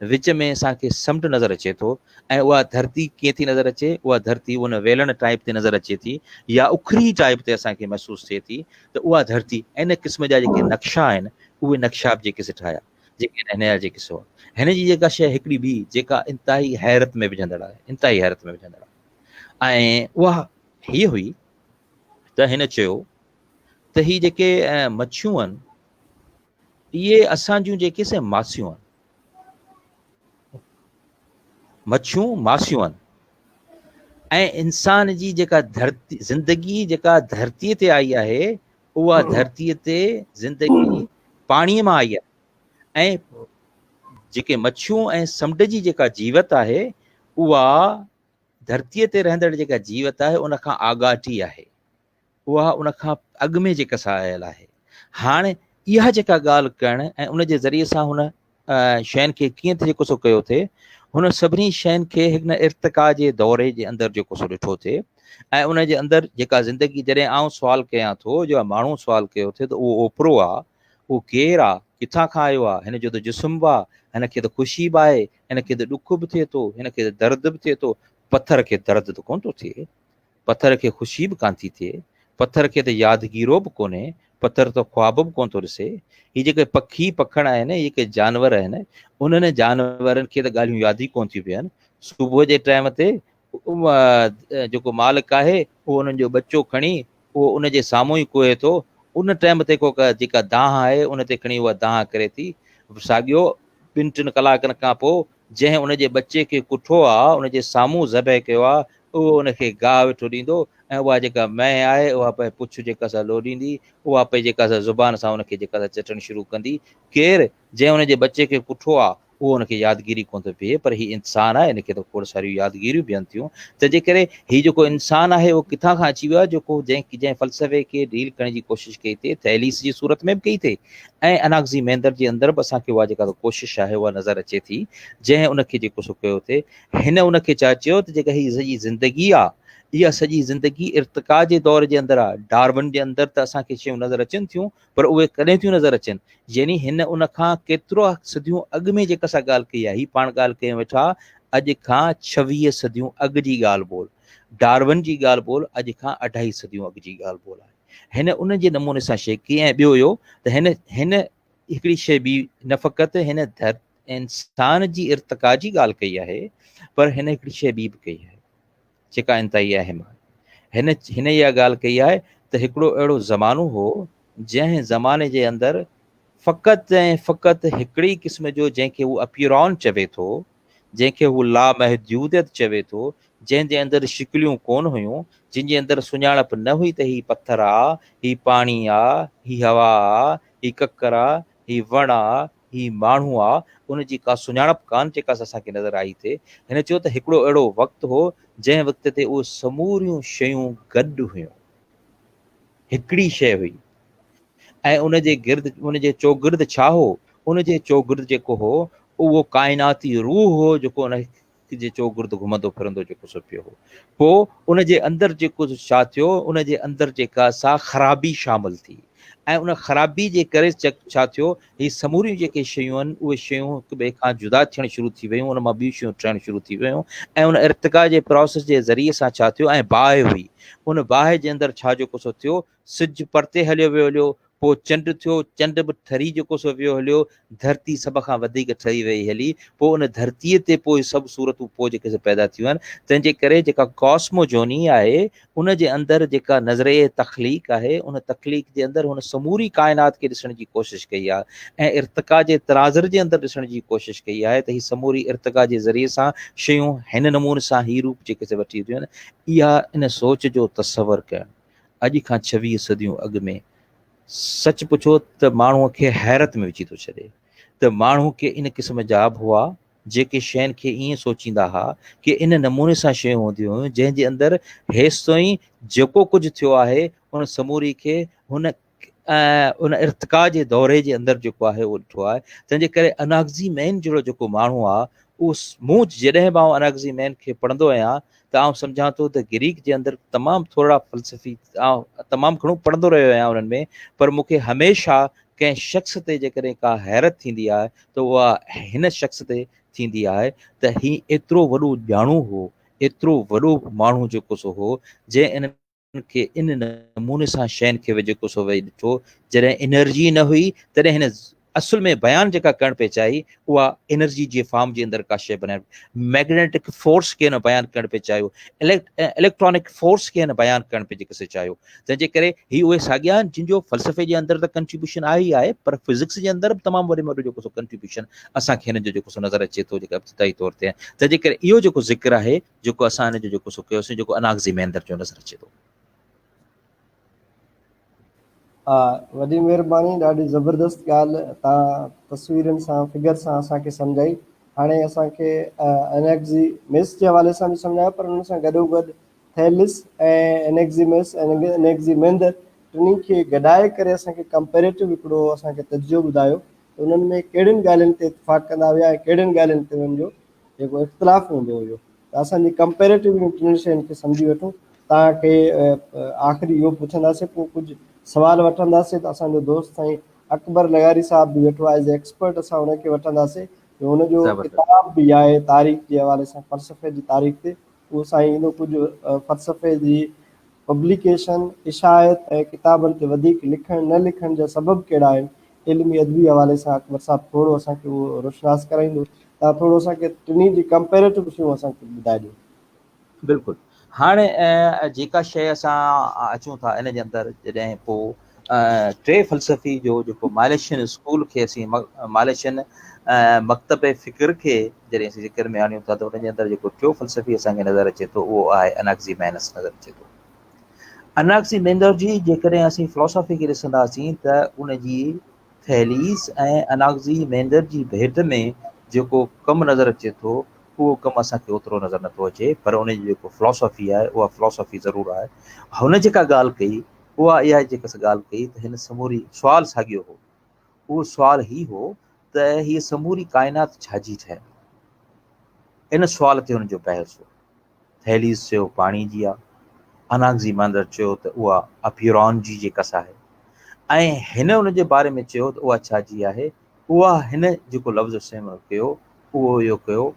وچ ۾ اسان کي سمنڊ نظر اچي ٿو ۽ اها ڌرتي ڪيئن ٿي نظر اچي؟ اها ڌرتي ان ويلڻ ٽائيپ تي نظر اچي ٿي يا اکري ٽائيپ تي اسان کي محسوس ٿئي ٿي ته اها ڌرتي ان قسم جا جيڪي نقشا آهن اهي نقشا به جيڪي سي ٺاهيا جيڪي هن جا جيڪي سو هن جي جيڪا شيء هڪڙي ٻي جيڪا انتهائي حيرت ۾ وجهندڙ آهي انتهائي حيرت ۾ وجهندڙ آهي ۽ اها هيء هئي ته هن چيو ته هي جيڪي مڇيون آهن اهي اسان جون جيڪي سي ماسيون آهن. مڇيون ماسيون آهن ۽ انسان جي جيڪا ڌرتي زندگي جيڪا ڌرتيء تي آئي آهي اها ڌرتيء تي زندگي پاڻيء مان آئي آهي ۽ جيڪي مڇيون ۽ سمنڊ جي جيڪا جيوت آهي اها ڌرتيء تي رهندڙ جيڪا جيوت آهي ان کان آڳاٽي آهي. اها ان کان اڳ ۾ جيڪا سا آيل آهي. هاڻ اها جيڪا ڳالهه ڪرڻ ۽ ان جي ذريعي سان هن شين کي ڪيئن ٿي جيڪو سو ڪيو ٿئي، هن سڀني شين کي هن ارتقا جي دوري جي اندر جيڪو سو ڏٺو ٿئي ۽ ان جي اندر جيڪا زندگي جڏهن آئون سوال ڪيان ٿو يا ماڻهو سوال ڪيو ٿئي ته اهو اوپرو آ، اهو ڪير آ، ڪٿان کان آيو آ، هن جو ته جسم به آ، هن کي ته خوشي به آهي، هن کي ته ڏک به ٿئي ٿو، هن کي ته درد به ٿئي ٿو، پٿر کي درد ته ڪونه ٿو ٿئي. پٿر کي خوشي به ڪانه ٿي ٿئي، پٿر کي ته يادگيرو به ڪونهي، پٿر ته خواب به ڪونه ٿو ڏسي. هي جيڪي پکي پکڻ آهن، هي جيڪي جانور آهن، انهن جانورن کي ته ڳالهيون ياد ئي ڪونه ٿيون پين. صبح جي ٽائيم تي جيڪو مالڪ آهي، اهو انهن جو ٻچو کڻي اهو ان جي سامهون ئي ڪوهي ٿو. ان ٽائيم تي ڪو جيڪا دانهن آهي، ان تي کڻي اها دانهن ڪري ٿي. ساڳيو ٻن ٽن ڪلاڪن کان پوء جنهن ان جي ٻچي کي ڪٺو آ، ان جي سامهون ذبح ڪيو آ، اهو ان کي گاهه ويٺو ڏيندو ۽ اها جيڪا مينهن آهي، اها پئي پڇ جيڪا سا لوڏيندي، اها پئي جيڪا سا زبان سان ان کي جيڪا سا چٽڻ شروع ڪندي. ڪير؟ جنهن ان جي ٻچي کي ڪٺو آ، اهو ان کي يادگيري ڪونه ٿو بيهي، پر هي انسان آهي، ان کي ته کوڙ ساريون يادگيريون بيهن ٿيون. تنهن جي ڪري هي جيڪو انسان آهي، اهو ڪٿان کان اچي ويو آهي، جيڪو جنهن جنهن فلسفي کي ڊيل ڪرڻ جي ڪوشش ڪئي ٿئي، ٿيليس جي صورت ۾ به ڪئي ٿئي ۽ اناگزي ميندر جي اندر به اسان کي اها جيڪا ڪوشش آهي، اها نظر اچي ٿي، جنهن ان کي جيڪو سو ڪيو ٿئي. هن ان کي ڇا چيو ته جيڪا هي سڄي زندگي آ، اها سڄي زندگي ارتقا جي دور جي اندر آ. ڊارون جي اندر ته اسان کي شيون نظر اچن ٿيون، پر اهي ڪڏهن ٿيون نظر اچن؟ يعني هن ان کان ڪيترو صديون اڳ ۾ جيڪا سا ڳالهه ڪئي آهي، هي پاڻ ڳالهه ڪيون ويٺا اڄ کان 26 صديون اڳ جي ڳالهه ٻولهه، ڊارون جي ڳالهه ٻولهه اڄ کان اڍائي صديون اڳ جي ڳالهه ٻولهه آهي. هن ان جي نموني سان شيء ڪئي ۽ ٻيو اهو ته هن هن هڪڙي شيء ٻي نه فقط هن ڌر انسان جي ارتقا جي ڳالهه ڪئي آهي پر هن هڪڙي شيء ٻي به ڪئي آهي. جيڪا انتهائي اهم آهي. هن هن اها ڳالهه ڪئي آهي ته هڪڙو اهڙو زمانو هو جنهن زماني جي اندر فقط ۽ فقط هڪڙي قسم جو جنهن کي هو اپيرون چوي ٿو، جنهن کي هو لامحدوديت چوي ٿو، جنهن جي اندر شڪليون ڪونه هيون، جن جي اندر سڃاڻپ نه هئي ته هي پٿر آ، هي پاڻي آ، هي هوا آ، هي ڪڪر آ، هي وڻ آ، هي ماڻهو آ، ان جي ڪا سڃاڻپ ڪانه جيڪا اسان کي نظر آئي ٿي. هن چيو ته هڪڙو اهڙو وقت هو، جنهن وقت تي اهي سموريون شيون گڏ هيون. هڪڙي شيء هئي ۽ ان جي گرد، ان جي چوگرد ڇا هو؟ ان جي چوگرد جيڪو هو، اهو ڪائناتي روح هو جيڪو ان جي چوگرد گهمندو ڦرندو جيڪو سو پيو هو. پوء ان جي اندر جيڪو ڇا ٿيو، ان جي اندر جيڪا سا خرابي شامل ٿي ۽ ان خرابي جي ڪري ڇا ٿيو، هي سموريون جيڪي شيون آهن، اهي شيون هڪ ٻئي کان جدا ٿيڻ شروع ٿي ويون، ان مان ٻيون شيون ٺهڻ شروع ٿي ويون ۽ ان ارتقا جي پراسيس جي ذريعي سان ڇا ٿيو ۽ باهه هئي، ان باهه جي اندر ڇا جيڪو سو ٿيو، سج پرتي هليو ويو هليو، پوء چنڊ ٿيو، چنڊ به ٺري جيڪو سو ويو هليو، ڌرتي سڀ کان وڌيڪ ٺري ويئي هلي، پوء ان ڌرتيء تي پوء سڀ صورتون پوء جيڪي سي پيدا ٿيون آهن، تنهن جي ڪري جيڪا ڪاسموجوني آهي، ان جي اندر جيڪا نظريه تخليق آهي، ان تخليق جي اندر هن سموري ڪائنات کي ڏسڻ جي ڪوشش ڪئي آهي ۽ ارتقا جي تناظر جي اندر ڏسڻ جي ڪوشش ڪئي آهي ته هي سموري ارتقا جي ذريعي سان شيون هن نموني سان هي روپ جيڪي سي وٺي ٿيون آهن، اها ان سوچ جو تصور ڪرڻ. اڄ کان 26 صديون اڳ ۾ سچ پڇو ته ماڻهوء کي حيرت ۾ وجهي ٿو ڇڏي ته ماڻهو ڪي ان قسم جا به هئا جيڪي شين کي ائين سوچيندا ها ڪي ان نموني سان شيون هونديون هيون جنهن جي اندر هيستائين جيڪو ڪجهه ٿيو آهي ان سموري کي هن ان ارتقا جي دوري جي اندر جيڪو آهي اهو ڏٺو آهي. تنهن جي ڪري اناگزي مين جهڙو جيڪو ماڻهو آهي اهو مون جڏهن به آئون اناگزي مين کي پڙهندو آهيان ته آئون سمجهان ٿو ته گريڪ جي اندر تمام ٿورڙا فلسفي آئون تمام گهڻو پڙهندو رهيو آهيان انهن ۾ پر مون کي هميشه ڪنهن شخص تي جيڪڏهن ڪا حيرت ٿيندي آهي ته اها هن شخص تي ٿيندي آهي ته هي ايترو وڏو ڄاڻو هو، ايترو وڏو ماڻهو جيڪو سو هو جنهن انهن کي ان نموني سان شين کي جيڪو سو ويهي ڏٺو، جڏهن انرجي نه هئي تڏهن هن اصل ۾ بيان جيڪا ڪرڻ پئي چاهي اها انرجي جي فارم جي اندر ڪا شيء بنائڻ، ميگنيٽڪ فورس کي هن بيان ڪرڻ پئي چاهيو، اليڪٽرانڪ فورس کي هن بيان ڪرڻ پئي جيڪو سو چاهيو. تنهن جي ڪري هي اهي ساڳيا آهن جن جو فلسفي جي اندر ته ڪنٽريبيوشن آهي ئي آهي پر فزڪس جي اندر به تمام وڏي ۾ وڏو جيڪو سو ڪنٽريبيوشن اسان کي هنن جو جيڪو سو نظر اچي ٿو جيڪا ابتدائي طور تي. تنهن جي ڪري اهو جيڪو ذڪر آهي جيڪو اسان ان جو جيڪو سو ڪيوسين جيڪو اناگزي ۾ اندر جو نظر اچي ٿو. ها وڏي مهرباني ڏاڍي زبردست ڳالهه تان تصويرن سان فگر سان اسان کي سمجهائي هاڻي اسان کي انيگزي ميس جي حوالي سان به سمجهايو پر ان سان گڏو گڏ ٿيلس ۽ انيگزي ميس ۽ انيگزي ميندر ٽنهي کي گڏائي ڪري اسان کي ڪمپيريٽو هڪڙو اسان کي تجزيو ٻڌايو ته انهن ۾ ڪهڙين ڳالهين تي اتفاق ڪندا هيا ۽ ڪهڙين ڳالهين تي انهن جو جيڪو اختلاف هوندو هيو ته اسان جي ڪمپيريٽو انهن ٽنهي شين کي سمجهي وٺون. توهان کي آخري اهو پڇنداسين پوء ڪجهه سوال وٺنداسين ته اسان جو دوست سائين اڪبر لغاري صاحب به ويٺو آهي ايز ايڪسپرٽ اسان ان کي وٺنداسين جو ان جو ڪتاب به آهي تاريخ جي حوالي سان فلسفي جي تاريخ تي اهو سائين ايندو ڪجهه فلسفي جي پبليڪيشن، اشاعت ۽ ڪتابن تي وڌيڪ لکڻ نه لکڻ جا سبب ڪهڙا آهن، علمي ادبي حوالي سان اڪبر صاحب ٿورو اسان کي اهو روشناس ڪرائيندو. توهان ٿورو اسان کي ٽنهي جي ڪمپيريٽو شيون اسان کي ٻڌائي ڏيو. بلڪل هاڻي جيڪا شيء اسان اچون ٿا ان جي اندر جڏهن پوء ٽي فلسفي جو جيڪو ماليشين اسڪول کي اسين ماليشين مڪتب فڪر کي جڏهن اسين ذڪر ۾ آڻيون ٿا ته ان جي اندر جيڪو ٽيون فلسفي اسان کي نظر اچي ٿو اهو آهي اناگزي مينس نظر اچي ٿو. اناگزي ميندر جي جيڪڏهن اسين فلسفي کي ڏسنداسين ته ان جي ٿيليس ۽ اناگزي ميندر جي ڀيٽ ۾ جيڪو ڪم نظر اچي ٿو اهو ڪم اسان کي اوترو نظر نٿو اچي پر ان جي جيڪو فلسفي آهي اها فلسفي ضرور آهي. هن جيڪا ڳالهه ڪئي اها اها جيڪا ڳالهه ڪئي ته هن سموري سوال ساڳيو هو. اهو سوال هي هو ته هيء سموري ڪائنات ڇا جي ٺهيل آهي؟ ان سوال تي هن جو بحث هو. ٿيليس چيو پاڻي جي آ. اناگزي ماندر چيو ته اها اپيرون جي جيڪس آهي. ۽ هن ان جي باري ۾ چيو ته اها ڇا جي آهي؟ اها هن جيڪو لفظ استعمال ڪيو اهو اهو ڪيو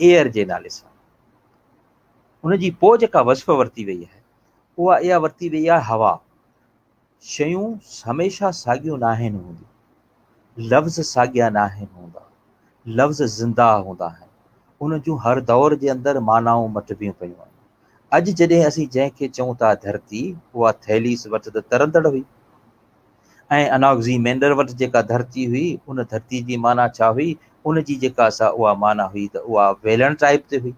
ايئر جي نالي سان. ان جي پوء جيڪا وصف ورتي وئي آهي اها اها ورتي وئي آهي هوا. شيون هميشه ساڳيون ناهن هونديون. لفظ ساڳيا ناهن هوندا. لفظ زنده هوندا آهن. ان جون هر دور جي اندر معنائون مٽبيون پيون وڃن. اڄ جڏهن اسين جنهن کي چئون ٿا ڌرتي، اها ٿيليس وٽ ته ترندڙ هئي. ۽ اناگزي مينڊر وٽ جيڪا ڌرتي هئي، ان ڌرتي جي معنيٰ ڇا هئي؟ ان جي جيڪا سا اها معنيٰ هئي ته اها ويلڻ ٽائيپ تي هئي.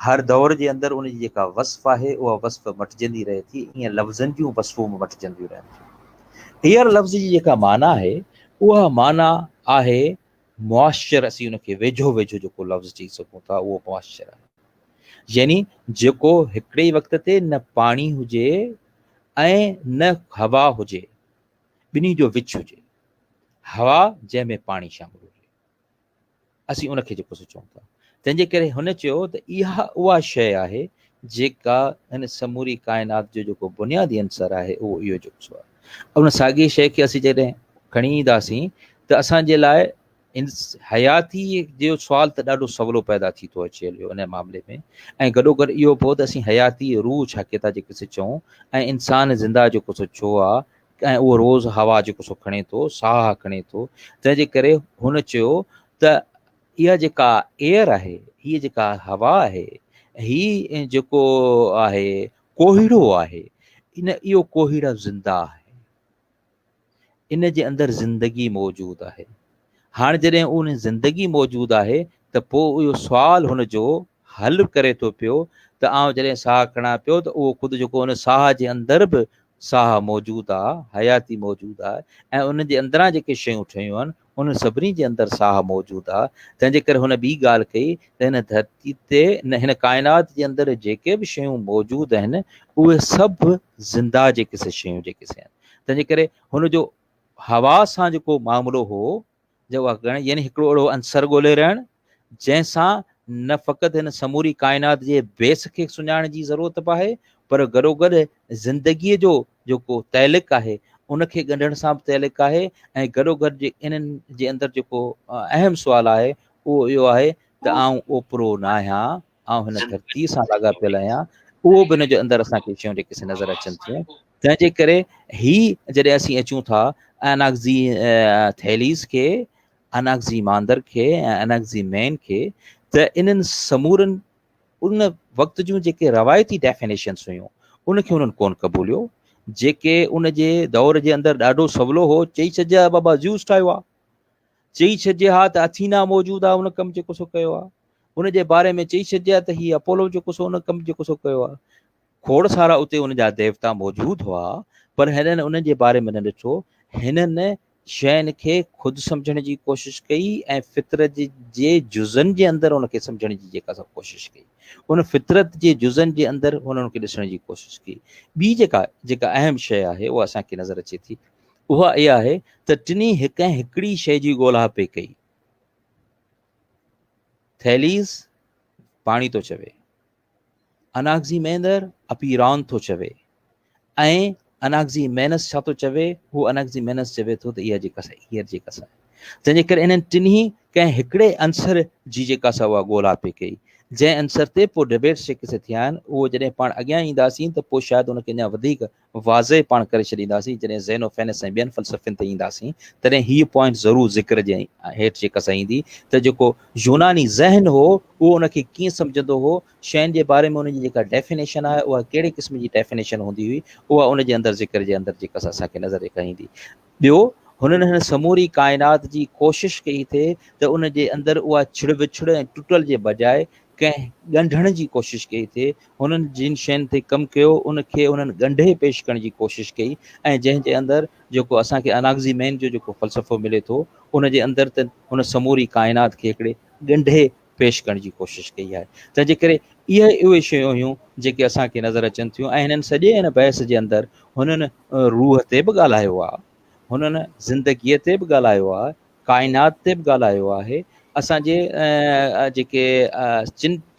هر دور جي اندر ان جي جيڪا وصف آهي اها وصف مٽجندي رهي ٿي، ائين لفظن جون وصفون به مٽجنديون رهن ٿيون. ايئر لفظ جي جيڪا معنيٰ آهي اها معنيٰ آهي موئسچر، اسين ان کي ويجهو ويجهو جيڪو لفظ چئي سگهون ٿا اهو موئسچر آهي، يعني جيڪو هڪڙي ئي وقت تي نه پاڻي هجي ۽ نه هوا هجي، ٻنهي جو وچ هجي، هوا جنهن ۾ پاڻي شامل هجي. اسين ان کي جيڪو سو چئون ٿا. تنهن جي ڪري هن چيو ته اها اها شيء آهي جيڪا هن سموري ڪائنات جو جيڪو بنيادي عنصر آهي اهو اهو جيڪو سو آهي. ان ساڳي شيء کي اسين جڏهن کڻي اينداسين ته اسان جي لاء حياتي جو سوال ته ڏاڍو سولو پيدا ٿي ٿو اچي هليو ان معاملي ۾ ۽ گڏوگڏ اهو به ته اسين حياتي روح ڇا کي ٿا جيڪي سو چئون ۽ انسان زنده جيڪو سو ڇو آهي ۽ اهو روز هوا جيڪو سو کڻي ٿو، ساهه کڻي ٿو، تنهن جي ڪري هن چيو ته اها جيڪا ايئر آهي، هيء جيڪا هوا آهي، هي جيڪو آهي ڪوهيڙو آهي، ان اهو ڪوهيڙو زنده آهي، ان جي اندر زندگي موجود آهي. هاڻ جڏهن ان زندگي موجود آهي ته پوء اهو سوال هن جو حل ڪري ٿو پيو ته آئون جڏهن ساهه کڻان پيو ته اهو خود جيڪو ان ساهه جي اندر به ساهه موجود آ، حياتي موجود آ ۽ ان جي اندران جيڪي شيون ٺهيون آهن انهن سڀني جي اندر ساهه موجود آ. تنهن جي ڪري هن ٻي ڳالهه ڪئي ته هن ڌرتي تي هن ڪائنات جي اندر جيڪي به شيون موجود آهن اهي سڀ زنده جيڪي سي شيون جيڪي سي آهن. تنهن جي ڪري هن جو هوا سان جيڪو معاملو هو جو اها ڪرڻ يعني هڪڙو اهڙو عنصر ڳولي رهڻ جنهن سان نه فقط هن سموري ڪائنات جي بيس کي سڃاڻڻ جي ضرورت به آهي پر گڏوگڏ زندگيء جو جيڪو تعلق آهي ان کي ڳنڍڻ سان به تعلق آهي ۽ گڏوگڏ جي انهن جي اندر جيڪو اهم سوال آهي اهو اهو آهي ته آئون اوپرو نه آهيان، آئون هن ڌرتيء سان لاڳاپيل آهيان، اهو به ان جي اندر اسان کي شيون جيڪي سي نظر اچن ٿيون. تنهن جي ڪري هي جڏهن اسين اچون ٿا اناگزي ٿيليز کي، اناگزي ماندر کي ۽ اناگزي مين کي ته انهن سمورن ان وقت جون جيڪي روايتي ڊيفينيشنس هيون ان کي انهن ڪون قبوليو، جيڪي ان جي دور جي اندر ڏاڍو سولو هو چئي ڇڏجي ها بابا زيوس ٺاهيو آهي، چئي ڇڏجي ها ته اٿينا موجود آهي ان ڪم جيڪو سو ڪيو آهي، ان جي باري ۾ چئي ڇڏجي ها ته هي اپولو جيڪو سو ان ڪم جيڪو سو ڪيو آهي. کوڙ سارا اتي ان جا ديوتا موجود هئا پر هنن انهن جي باري ۾ نه ڏٺو. هنن شين کي خود سمجهڻ جي ڪوشش ڪئي ۽ فطرت جي جزن جي اندر ان کي سمجهڻ جي جيڪا سا ڪوشش ڪئي. ان فطرت جي جزن جي اندر هنن ان کي ڏسڻ جي ڪوشش ڪئي. ٻي جيڪا جيڪا اهم شيء آهي اها اسان کي نظر اچي ٿي اها اها آهي ته ٽنهي هڪ ۽ هڪڙي شيء جي ڳولها پئي ڪئي. ٿيليز پاڻي ٿو چوي. اناگزي ميندر اپيران ٿو چوي ۽ اناگزي مينس ڇا ٿو چوي؟ هو اناگزي مينس چوي ٿو ته اها جيڪا سا ايئر جيڪا سا آهي. تنهن جي ڪري انهن ٽنهي ڪنهن هڪڙي عنصر جي جيڪا سا اها ڳولا پئي ڪئي، جنهن عنصر تي پوء ڊبيٽس جيڪي سي ٿيا آهن، اهو جڏهن پاڻ اڳيان اينداسين ته پوء شايد ان کي اڃا وڌيڪ واضح پاڻ ڪري ڇڏينداسين، جڏهن زينوفينس ۽ ٻين فلسفين تي اينداسين، تڏهن هيء پوائنٽ ضرور ذڪر جي هيٺ جيڪا سا ايندي ته جيڪو يوناني ذهن هو، اهو ان کي ڪيئن سمجهندو هو، شين جي باري ۾ ان جي جيڪا ڊيفينيشن آهي، اها ڪهڙي قسم جي ڊيفينيشن هوندي هئي، اها ان جي اندر ذڪر جي اندر جيڪا سا اسان کي نظر جيڪا ايندي. ٻيو، هنن هن سموري ڪائنات جي ڪوشش ڪئي ٿي ته ان جي اندر اها ڇڙ وڇڙ ۽ ٽٽل جي بجاء ڪنهن ڳنڍڻ جي ڪوشش ڪئي ٿي، هنن جن شين تي ڪم ڪيو ان کي انهن ڳنڍي پيش ڪرڻ جي ڪوشش ڪئي ۽ جنهن جي اندر جيڪو اسان کي اناگزي مين جو جيڪو فلسفو ملي ٿو ان جي اندر ته هن سموري ڪائنات کي هڪڙي ڳنڍي پيش ڪرڻ جي ڪوشش ڪئي آهي. تنهن جي ڪري اهي اهي شيون هيون جيڪي اسان کي نظر اچن ٿيون ۽ هنن سڄي هن بحث جي اندر هنن روح تي به ڳالهايو آهي، هنن زندگيء تي به ڳالهايو آهي، ڪائنات تي به ڳالهايو آهي، اسان جي جيڪي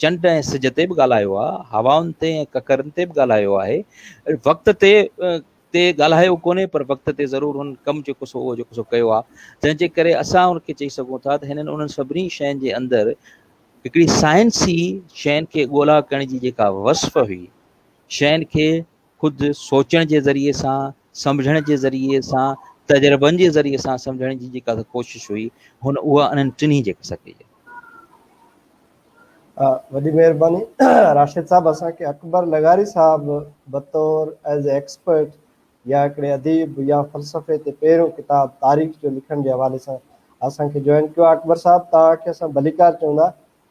چنڊ ۽ سج تي به ڳالهايو آهي، هوائن تي ۽ ڪڪرن تي به ڳالهايو آهي، وقت تي تي ڳالهايو ڪونهي پر وقت تي ضرور هن ڪم جيڪو سو اهو جيڪو سو ڪيو آهي. تنهن جي ڪري اسان ان کي چئي سگهون ٿا ته هنن انهن سڀني شين جي اندر هڪڙي سائنسي شين کي ڳولا ڪرڻ جي جيڪا وصف هئي، شين کي خود سوچڻ جي ذريعي سان، سمجهڻ جي ذريعي سان، تجربن جي ذريعي سان سمجهڻ جي جيڪا ڪوشش هئي، هن اها انهن ٽنهي جي قصه ڪئي آهي. وڏي مهرباني راشد صاحب اسان کي اڪبر لغاري صاحب بطور ايز اي ايڪسپرٽ يا هڪڙي اديب يا فلسفي تي پهريون ڪتاب تاريخ جو لکڻ جي حوالي سان اسان کي جوائن ڪيو آهي اڪبر صاحب توهان کي اسان ڀليڪار چون ٿا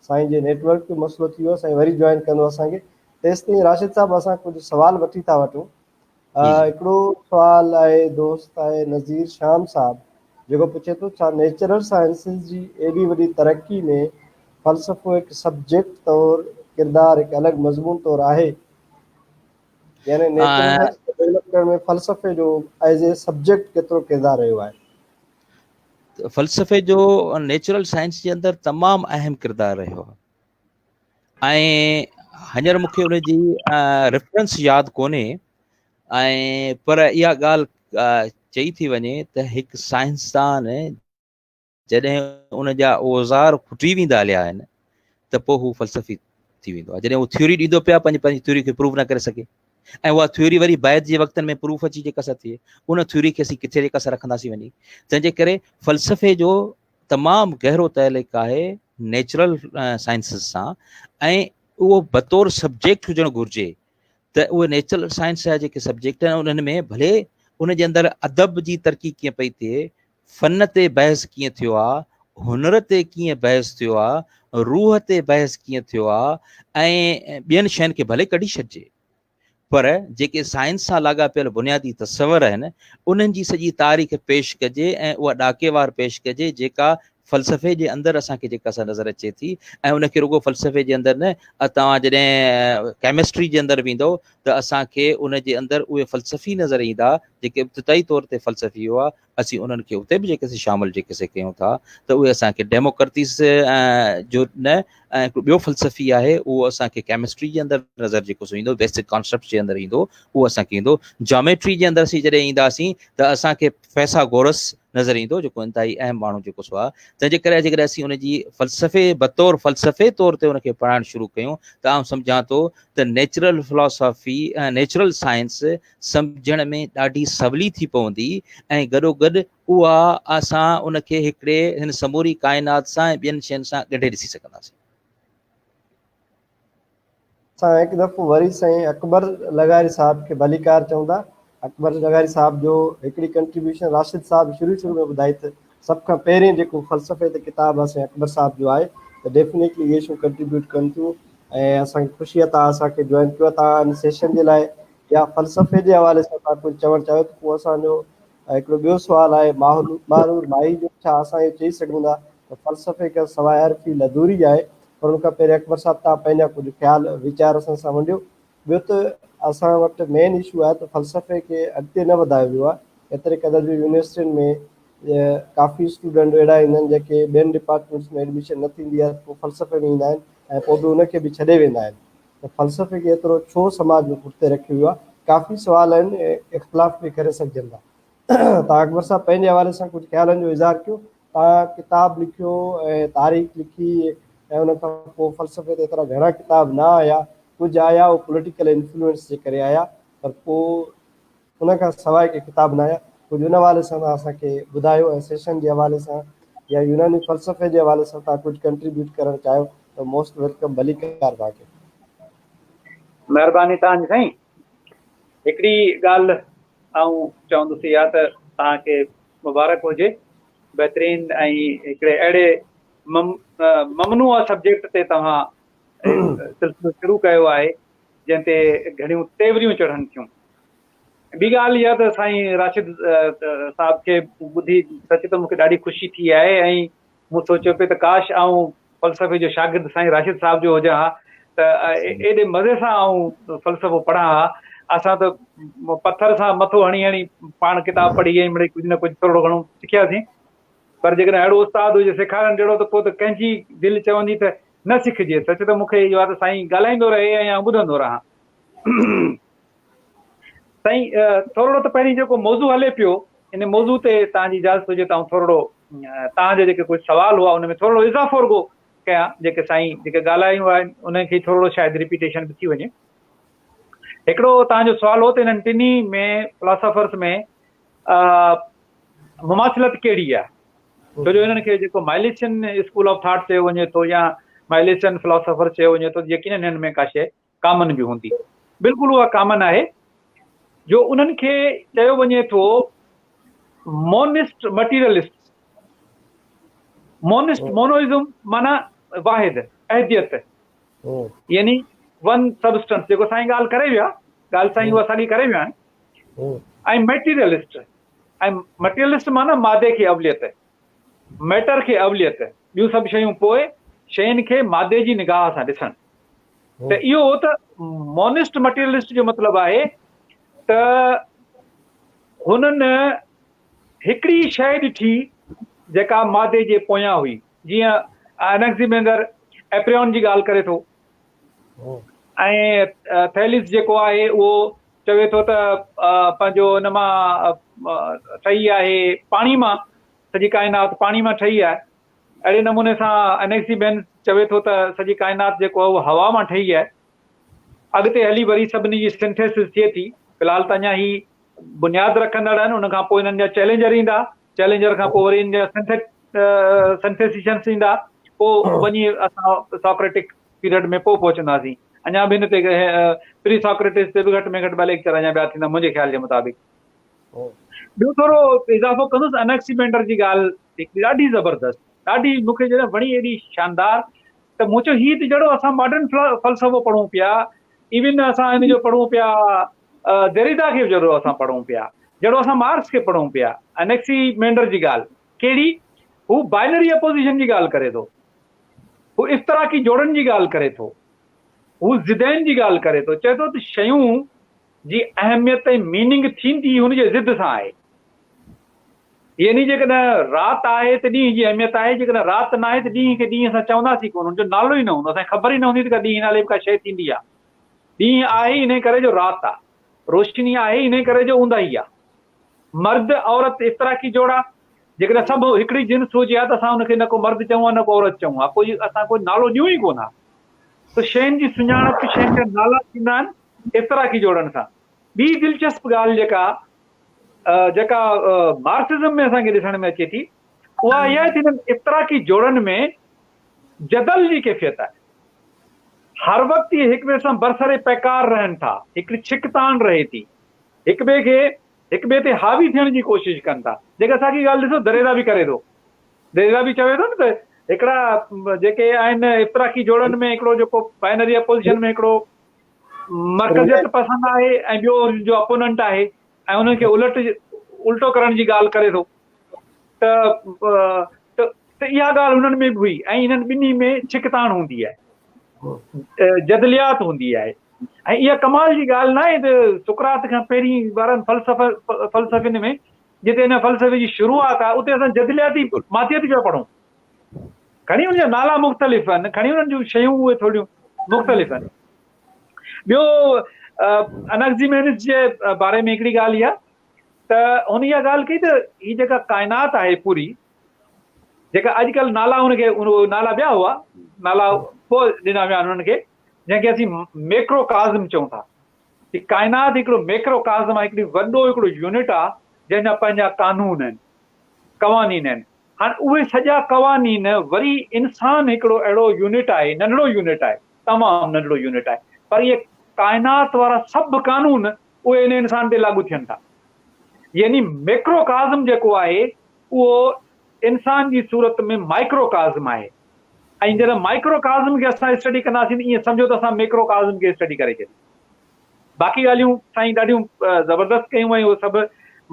سائين جي نيٽ ورڪ جو مسئلو ٿي ويو سائين وري جوائن ڪندو اسان کي تيستائين راشد صاحب اسان ڪجهه سوال وٺي ٿا وٺون هڪڙو سوال آهي دوست آهي نذير شام صاحب جيڪو پڇي ٿو ڇا نيچرل سائنسز جي ايڏي وڏي ترقي ۾ فلسفو هڪ سبجيڪٽ طور ڪردار هڪ الڳ مضمون طور آهي يعني نيچرل سائنس ڊيولپ ڪرڻ ۾ فلسفي جو ايز اي سبجيڪٽ ڪيترو ڪردار رهيو آهي؟ فلسفي جو نيچرل سائنس جي اندر تمام اهم ڪردار رهيو آهي ۽ هينئر مون کي ان جي ريفرنس ياد ڪونهي ۽ پر اها ڳالهه چئي ٿي وڃي ته هڪ سائنسدان جڏهن ان جا اوزار کٽي ويندا هليا آهن ته پوء هو فلسفي ٿي ويندو آهي جڏهن هو ٿيوري ڏيندو پيا پنهنجي پنهنجي ٿيوري کي پروف نه ڪري سگهي ۽ اها ٿيوري وري بعد جي وقتن ۾ پروف اچي جيڪا سا ٿئي ان ٿيوري کي اسين ڪٿي جيڪا سا رکنداسين وڃي تنهن جي ڪري فلسفي جو تمام گهرو تعلق آهي نيچرل سائنسز سان ۽ اهو بطور سبجيڪٽ هجڻ گهرجي ته اهي نيچرل سائنس جا جيڪي سبجيڪٽ آهن انهن ۾ ڀلي ان جي اندر ادب جي ترقي ڪيئن پئي ٿئي، فن تي بحث ڪيئن ٿيو آ، هنر تي ڪيئن بحث ٿيو آ، روح تي بحث ڪيئن ٿيو آ ۽ ٻين شين کي ڀلي ڪڍي ڇڏجي پر جيڪي سائنس سان لاڳاپيل بنيادي تصور آهن انهن جي سڄي تاريخ پيش ڪجي ۽ اها ڏاڪيوار پيش ڪجي جيڪا فلسفي جي اندر اسان کي جيڪا سا نظر اچي ٿي ۽ ان کي رڳو فلسفي جي اندر نه، توهان جڏهن ڪيمسٽري جي اندر ويندو ته اسان کي ان جي اندر اهي فلسفي نظر ايندا جيڪي ابتدائي طور تي فلسفي هئا، اسين انهن کي اتي به جيڪي سي شامل جيڪي سي ڪيون ٿا ته اهي اسان کي ڊيموڪرتيس جو نه ۽ هڪڙو ٻيو فلسفي آهي اهو اسان کي ڪيمسٽري جي اندر نظر جيڪو سو ايندو، بيسڪ ڪانسيپٽ جي اندر ايندو، اهو اسان کي ايندو. جاميٽري جي اندر اسين جڏهن اينداسين ته اسان کي فيثاغورس نظر ايندو جيڪو انتهائي اهم ماڻهو جيڪو سو آهي. تنهن جي ڪري جيڪڏهن اسين ان جي فلسفي بطور فلسفي طور تي ان کي پڙهائڻ شروع ڪيون ته آئون سمجهان ٿو ته نيچرل فلاسافي ۽ نيچرل سائنس سمجهڻ ۾ ڏاڍي سولي ٿي پوندي ۽ گڏوگڏ اها اسان ان کي هڪڙي هن سموري ڪائنات سان ۽ ٻين شين سان ڳنڍي ڏسي سگهنداسين. اسان هڪ دفعو وري سائين اڪبر لغاري صاحب کي ڀليڪار چئون ٿا. اڪبر لغاري صاحب جو هڪڙي ڪنٽريبيوشن راشد صاحب شروع شروع ۾ ٻڌائي ته سڀ کان پهرين جيڪو فلسفي تي ڪتاب آهي سائين اڪبر صاحب جو آهي ته ڊيفنيٽلي اهي شيون ڪنٽريبيوٽ ڪن ٿيون ۽ اسان کي خوشي آهي توهان اسان کي جوائن ڪيو آهي. توهان ان سيشن جي لاء يا فلسفي جي حوالي سان توهان ڪجهه چوڻ چاهيو ته پوء اسان جو هڪڙو ٻيو سوال آهي ماهنور ماهي جو، ڇا اسان اهو چئي سگهون ٿا ته فلسفي کان سواء هر في لڌوري آهي؟ پر ان کان پهرين اڪبر صاحب توهان پنهنجا ڪجهه خيال ويچار اسان سان ونڊيو. ٻيو ته اسان وٽ مين اشو آهي ته فلسفي کي اڳتي نه وڌايو ويو آهي، ايتري قدر جو يونيورسٽين ۾ ڪافي اسٽوڊنٽ اهڙا ايندا آهن جيڪي ٻين ڊپارٽمينٽس ۾ ايڊميشن نه ٿيندي آهي ته پوء فلسفي ۾ ايندا آهن ۽ پوء به ان کي به ڇڏي ويندا آهن ته فلسفي کي ايترو ڇو سماج ۾ پٺتي رکيو ويو آهي؟ ڪافي سوال آهن، اختلاف به ڪري سگهجن ٿا. توهان اڪبر صاحب پنهنجي حوالي سان ڪجهه خيالن جو اظهار ڪيو. توهان ڪتاب لکيو ۽ تاريخ لکي ۽ ان کان پوء فلسفي تي ايترا گهڻا ڪتاب نه آيا، ڪجهه آيا اهي پوليٽيڪل انفلوئنس جي ڪري آيا پر پوء ان کان سواء ڪي ڪتاب نه آيا. ڪجهه ان حوالي سان توهان اسان کي ٻڌايو ۽ سيشن جي حوالي سان يا يوناني فلسفي جي حوالي سان توهان ڪجهه ڪنٽريبيوٽ ڪرڻ چاهيو ته موسٽ welcome, ڀليڪار توهان کي. مهرباني توهان جي سائين. هڪڙي ڳالهه آئون چوندس اها ته توهان کي مبارڪ هجي بهترين ۽ هڪڙي اهڙي ممنوع سبجيڪٽ تي توهان سلسلو شروع ڪيو آهي جنهن تي گهڻيون تيوريون چڙهن ٿيون. ٻي ڳالهه اها ته سائين راشد صاحب کي ٻڌي سچ ته مون کي ڏاڍي خوشي ٿي آهي ۽ مون سوچيو پئي ته ڪاش آئون فلسفي جو شاگرد سائين راشد صاحب جو هجان ها ته ايڏي مزي سان آئون فلسفو پڙهان ها. اسان ته پٿر سان مٿو هڻي هڻي پاڻ ڪتاب پڙهي ۽ مڙئي ڪجهه نه ڪجهه ٿورڙو گهڻو سکياسين، پر جيڪڏهن اهڙو استاد هجي سيکارڻ جهڙو ته پوء ته ڪنهن جي دل چوندي ته نه سکجي. سچ ته مون کي اهو آهي ته سائين ڳالهائيندو رهي ۽ آئون ٻڌندو رهان. سائين ٿورڙو ته پهرين جيڪو موضوع هلي پيو ان موضوع تي توهان جي اجازت هجي ته آئون ٿورڙو توهان جا جيڪي ڪجهه سوال هئا ان ۾ ٿورڙو اضافو رڳو ڪيان، جيڪي سائين جيڪي ڳالهايون آهن انهن کي ٿورڙو شايد ريپيٽيشن به ٿي وڃي. هڪڙو توهان جو سوال هو ته انهن ٽنهي ۾ فلاسافرس ۾ مماثلت ڪهڙي آهي، ڇو جو انهن کي جيڪو مائليسين اسڪول آف ٿاٽ چيو وڃي ٿو يا مائليسين فلاسافر چيو وڃي ٿو، يقينن هنن ۾ ڪا شيء ڪامن به هوندي. بلڪل اها ڪامن آهي جو انهن کي چيو وڃي ٿو مونسٽ مٽيريلسٽ. مونسٽ مونوازم معنيٰ واحد، احديت، يعني ون سبسٽنس، جيڪو سائين ڳالهه ڪري ويا، ڳالهه سائين اها ساڳي ڪري ويا آهن. ۽ مٽيريلسٽ، ۽ مٽيريلسٽ معنيٰ مادي کي اوليت، ميٽر کي اوليت، ٻيون سڀ شيون پوء، شين کي مادي جي نگاهه سان ڏسڻ. ته اهو هو ته مونسٽ مٽيريلسٽ جو مطلب آهي ته هنن هڪڙي شيء ڏٺي جيڪا مادي جي پويان هئي. جيئن انڪزيمينڊر ايپريون جي ڳالهه ڪري ٿو ۽ ٿيليس جيڪو آهي اهو چوي ٿو ته پنهنجو ان مان ٺهي آهي پاڻي مان، سڄي ڪائنات پاڻي مان ٺهي آهي. اهڙي نموني سان انيڪسي بينز چوي ٿو ته سڄي ڪائنات جيڪو آهي اهو هوا مان ٺهي آهي. اڳتي هلي وري سڀني جي سنٿيسز ٿئي ٿي. في الحال ته اڃا هي بنياد رکندڙ آهن، ان کان پوء انهن جا چئلينجر ايندا، چئلينجر کان پوء وري انهن جا سنٿيسيشنس ايندا، پوء وڃي اسان ساڪريٽڪ پيريڊ ۾ پوء پهچنداسين. اڃا به هن تي پري ساڪريٽس تي به گهٽ ۾ گهٽ ٻه ليڪچر اڃا ٻيا ٿيندا منهنجي خيال جي مطابق. ٻيو ٿورو اضافو ڪندس انيڪسيمينڊر جي ڳالهه هڪڙي ڏاڍي زبردست، ڏاڍي مون کي جڏهن وڻي ايڏي شاندار ته مون چيو هي ته جهڙو اسان ماڊرن فلسفو پڙهون پيا، ايون اسان هن جو پڙهون پيا دريدا کي به جهڙو اسان پڙهون پيا، جهڙو اسان مارڪس کي پڙهون پيا. انيڪسيمينڊر جي ڳالهه ڪهڙي هو بائنري اپوزيشن جي ڳالهه ڪري ٿو، هو افتراقي جوڙن جي ڳالهه ڪري ٿو، هو ضدين جي ڳالهه ڪري ٿو، چئي ٿو ته شيون جي اهميت ۽ ميننگ ٿيندي هن جي ضد سان آهي. يعني جيڪڏهن رات آهي ته ڏينهن جي اهميت آهي، جيڪڏهن رات ناهي ته ڏينهن کي ڏينهن اسان چونداسين ڪونه، ان جو نالو ئي نه هوندو، اسان کي خبر ئي نه هوندي ته ڪا ڏينهن نالي به ڪا شيء ٿيندي آهي. ڏينهن آهي انهي ڪري جو رات آهي، روشني آهي انهي ڪري جو اونداهي آهي. مرد عورت اشتراڪي جوڙا، جيڪڏهن سڀ هڪڙي جنس هجي ها ته اسان ان کي نه ڪو مرد چئون ها نه ڪو عورت چئون ها، ڪوئي اسان ڪو نالو ڏيون ئي ڪونه ها. ته شين جي سڃاڻپ، شين جا نالا ٿيندا آهن اشتراڪي جوڙن سان. ٻي دلچسپ ڳالهه جيڪا جيڪا مارڪسزم ۾ اسان کي ڏسڻ ۾ اچي ٿي اها اها آهي ته انهن اشتراڪي جوڙن ۾ جدل جي ڪيفيت آهي. هر وقت اهي هڪ ٻئي سان برسر پيڪار رهن ٿا، هڪڙي ڇڪتاڻ رهي ٿي، هڪ ٻئي کي هڪ ٻئي تي حاوي ٿيڻ جي ڪوشش ڪن ٿا. جيڪا ساڳي ڳالهه ڏسو دريدا به ڪري ٿو. دريدا به چوي ٿو نه ته هڪڙا جيڪي آهن اشتراڪي جوڙن ۾ هڪڙو جيڪو بائنري اپوزيشن ۾ هڪڙو مرڪزيت پسند آهي ۽ ٻيو ان جو اپوننٽ آهي ۽ انهن کي الٽ الٽو ڪرڻ جي ڳالهه ڪري ٿو ته ته اها ڳالهه انهن ۾ به هئي ۽ انهن ٻنهي ۾ ڇڪتاڻ هوندي آهي جدليات هوندي آهي ۽ اها ڪمال جي ڳالهه نه آهي ته سقراط کان پهرين وارن فلسفه فلسفين ۾ جتي هن فلسفي جي شروعات آهي اتي اسان جدلياتي ماديت پيا پڙهون کڻي ان جا نالا مختلف آهن کڻي انهن جون شيون اهي ٿوريون مختلف آهن ٻيو انڪزيمينس جي باري ۾ هڪڙي ڳالهه اها ته هن اها ڳالهه ڪئي ته هي جيڪا ڪائنات آهي پوري جيڪا اڄڪلهه نالا هن کي نالا ٻيا هئا نالا پوء ڏنا ويا انهن کي جنهن کي اسين ميڪرو ڪازم چئون ٿا هي ڪائنات هڪڙو ميڪرو ڪازم آهي هڪڙي وڏو هڪڙو يونٽ آهي جنهن جا پنهنجا قانون آهن قوانين آهن هاڻ اهي سڄا قوانين وري انسان هڪڙو اهڙو يونٽ آهي ننڍڙو يونٽ آهي تمام ننڍڙو يونٽ آهي پر اهي ڪائنات وارا سڀ قانون اهي ان انسان تي لاڳو ٿين ٿا يعني ميڪرو ڪازم جيڪو آهي اهو انسان جي صورت ۾ مائڪرو ڪازم آهي ۽ جڏهن مائڪرو ڪازم کي اسان اسٽڊي ڪنداسين ته ائين سمجهو ته اسان ميڪرو ڪازم کي اسٽڊي ڪري ڇڏي باقي ڳالهيون سائين ڏاڍيون زبردست ڪيون ۽ اهي سڀ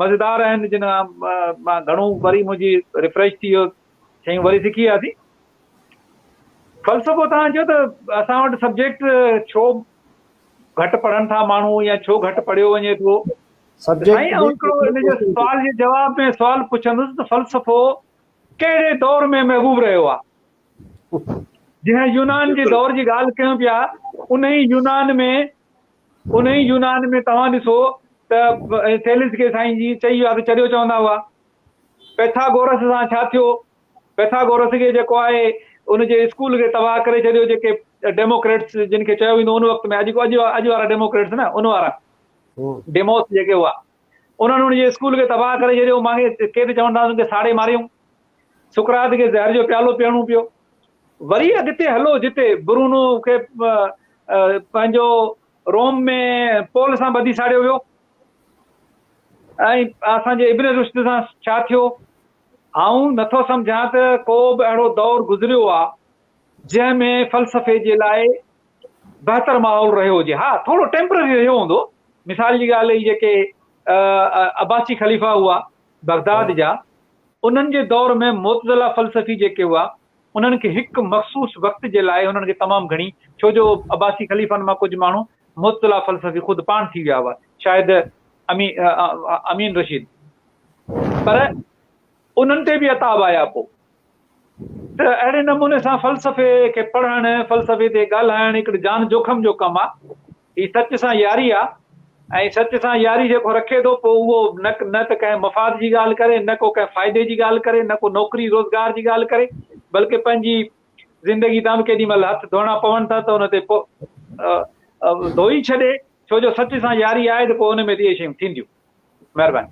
مزيدار آهن جن کان مان گهڻو وري منهنجي ريفريش ٿي ويو شيون وري سکي وياسين فلسفو تهان چيو ته اسان وٽ سبجيڪٽ ڇو گهٽ پڙهن ٿا ماڻهو يا ڇو گهٽ پڙهيو وڃي ٿو سائين آئون هڪڙو ان جي سوال جي جواب ۾ سوال پڇندس ته فلسفو ڪهڙي دور ۾ محبوب رهيو آهي جنهن يونان جي دور جي ڳالهه ڪيون پيا انهي يونان ۾ انهي يونان ۾ توهان ڏسو ته ٿيلس کي سائين جي چئي ويا ته چريو چوندا هئا پيٿاگورس سان ڇا ٿيو پيٿاگورس کي جيڪو آهي ان جي اسڪول کي تباهه ڪري ڇڏيو جيڪي ڊيموڪريٽس جن کي چيو ويندو ان وقت ۾ اڄ اڄ اڄ وارا ڊيموڪريٽس نه ان وارا ڊيموس جيڪي هئا انهن ان جي اسڪول کي تباهه ڪري ڇڏيو مانگي ڪي ته چون ٿا ان کي ساڙي ماريون سقراط کي زهر جو پيالو پيئڻو پيو. وري اڳتي هلو جتي برونو کي پنهنجو روم ۾ پول سان ٻڌي ساڙيو ويو ۽ اسان جي ابن رشد سان ڇا ٿيو؟ آئون نٿو سمجهان ته ڪو به اهڙو دور گذريو آ جنهن ۾ فلسفي جي لاء بهتر ماحول رهيو هجي. ها ٿورو ٽيمپرري رهيو هوندو. مثال جي ڳالهه هي جيڪي عباسي خليفا هئا بغداد جا انهن جي دور ۾ معتزله فلسفي جيڪي هئا، انهن کي هڪ مخصوص وقت جي لاء انهن کي تمام گهڻي، ڇو جو عباسي خليفن مان ڪجهه ماڻهو معتزله فلسفي خود پاڻ ٿي ويا هئا، شايد امين رشيد، پر انهن تي به عتاب آيا پوء ته اهڙي نموني سان فلسفي کي پڙهڻ، فلسفي تي ڳالهائڻ هڪڙي جان جوکم جو ڪم آ. هي سچ سان ياري آ ۽ سچ سان ياري جيڪو رکي ٿو پوء اهو نه نه ته ڪنهن مفاد جي ڳالهه ڪري، نه ڪو ڪنهن فائدي جي ڳالهه ڪري، نه ڪو نوڪري روزگار جي ڳالهه ڪري، بلڪه پنهنجي زندگي تان به ڪيڏي مهل هٿ ڌوئڻا پون ٿا ته ان تي پوء ڌوئي ڇڏي، ڇو جو سچ سان ياري آهي ته پوء ان ۾ ته اهي شيون ٿينديون. مهرباني.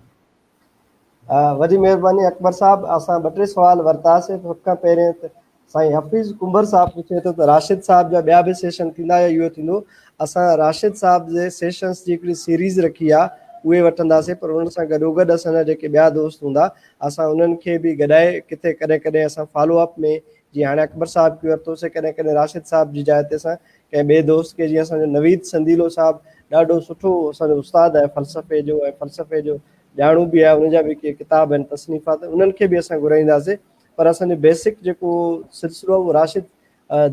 وڏي مهرباني اڪبر صاحب اسان ٻه ٽي سوال ورتاسي سڀ کان پهرين ته سائين حفيظ ڪنڀر صاحب پڇي ٿو ته راشد صاحب جا ٻيا به سيشن ٿيندا يا اهو ٿيندو اسان راشد صاحب جي سيشنس جي هڪڙي سيريز رکي آ اهي وٺنداسي پر انهن سان گڏو گڏ اسان جا جيڪي ٻيا دوست هوندا اسان انهن کي به گڏائي ڪٿي ڪڏهن ڪڏهن اسان فالو اپ ۾ جيئن هاڻي اڪبر صاحب کي ورتوسي ڪڏهن ڪڏهن راشد صاحب جي جاء تي اسان ڪنهن ٻئي دوست کي جيئن اسان جو نويد سنديلو صاحب ڏاڍو سٺو اسان جو استاد آهي فلسفي جو ۽ فلسفي جو ڄاڻو به آهي ان جا به ڪي ڪتاب آهن تصنيفات انهن کي به اسان گهرائينداسين. پر اسان جو بيسڪ جيڪو سلسلو آهي اهو راشد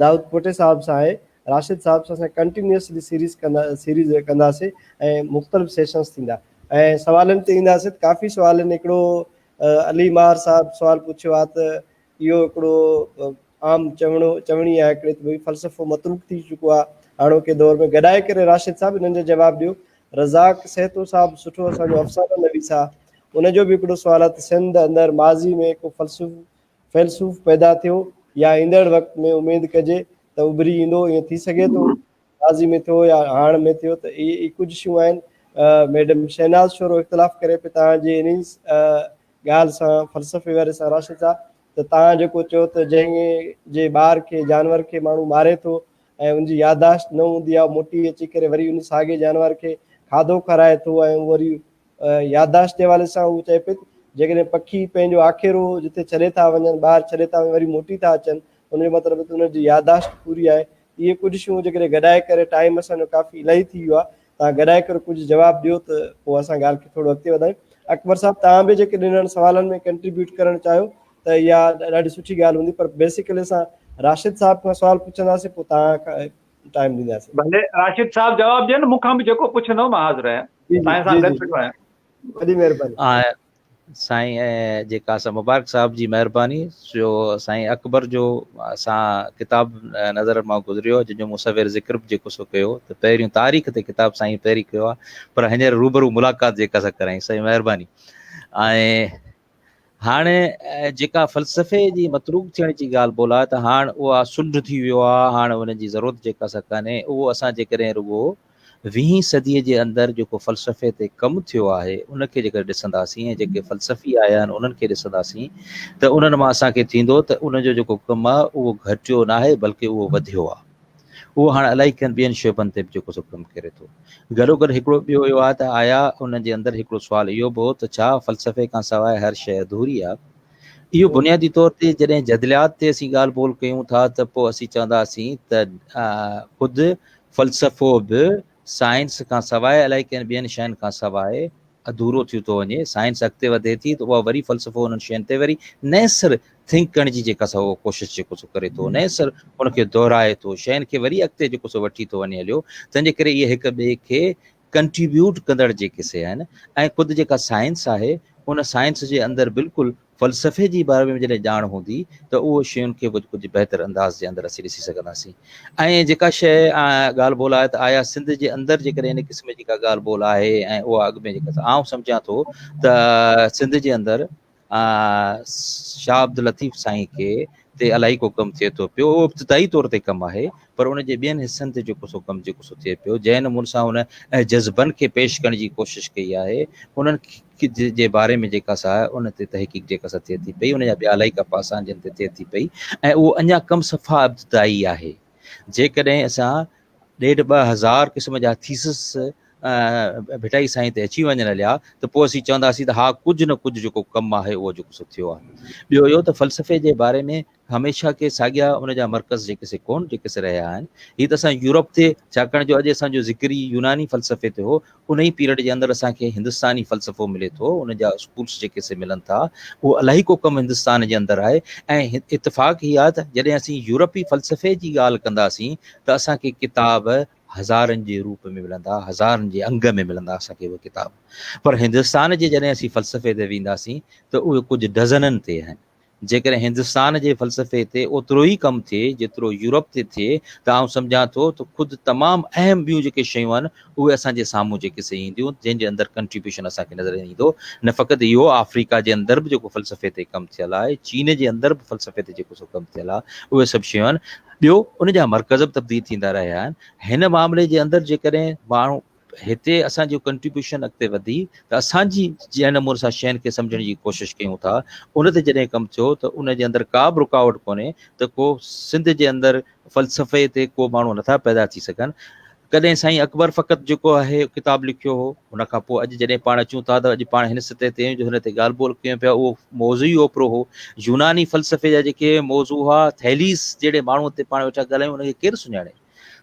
دائود پوٽي صاحب سان آهي. راشد صاحب سان اسان ڪنٽينيوسلي سيريز ڪندا سيريز ڪنداسين ۽ مختلف سيشنز ٿيندا ۽ سوالن تي اينداسين ته ڪافي سوال آهن. هڪڙو علي ماهر صاحب سوال پڇيو آهي ته اهو هڪڙو عام چوڻو چوڻي آهي هڪڙي ته ڀئي فلسفو متروڪ ٿي چڪو آهي هاڻوڪي دور ۾ گڏائي ڪري راشد صاحب انهن جو جواب ڏيو. رزاق سهتو صاحب سٺو اسان جو افسانه نويس آهي ان جو به هڪڙو سوال آهي ته سنڌ اندر ماضي ۾ ڪو فلسفو فيلسوف پيدا ٿيو يا ايندڙ وقت ۾ اميد ڪجي ته اڀري ايندو ائين ٿي سگهي ٿو ماضي ۾ ٿيو يا هاڻ ۾ ٿيو ته اهي ئي ڪجهه شيون آهن ميڊم شهناز شورو اختلاف ڪري پئي توهان جي انهي ڳالهه سان فلسفي واري سان راشد صاحب ته توهان جيڪو چيو ته جنهن جي ٻار کي جانور کي ماڻهو ماري ٿو ۽ ان جي ياداشت نه هوندي آهي موٽي اچي ڪري وري ان ساڳي جانور کي کاڌو کارائي ٿو ۽ وري يادداشت جي حوالي سان هو چئي پئي ته جيڪڏهن پکي پنهنجو آکيرو جتي ڇڏي ٿا وڃن، ٻاهر ڇڏي ٿا وڃن وري موٽي ٿا اچن، ان جو مطلب ته انهن جي يادداشت پوري آهي. اهي ڪجهه شيون جيڪڏهن گڏائي ڪري ٽائيم اسان جو ڪافي الاهي ٿي ويو آهي، توهان گڏائي ڪري ڪجهه جواب ڏيو ته پوء اسان ڳالهه کي ٿورو اڳتي وڌايون. اڪبر صاحب توهان به جيڪڏهن انهن سوالن ۾ ڪنٽريبيوٽ ڪرڻ چاهيو ته اها ڏاڍي سٺي ڳالهه هوندي پر بيسيڪلي اسان راشد صاحب کان سوال پڇنداسين پوء توهان کان ٽائيم ڏينداسين. ڀلي راشد صاحب جواب ڏين مون کان به جيڪو پڇندو مان حاضر آهيان. جي سائين جي سان گڏ جي بيٺو آهيان. وڏي مهرباني. سائين جيڪا سا مبارڪ صاحب جي مهرباني جو سائين اڪبر جو سان ڪتاب نظر مان گذريو جنهن جو مصور ذڪر به جيڪو سو ڪيو ته پهريون تاريخ تي ڪتاب سائين پهرين ڪيو آهي پر هينئر روبرو ملاقات جيڪا سا ڪرائين سائين مهرباني ۽ هاڻي جيڪا فلسفي جي متروڪ ٿيڻ جي ڳالهه ٻولهه آهي ته هاڻ اها سنڍ ٿي ويو آهي، هاڻ ان جي ضرورت جيڪا سا ڪانهي، اهو اسان جيڪڏهن رڳو ويهين صديء جي اندر جيڪو فلسفي تي ڪم ٿيو آهي ان کي جيڪڏهن ڏسنداسين ۽ جيڪي فلسفي آيا آهن انهن کي ڏسنداسين ته انهن مان اسان کي ٿيندو ته ان جو جيڪو ڪم آهي اهو گهٽيو ناهي بلڪه اهو وڌيو آهي. اهو هاڻ الائي ڪن ٻين شعبن تي به جيڪو سو ڪم ڪري ٿو. گڏوگڏ هڪڙو ٻيو اهو آهي ته آيا ان جي اندر هڪڙو سوال اهو به هو ته ڇا فلسفي کان سواء هر شيء اڌوري آهي؟ اهو بنيادي طور تي جڏهن جدليات تي اسين ڳالهه ٻولهه ڪيون ٿا ته پوء اسين چونداسين ته خود فلسفو به سائنس کان سواء الائي ڪن ٻين شين کان سواء اڌورو ٿيو ٿو وڃي، سائنس اڳتي وڌي ٿي ته اها وري فلسفو انهن شين تي وري نئين سر ٿنڪ ڪرڻ جي جيڪا سا اها ڪوشش جيڪو سو ڪري ٿو، نئين سر ان کي دهرائي ٿو، شين کي وري اڳتي جيڪو سو وٺي ٿو وڃي هليو، تنهن جي ڪري اهي هڪ ٻئي کي ڪنٽريبيوٽ ڪندڙ جيڪي سي آهن ۽ خود جيڪا سائنس آهي ان سائنس جي اندر بلڪل فلسفي جي باري ۾ جڏهن ڄاڻ هوندي ته اهو شين کي به ڪجهه بهتر انداز جي اندر اسين ڏسي سگهنداسين ۽ جيڪا شيء ڳالهه ٻولهه آهي ته آيا سنڌ جي اندر جيڪڏهن ان قسم جي ڪا ڳالهه ٻولهه آهي ۽ اها اڳ ۾ جيڪا آئون سمجهان ٿو ته سنڌ جي اندر شاهه عبداللطيف سائين کي تي الائي ڪو ڪم ٿئي ٿو پيو اهو ابتدائي طور تي ڪم آهي پر ان جي ٻين حصن تي جيڪو سو ڪم جيڪو سو ٿئي پيو جنهن نموني سان هن جذبن کي پيش ڪرڻ جي ڪوشش ڪئي آهي انهن جي باري ۾ جيڪا سا ان تي تحقيق جيڪا سا ٿئي ٿي پئي ان جا ٻيا الائي ڪا پاسا آهن جن تي ٿئي ٿي پئي ۽ اهو اڃا ڪم صفا ابتدائي آهي جيڪڏهن اسان ڏيڍ 2000 قسم جا ٿيسس ڀٽائي سائين تي اچي وڃن هليا ته پوء اسين چونداسين ته ها ڪجهه نه ڪجهه جيڪو ڪم آهي اهو جيڪو سو ٿيو آهي. ٻيو اهو ته فلسفي جي باري ۾ هميشه ڪي ساڳيا ان جا مرڪز جيڪي سي ڪون جيڪي سي رهيا آهن. هي ته اسان يورپ تي ڇاڪاڻ جو اڄ اسان جو ذڪر ئي يوناني فلسفي تي هو انهي پيريڊ جي اندر اسان کي هندستاني فلسفو ملي ٿو، ان جا اسڪولس جيڪي سي ملن ٿا، اهو الاهي ڪو ڪم هندستان جي اندر آهي ۽ اتفاق هي آهي ته جڏهن اسين يورپي فلسفي جي ڳالهه ڪنداسين ته اسان کي ڪتاب هزارن جي روپ ۾ ملندا، هزارن جي انگ ۾ ملندا اسان کي اهي ڪتاب، پر هندستان جي جڏهن اسين فلسفي تي وينداسين ته اهي ڪجهه ڊزنن تي آهن. جيڪڏهن هندستان جي فلسفي تي اوترو ئي ڪم ٿئي جيترو يورپ تي ٿئي ته آئون سمجهان ٿو ته خود تمام اهم ٻيون جيڪي شيون آهن اهي اسان جي سامهون جيڪي سي اينديون جنهن جي اندر ڪنٽريبيوشن اسان کي نظر ايندو نه فقط اهو آفريڪا جي اندر به جيڪو فلسفي تي ڪم ٿيل آهي چين جي اندر به فلسفي تي جيڪو سو ڪم ٿيل آهي اهي سڀ شيون آهن ٻيو ان جا مرڪز به تبديل ٿيندا رهيا آهن هن معاملي جي اندر جيڪڏهن ماڻهو هتي اسان جو ڪنٽريبيوشن اڳتي وڌي ته اسان جي جنهن نموني سان شين کي سمجهڻ جي ڪوشش ڪيون ٿا ان تي جڏهن ڪم ٿيو ته ان جي اندر ڪا به رڪاوٽ ڪونهي ته ڪو سنڌ جي اندر فلسفي تي ڪو ماڻهو نٿا پيدا ٿي سگهن. ڪڏهن سائين اڪبر فقط جيڪو آهي ڪتاب لکيو هو ان کان پوء اڄ جڏهن پاڻ اچون ٿا ته اڄ پاڻ هن سطح تي آهيون جو هن تي ڳالهه ٻولهه ڪيون پيا اهو موضوع ئي اوپرو هو. يوناني فلسفي جا جيڪي موضوع هئا ٿيليس جهڙي ماڻهو تي پاڻ ويٺا ڳالهايون ان کي ڪير سڃاڻي؟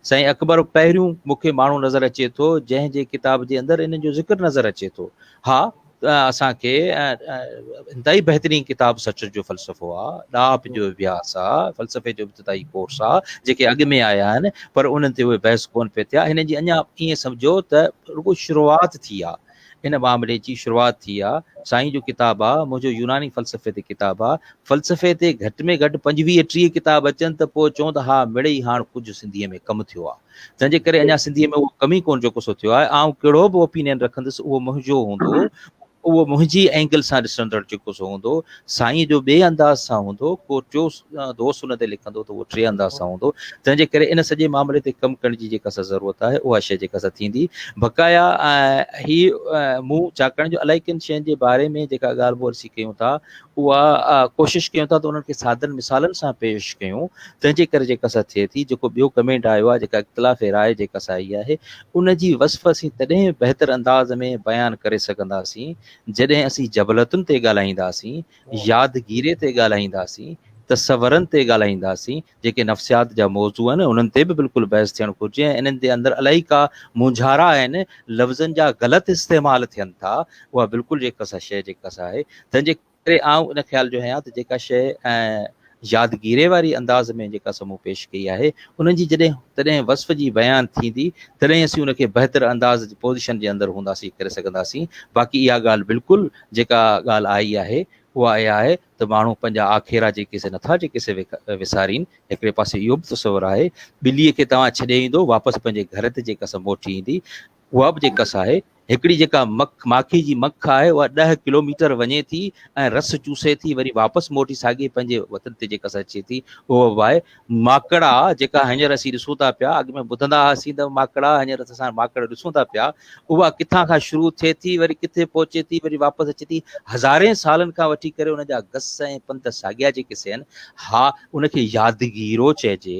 سائين اڪبر پهريون مون کي ماڻهو نظر اچي ٿو جنهن جي ڪتاب جي اندر انهن جو ذڪر نظر اچي ٿو. ها اسان کي انتهائي بهترين ڪتاب سچ جو فلسفو آ، ڏاهپ جو اڀياس آ، فلسفي جو ابتدائي ڪورس آ، جيڪي اڳ ۾ آيا آهن پر انهن تي اهي بحث ڪونه پئي ٿيا. هنن جي اڃا ائين سمجهو ته رڳو شروعات ٿي آ. ان معاملي جي شروعات ٿي آ. سائين جو ڪتاب آ، منهنجو يوناني فلسفي تي ڪتاب آ. فلسفي تي گهٽ ۾ گهٽ 25 30 ڪتاب اچن ته پوء چئون ته ها مڙئي هاڻ ڪجهه سنڌيء ۾ ڪم ٿيو آ. تنهن جي ڪري اڃا سنڌيء ۾ اهو ڪم ئي ڪونه جيڪو سو ٿيو آهي. آئون ڪهڙو به اوپينين رکندس اهو منهنجو هوندو، اهو منهنجي اينگل سان ڏسندڙ جيڪو سو هوندو، سائينء جو ٻئي انداز سان هوندو، ڪو ٽيو دوست ان تي لکندو ته اهو ٽئين انداز سان هوندو. تنهن جي ڪري ان سڄي معاملي تي ڪم ڪرڻ جي جيڪا سا ضرورت آهي اها شيء جيڪا سا ٿيندي. بقايا هي مون ڇاڪاڻ جو الائي ڪن شين جي باري ۾ جيڪا ڳالهه ٻولهه اسين ڪيون ٿا اها ڪوشش ڪيون ٿا ته انهن کي سادن مثالن سان پيش ڪيون تنهن جي ڪري جيڪا سا ٿئي ٿي جيڪو ٻيو ڪمينٽ آيو آهي جيڪا اختلاف راء جيڪا سا آئي آهي ان جي وصف اسين تڏهن بهتر انداز ۾ بيان ڪري سگهنداسين جڏهن اسين جبلتن تي ڳالهائينداسين يادگيري تي ڳالهائينداسين تصورن تي ڳالهائينداسين جيڪي نفسيات جا موضوع آهن انهن تي به بلڪل بحث ٿيڻ گهرجي ۽ انهن جي اندر الائي ڪا مونجهارا آهن لفظن جا غلط استعمال ٿين ٿا اها بلڪل جيڪا سا شيء جيڪا سا آهي تنهن جي ڪري آئون ان خيال جو آهيان ته جيڪا شيء يادگيري واري انداز ۾ جيڪا سا مون پيش ڪئي آهي انهن جي جڏهن تڏهن وصف جي بيان ٿيندي تڏهن اسين ان کي بهتر انداز جي پوزيشن جي اندر هونداسين ڪري سگهنداسين باقي اها ڳالهه بلڪل جيڪا ڳالهه آئي آهي اها اها آهي ته ماڻهو پنهنجا آکيرا جيڪي سي نٿا جيڪي سي وسارين. هڪڙي پاسي اهو به تصور آهي، ٻليء کي توهان ڇڏي ايندو، واپس پنهنجي گهر تي جيڪا سا موٽي ايندي، اها به جيڪا سا آهي. هڪڙي جيڪا مک، ماکي جي مک آهي، اها 10 ڪلوميٽر وڃي ٿي ۽ رس چوسي ٿي، وري واپس موٽي ساڳي پنهنجي وطن تي جيڪا سا اچي ٿي، اهو به آهي. ماڪڙا جيڪا هينئر اسين ڏسون ٿا پيا، اڳ ۾ ٻڌندا هئاسين ته ماڪڙا، هينئر اسان ماڪڙ ڏسون ٿا پيا، اها ڪٿان کان شروع ٿئي ٿي، وري ڪٿي پهچي ٿي، وري واپس اچي ٿي، هزارين سالن کان وٺي ڪري ان جا گس ۽ پنڌ ساڳيا جيڪي سي آهن، ها ان کي يادگيرو چئجي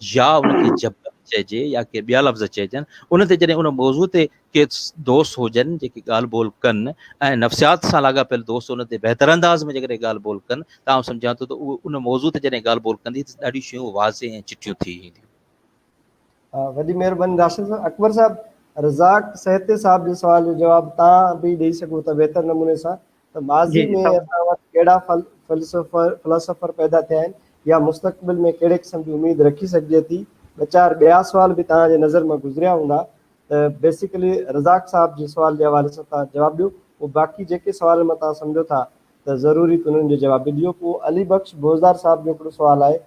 يا ان کي جبل چئجي يا ڪي ٻيا لفظ چئجن، ان تي جڏهن ان موضوع تي ڪي دوست هجن جيڪي ڳالهه ٻولهه ڪن ۽ نفسيات سان لاڳاپيل دوست ان تي بهتر انداز ۾ جيڪڏهن ڳالهه ٻولهه ڪن ته آئون سمجهان ٿو ته اهو ان موضوع تي جڏهن ڳالهه ٻولهه ڪندي ته ڏاڍيون شيون واضح ۽ چٽيون ٿي اينديون. وڏي مهرباني راشد صاحب. اڪبر صاحب رزاق سهتي صاحب جي سوال جو جواب تان به ڏئي سگهو ٿا بهتر نموني سان ته ماضي ۾ اسان وٽ ڪهڙا فلسفر پيدا ٿيا آهن يا مستقبل ۾ ڪهڙي قسم جي اميد رکي سگهجي ٿي. ٻه چار ٻيا سوال به توهان جي نظر مان گذريا هوندا ته بيسيڪلي رزاق صاحب جي سوال جي حوالي سان توهان جواب ڏيو پوء باقي جيڪي سوالن مان توهان سمجهو ٿا ته ضروري ته انهن جو جواب به ڏيو پوء علي بخش بوزدار صاحب جو هڪڙو سوال آهي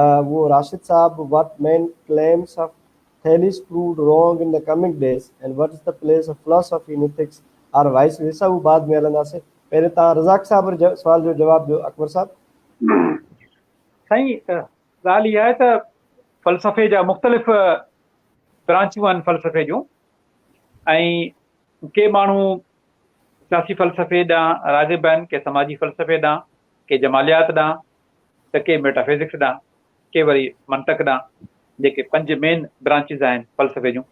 اهو راشد صاحب what main claims of Thales proved wrong in the coming days and what is the place of philosophy in ethics or vice versa اهو بعد ۾ هلنداسين پهرين توهان رزاق صاحب جي سوال جو جواب ڏيو اڪبر صاحب. سائين ڳالهه اها آهي ته فلسفي جا مختلف برانچون آهن فلسفي جون ۽ ڪي ماڻهو سياسي فلسفي ڏانهن راغب آهن، ڪي سماجي فلسفي ڏانهن، ڪي جماليات ڏانهن ته ڪي ميٽافزڪس ڏانهن، ڪي وري منطق ڏانهن، جيڪي پنج مين برانچز آهن فلسفي جون.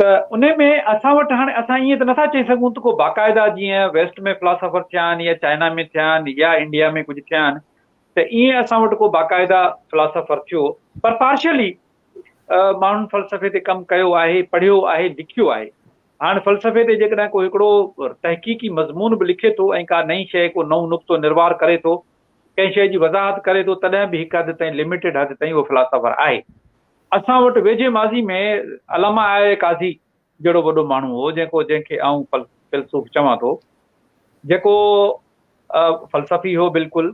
ته ان ۾ اسان وٽ هاڻي اسان ائين ته نٿا چئي سگهون ته ڪو باقاعده جيئن ويسٽ ۾ فلاسافر ٿيا آهن يا چائنا ۾ ٿيا آهن يا انڊيا ۾ ڪجهه ٿيا آهن ته ائين اسان وٽ ڪو باقاعده فلاسافر ٿيو پر پارشلي ماڻهن فلسفي تي ڪم ڪيو آهي، پڙهيو آهي، لکيو آهي. هاڻ فلسفي تي جيڪڏهن ڪو هڪڙو تحقيقي مضمون به لکي ٿو ۽ ڪا نئين شيء ڪو نئون نقطو نروار ڪري ٿو، ڪنهن شيء جي وضاحت ڪري ٿو تڏهن به هڪ حد تائين لميٽيڊ حد تائين اهو فلاسافر آهي. اسان وٽ ويجهي ماضي ۾ علامه آء آء قاضي جهڙو وڏو ماڻهو هو جيڪو جنهن کي آئون فيلسوف چوان ٿو جيڪو فلسفي هو بلڪل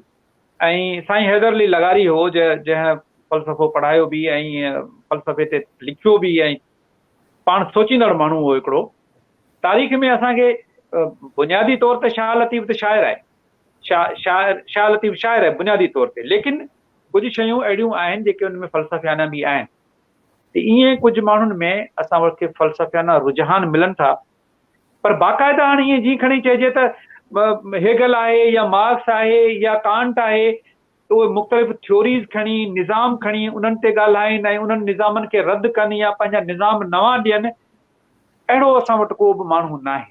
۽ سائين حيدر علي لغاري هو جنهن فلسفو پڙهايو به ۽ فلسفي تي لکيو به ۽ پاڻ سوچيندڙ ماڻهو هو هڪڙو تاريخ ۾ اسان کي بنيادي طور تي شاهه لطيف ته شاعر آهي شاعر شاهه لطيف شاعر آهي بنيادي طور تي ليڪن ڪجهه شيون اهڙيون آهن جيڪي ان ۾ فلسفيانه به آهن ته ائين ڪجهه ماڻهن ۾ اسان وٽ کي فلسفيانه رجحان ملن ٿا پر باقاعده هاڻي ائين جيئن کڻي چئجي ته هيگل آهي يا مارڪس آهي يا ڪانٽ آهي ته اهي مختلف ٿيوريز کڻي نظام کڻي انهن تي ڳالهائين ۽ انهن نظامن کي رد ڪن يا پنهنجا نظام نوان ڏين اهڙو اسان وٽ ڪو به ماڻهو ناهي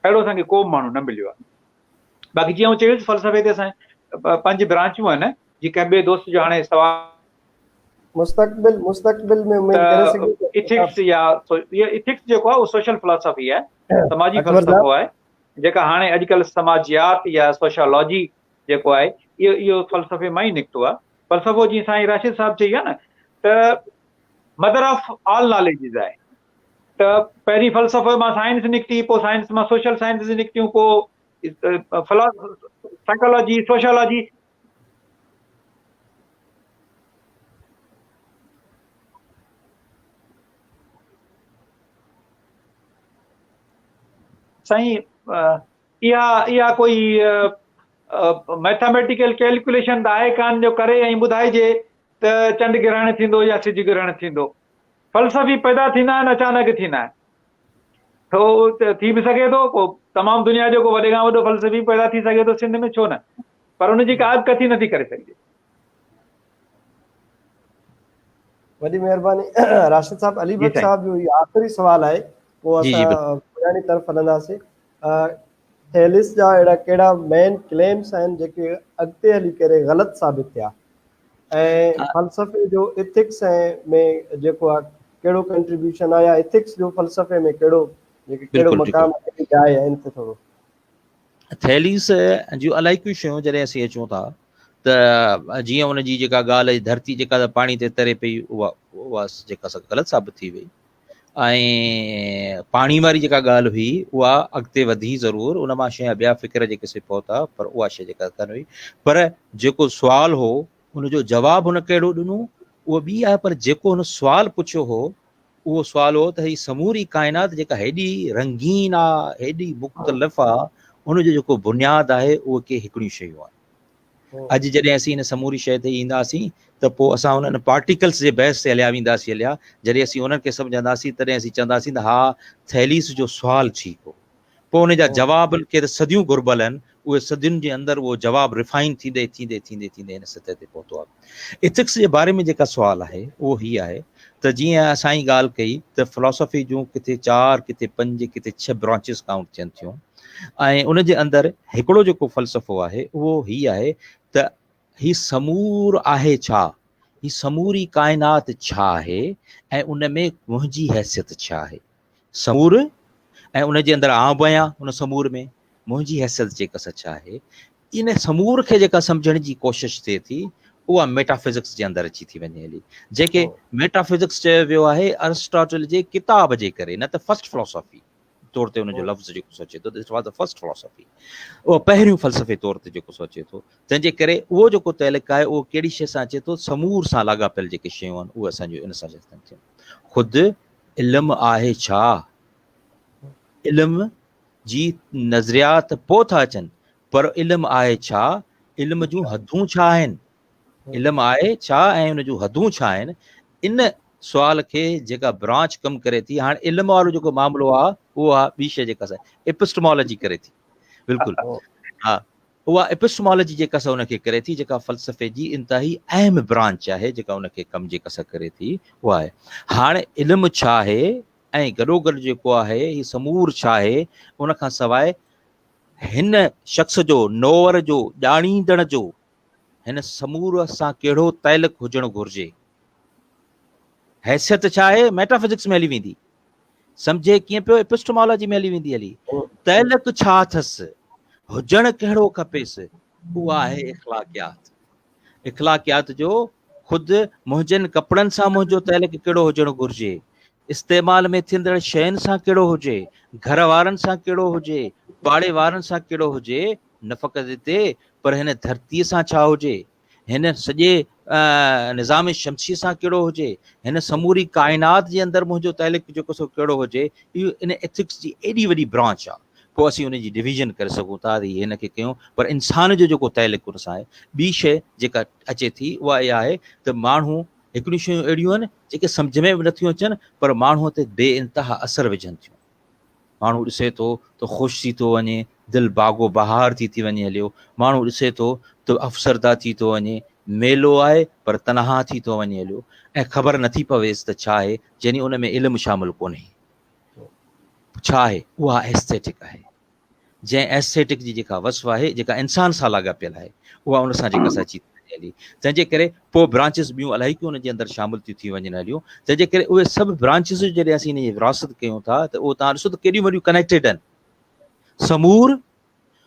اهڙو اسان کي ڪو به ماڻهو نه مليو آهي باقي جيئن آئون چيس فلسفي تي اسان پنج برانچون آهن جي ڪنهن ٻئي دوست جو هاڻي سوال مستقبل مستقبل ۾ اميد ڪري سگهجي ٿو ايٿڪس يا ايٿڪس جيڪو آهي اهو سوشل فلاسافي آهي. سماجي فلسفو آهي جيڪا هاڻي اڄڪلهه سماجيات يا سوشيالاجي جيڪو آهي اهو اهو فلسفي مان ئي نڪتو آهي. فلسفو جيئن سائين راشد صاحب چئي ويا نه ته مدر آف آل ناليجز آهي ته پهرين فلسفي مان سائنس نڪتي پوء سائنس مان سوشل سائنسز نڪتيون پوء سائيڪالاجي سوشيالاجي سائين اها اها ڪوئي ميٿاميٽيڪل ڪيلڪوليشن ته آهي ڪانه جو ڪري ۽ ٻڌائجي ته چنڊ گرهڻ ٿيندو يا سج گرهڻ ٿيندو. فلسفي پيدا ٿيندا آهن اچانڪ ٿيندا آهن. ٿو ٿي به سگهي ٿو ڪو تمام دنيا جو ڪو وڏي کان وڏو فلسفي پيدا ٿي سگهي ٿو سنڌ ۾ ڇو نه پر ان جي ڪا اڳڪٿي نٿي ڪري سگهجي. وڏي مهرباني راشد صاحب علي بخش صاحب جو هي آخري سوال آهي پوء اسان پڄاڻي طرف هلنداسين ٿيلس جا اهڙا ڪهڙا مين ڪليمس آهن جيڪي اڳتي هلي ڪري غلط ثابت ٿيا ۽ فلسفي جو ايٿڪس ۽ ۾ جيڪو آهي ڪهڙو ڪنٽريبيوشن آهي يا ايٿڪس جو فلسفي ۾ ڪهڙو جيڪي ڪهڙو مقام ڪهڙي جاء آهي ان تي ٿورو ٿيليس جون الائي ڪيون شيون جڏهن اسين اچون ٿا ته جيئن ان جي جيڪا ڳالهه ڌرتي جيڪا پاڻي تي تري پئي اها اها جيڪا غلط ثابت ٿي وئي ۽ پاڻي واري جيڪا ڳالهه هئي اها اڳتي وڌي ضرور ان مان شيء ٻيا فڪر جيڪي سي پهتا پر اها شيء جيڪا ڪانه هئي پر جيڪو سوال هو ان جو جواب هن ڪهڙو ڏنو اهو ٻي آهي پر جيڪو هن سوال پڇيو هو اهو سوال هو ته هي سموري ڪائنات جيڪا هيڏي رنگين آ هيڏي مختلف آ ان جو جيڪو بنياد آهي اهو ڪي هڪڙيون شيون آهن اڄ جڏهن اسين ان سموري شيء تي اينداسين ته پوء اسان انهن پارٽيڪلس جي بحث تي هليا وينداسين هليا جڏهن اسين انهن کي سمجهنداسين تڏهن اسين چونداسين ته ها ٿيليس جو سوال ٺيڪ هو پوء ان جا جواب کي ته صديون گهربل آهن اهي صدين جي اندر اهو جواب ريفائن ٿيندي ٿيندي ٿيندي ٿيندي هن سطح تي پهتو آهي ايٿڪس جي باري ۾ جيڪا سوال آهي اهو هي آهي ته جيئن اسان ئي ڳالهه ڪئي ته فلاسافي جون ڪٿي چار ڪٿي پنج ڪٿي ڇهه برانچز ڪائونٽ ٿين ٿيون ۽ ان جي اندر هڪڙو جيڪو فلسفو آهي اهو هي آهي ته هي سمور آهي ڇا؟ هي سموري ڪائنات ڇا آهي ۽ ان ۾ منهنجي حيثيت ڇا آهي؟ سمور ۽ ان جي اندر آئون به آهيان ان سمور ۾ منهنجي حيثيت جيڪا سا ڇا آهي؟ ان سمور کي جيڪا سمجهڻ جي ڪوشش ٿئي ٿي اها ميٽافزڪس جي اندر اچي ٿي وڃي هلي جيڪي ميٽافزڪس چيو ويو آهي ارسٽاٽل جي ڪتاب جي ڪري نه ته فرسٽ فلاسافي طور تي ان جو لفظ جيڪو سوچي ٿو it was the first philosophy اهو پهريون فلسفي طور تي جيڪو سوچي ٿو تنهن جي ڪري اهو جيڪو تعلق آهي اهو ڪهڙي شيء سان اچي ٿو سمور سان لاڳاپيل جيڪي شيون آهن اهي اسان جو ان سان ٿين ٿيون خود علم آهي ڇا علم جي نظريات پوء ٿا اچن پر علم آهي ڇا علم جون حدون ڇا آهن علم آهي ڇا ۽ ان جون حدون ڇا آهن ان سوال کي جيڪا برانچ ڪم ڪري ٿي هاڻ علم وارو جيڪو معاملو آهي اهو آهي ٻي شيء جيڪا سا اپسٽمالاجي ڪري ٿي بلڪل ها اها اپسٽمالاجي جيڪا سا ان کي ڪري ٿي جيڪا فلسفي جي انتهائي اهم برانچ آهي جيڪا ان کي ڪم جيڪا سا ڪري ٿي اها آهي هاڻ علم ڇا آهي ۽ گڏوگڏ جيڪو آهي هي سمور ڇا آهي ان کان سواء هن شخص جو نوور جو ڄاڻيندڙ جو هن سمور سان ڪهڙو تعلق هجڻ گهرجي؟ حيثيت ڇا آهي؟ ميٽافزڪس ۾ هلي ويندي. سمجهي ڪيئن پيو؟ ايپسٽمالاجي ۾ هلي ويندي هلي. تعلق ڇا اٿس؟ هجڻ ڪهڙو کپيس؟ اها آهي اخلاقيات. اخلاقيات جو خود منهنجن ڪپڙن سان منهنجو تعلق ڪهڙو هجڻ گهرجي؟ استعمال ۾ ٿيندڙ شين سان ڪهڙو هجي؟ گهر وارن سان ڪهڙو هجي؟ پاڙي وارن سان ڪهڙو هجي؟ نه فقط هتي پر هن ڌرتيء سان ڇا هجي، هن سڄي نظام شمسيء سان ڪهڙو هجي، هن سموري ڪائنات جي اندر منهنجو تعلق جيڪو سو ڪهڙو هجي، اهو ان ايٿڪس جي ايڏي وڏي برانچ آهي. پوء اسين ان جي ڊويزن ڪري سگهون ٿا ته هي هن کي ڪيون پر انسان جو جيڪو تعلق ان سان آهي. ٻي شيء جيڪا اچي ٿي اها اها آهي ته ماڻهو هڪڙيون شيون اهڙيون آهن جيڪي سمجهه ۾ به نٿيون اچن پر ماڻهوء تي بي انتها اثر وجهن ٿيون. ماڻهو ڏسي ٿو ته خوش ٿي ٿو وڃي، دل باغ و بهار ٿي ٿي وڃي هليو، ماڻهو ڏسي ٿو ته افسرده ٿي ٿو وڃي، ميلو آهي پر تنها ٿي ٿو وڃي هليو ۽ خبر نٿي پويس ته ڇا آهي، يعني ان ۾ علم شامل ڪونهي. ڇا آهي؟ اها ايسٿيٽڪ آهي. جنهن ايسٿيٽڪ جي جيڪا وصف آهي، جيڪا انسان سان لاڳاپيل آهي، اها ان سان جيڪا سا اچي ٿي وڃي هلي. هلي. تنهن جي ڪري پوء برانچز ٻيون الائي ڪيون ان جي اندر شامل ٿيون ٿي وڃن هليون. تنهن جي ڪري اهي سڀ برانچز جڏهن اسين ان جي وراثت ڪيون ٿا ته اهو توهان ڏسو ته ڪيڏيون وڏيون ڪنيڪٽيڊ آهن. سمور،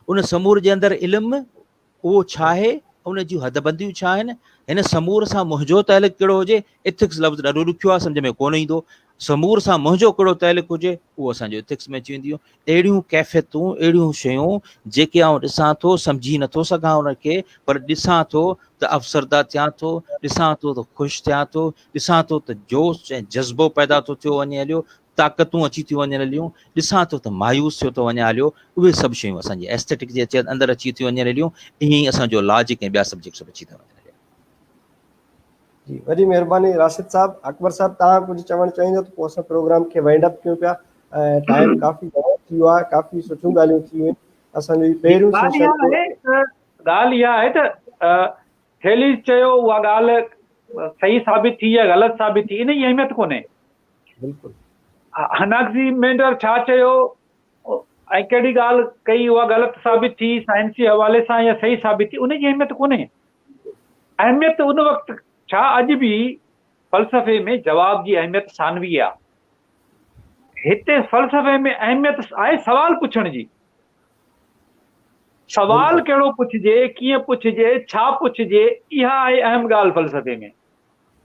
ان سمور جي اندر علم اهو ڇا آهي، ان جون حدبنديون ڇا آهن، هن سمور سان منهنجو تعلق ڪهڙو هجي، ايٿڪس لفظ ڏاڍو ڏکيو آهي سمجهه ۾ ڪونه ايندو، سمور سان منهنجو ڪهڙو تعلق هجي، اهو اسان جو ايٿڪس ۾ اچي وينديون. اهڙيون ڪيفيتون، اهڙيون شيون جيڪي آئون ڏسان ٿو، سمجهي نٿو سگهان انهن کي، پر ڏسان ٿو ته افسرده ٿيان ٿو، ڏسان ٿو ته خوش ٿيان ٿو، ڏسان ٿو ته جوش ۽ جذبو پيدا ٿو ٿيو وڃي هليو، طاقتون اچي ٿيون وڃن هليون، ڏسان ٿو ته مايوس ٿيو ٿو وڃان هليو، اهي سڀ شيون اسان جي ايسٿيٽڪ جي اندر اچي ٿيون وڃن هليون، ائين ئي اسان جو لاجڪ ۽ ٻيا سبجيڪٽس به اچي ٿا وڃن هليا. جي وڏي مهرباني راشد صاحب. اڪبر صاحب توهان ڪجهه چوڻ چاهيندو ته پوء اسان پروگرام کي وائنڊ اپ ڪيون پيا ۽ ٽائيم ڪافي گهڻو ٿي ويو آهي، ڪافي سٺيون ڳالهيون ٿي ويون اسان جو هي پهريون سيشن هو. ڳالهه اها آهي ته ٿيليز چيو اها ڳالهه صحيح ثابت ٿي يا غلط ثابت ٿي ان جي اهميت ڪونهي. بلڪل. هناڪزي مينڊر ڇا چيو ۽ ڪهڙي ڳالهه ڪئي اها غلط ثابت ٿي سائنسي حوالي سان يا صحيح ثابت ٿي ان جي اهميت ڪونهي. اهميت ان وقت ڇا اڄ به فلسفي ۾ جواب جي اهميت ثانوي آ. هتي فلسفي ۾ اهميت آهي سوال پڇڻ جي. سوال ڪهڙو پڇجي، ڪيئن پڇجي، ڇا پڇجي، اها آهي اهم ڳالهه فلسفي ۾.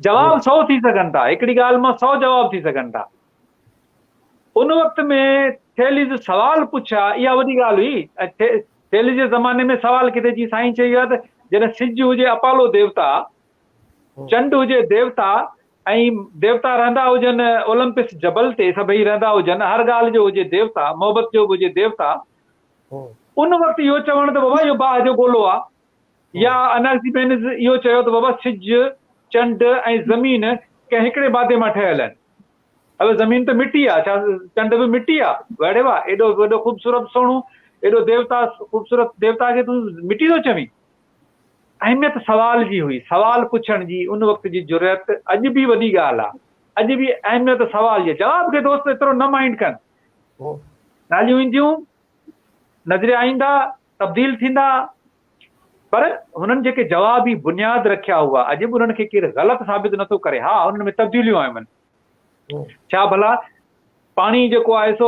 جواب سئو ٿي سگهن ٿا، هڪڙي ڳالهه مان سئو جواب ٿي سگهن ٿا. ان وقت ۾ ٿيليز سوال پڇيا، اها وڏي ڳالهه هئي ۽ ٿيليز جي زماني ۾ سوال ڪٿي جيئن سائين چئي ويا ته جڏهن سج هجي اپالو ديوتا، چنڊ هجي ديوتا ۽ ديوتا رهندا هجن اولمپس جبل تي سڀئي رهندا هجن، هر ڳالهه جو هجي ديوتا، محبت جو به هجي ديوتا، ان وقت اهو چوڻ ته بابا اهو باهه جو گولو آ يا اناڪسيمينز اهو چيو ته بابا سج، چنڊ ۽ زمين ڪنهن هڪڙي مادي مان ٺهيل آهن. اڙي زمين ته مٽي آ، ڇا چنڊ به مٽي آ؟ واڙي واهه، ايڏو وڏو خوبصورت سهڻو، ايڏو ديوتا، خوبصورت ديوتا کي تون مٽي ٿو چوين؟ اهميت سوال جي هئي، سوال پڇڻ جي ان وقت جي جرئت اڄ به وڏي ڳالهه آ. اڄ به اهميت سوال جي آ. جواب کي دوست ايترو نه مائنڊ ڪن. ڳالهيون اينديون، نظريا ايندا، تبديل ٿيندا، پر هنن جيڪي جوابي بنياد رکيا هئا، اڄ به انهن کي ڪير غلط ثابت نٿو ڪري. ها، انهن ۾ تبديليون آيون آهن. ڇا ڀلا پاڻي جيڪو آهي سو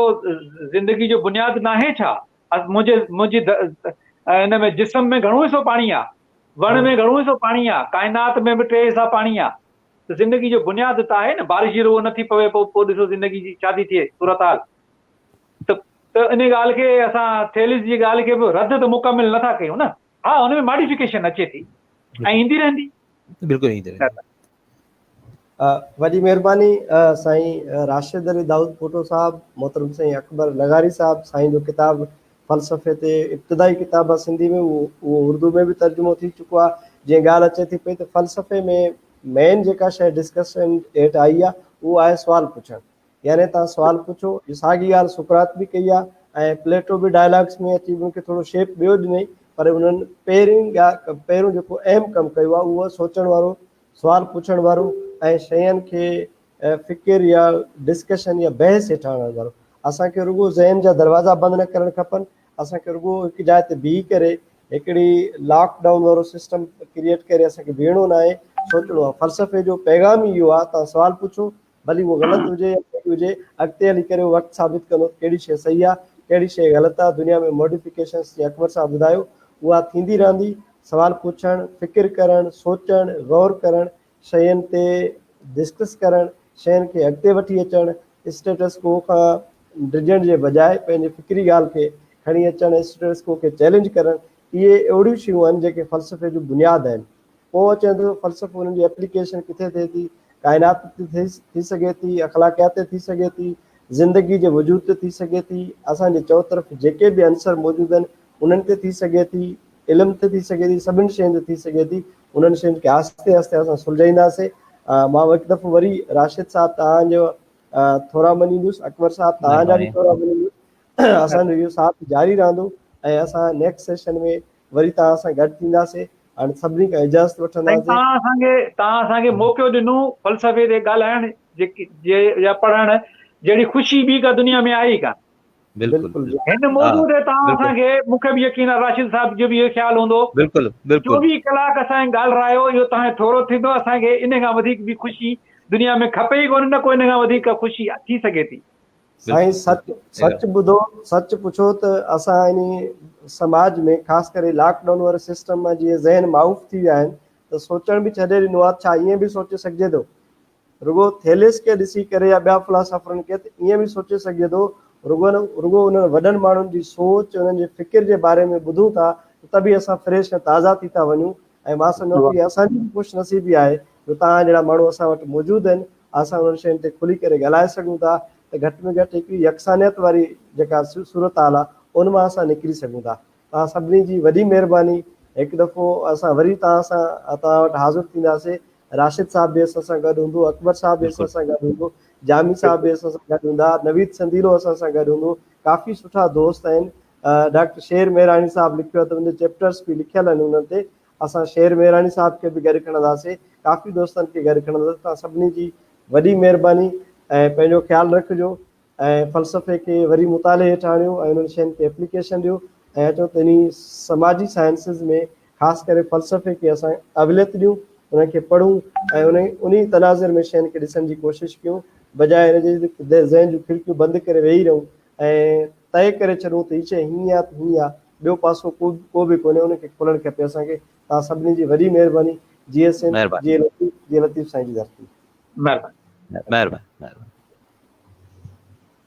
زندگي جو بنياد ناهي ڇا؟ منهنجي منهنجي ان ۾ جسم ۾ گهڻو حصو پاڻي آ، وڻ ۾ گهڻو حصو پاڻي آ، ڪائنات ۾ به ٽي حصا پاڻي آ ته زندگي جو بنياد ته آهي نه، بارش جي رڳو نٿي پوي پوء پوء ڏسو زندگي جي ڇا ٿي ٿئي صورتحال ته ته ان ڳالهه کي اسان ٿيلس جي ڳالهه کي به رد ته مڪمل نٿا ڪيون نه، ها ان ۾ ماڊيفڪيشن اچي ٿي ۽ ايندي رهندي. بلڪل ايندي رهندي. وڏي مهرباني سائين راشد علي دائود پوٽو صاحب، محترم سائين اڪبر لغاري صاحب، سائين جو ڪتاب فلسفي تي ابتدائي ڪتاب آهي سنڌي ۾ اهو اردو ۾ به ترجمو ٿي چڪو آهي. جيئن ڳالهه اچي ٿي پئي ته فلسفي ۾ مين جيڪا شيء ڊسڪشن هيٺ آئي آهي اهو آهي سوال پڇڻ. يعني توهان سوال پڇو، اهو ساڳي ڳالهه سقراط به ڪئي آهي ۽ پليٽو به ڊائلاگس ۾ اچي ان کي ٿورو شيپ ٻيو ڏنائين پر انهن پهرين پهريون جيڪو اهم ڪم ڪيو آهي اهو سوچڻ وارو، سوال پڇڻ وارو ۽ شين کي فڪر يا ڊسڪشن يا بحث هيٺ آڻڻ وارو. اسان کي رڳو ذهن جا دروازا بند نه ڪرڻ کپن، اسان کي رڳو هڪ جاء تي بيهي ڪري هڪڙي لاڪ ڊائون وارو سسٽم ڪريئيٽ ڪري اسان کي بيهڻو ناهي، سوچڻو آهي. فلسفي جو پيغام ئي اهو آهي توهان سوال پڇو، ڀلي اهو غلط هجي يا صحيح هجي، اڳتي هلي ڪري اهو وقت ثابت ڪندو ته ڪهڙي شيء صحيح آهي، ڪهڙي شيء غلط آهي. دنيا ۾ موڊيفڪيشنس جيئن اڪبر صاحب ٻڌايو، اها ٿيندي رهندي. سوال پڇڻ، فڪر ڪرڻ، سوچڻ، غور ڪرڻ، شين تي ڊسڪس ڪرڻ، شين کي اڳتي وٺي اچڻ، اسٽيٽس ڪو کان ڊڄڻ جي بجاء پنهنجي فڪري ڳالهه کي کڻي اچڻ، اسٽيٽس ڪو کي چئلينج ڪرڻ، اهي اهڙيون شيون آهن جيڪي فلسفي جو بنياد آهن. پوء اچين ٿو فلسفو انهن جي ايپليڪيشن ڪٿي ٿئي ٿي، ڪائنات تي ٿي سگهي ٿي، اخلاقيات تي ٿي سگهي ٿي، زندگي جي وجود تي ٿي سگهي ٿي، اسان جي چؤطرف جيڪي به عنصر موجود آهن انهن تي ٿي سگهي ٿي، علم تي ٿي سگهي ٿي، سڀني شين تي ٿي سگهي ٿي، انهن شين کي آهستي آهستي اسان سلجهائينداسين. مان هڪ دفعو وري راشد صاحب توهان جو ٿورا مڃيندس، اڪبر صاحب توهان جا به ٿورا مڃيندس، اسان جو اهو ساٿ جاري رهندو ۽ اسان نيڪسٽ سيشن ۾ وري توهان سان گڏ ٿينداسين. هاڻي سڀني کان اجازت وٺنداسين. توهان اسان کي توهان اسان کي موقعو ڏنو فلسفي تي ڳالهائڻ جيڪي جي يا پڙهڻ جهڙي خوشي ٻي ڪا دنيا ۾ آهي ئي ڪانه. بلڪل هن موضوع تي توهان اسان کي مون کي به يقين آهي راشد صاحب جو به اهو خيال هوندو بلڪل بلڪل 24 ڪلاڪ اسان کي ڳالهرايو اهو توهان کي ٿورو ٿيندو اسان کي ان کان وڌيڪ به خوشي دنيا ۾ کپي ئي ڪونه نه ڪو ان کان وڌيڪ ڪا خوشي ٿي سگهي ٿي. سائين سچ سچ ٻڌو سچ پڇو ته اسان انهي سماج ۾ خاص ڪري لاڪ ڊائون واري سسٽم مان جيئن ذهن مائوف ٿي ويا آهن ته سوچڻ به ڇڏي ڏنو آهي ڇا ائين به سوچي سگهجي ٿو رڳو ٿيليس کي ڏسي ڪري يا ٻيا فلاسافرن کي ته ائين به سوچي سگهجي ٿو رڳو رڳو انهن وڏن ماڻهن جي سوچ انهن جي فڪر جي باري ۾ ٻڌون ٿا ته به اسان فريش ۽ تازا ٿي ٿا وڃون ۽ مان سمجهان ٿو اها اسان جي به خوش نصيبي آهي جو توهان جهڙا ماڻهو اسان وٽ موجود آهن اسان انهن شين تي کلي ڪري ڳالهائي سگهون ٿا ته گهٽ ۾ گهٽ هڪڙي يڪسانيت واري جيڪا صورتحال آهي ان مان اسان نڪري سگهون ٿا. توهان سڀني جي وڏي مهرباني هڪ دفعو اسان وري توهان سان توهان وٽ حاضر ٿينداسي راشد صاحب به اسان سان گڏ هوندو اڪبر صاحب به اسان سان گڏ هوندو جامي صاحب به اسان سان گڏ هوندا نويد سنديلو اسان سان گڏ هوندو ڪافي سٺا دوست آهن ڊاڪٽر شير مهراڻي صاحب لکيو آهي ته ان جا چيپٽرس به لکيل آهن انهن تي اسان شير مهراڻي صاحب کي به گڏ کڻنداسي ڪافي دوستن کي گڏ کڻنداسي توهان سڀني جي وڏي مهرباني ۽ پنهنجو خيال رکجو ۽ فلسفي کي وري مطالعي هيٺ آڻيو ۽ انهن شين کي ايپليڪيشن ڏيو ۽ اچو ته انهي سماجي سائنسز ۾ خاص ڪري فلسفي کي اسان اوليت ڏيون انهن کي پڙهون ۽ انهي انهي تناظر ۾ شين کي ڏسڻ جي ڪوشش ڪيون بجاء ان جي ذهن جون کڙڪيون بند ڪري ويهي رهون ۽ طئي ڪري ڇڏون ته هي شيء هيئن آ ته هيئن آ ٻيو پاسو ڪو ڪو به ڪونهي ان کي کولڻ کپي اسان کي توهان سڀني جي وڏي مهرباني جيئي سنڌ جيئي لطيف جيئي لطيف سائين جي ڌرتي. مهرباني مهرباني مهرباني.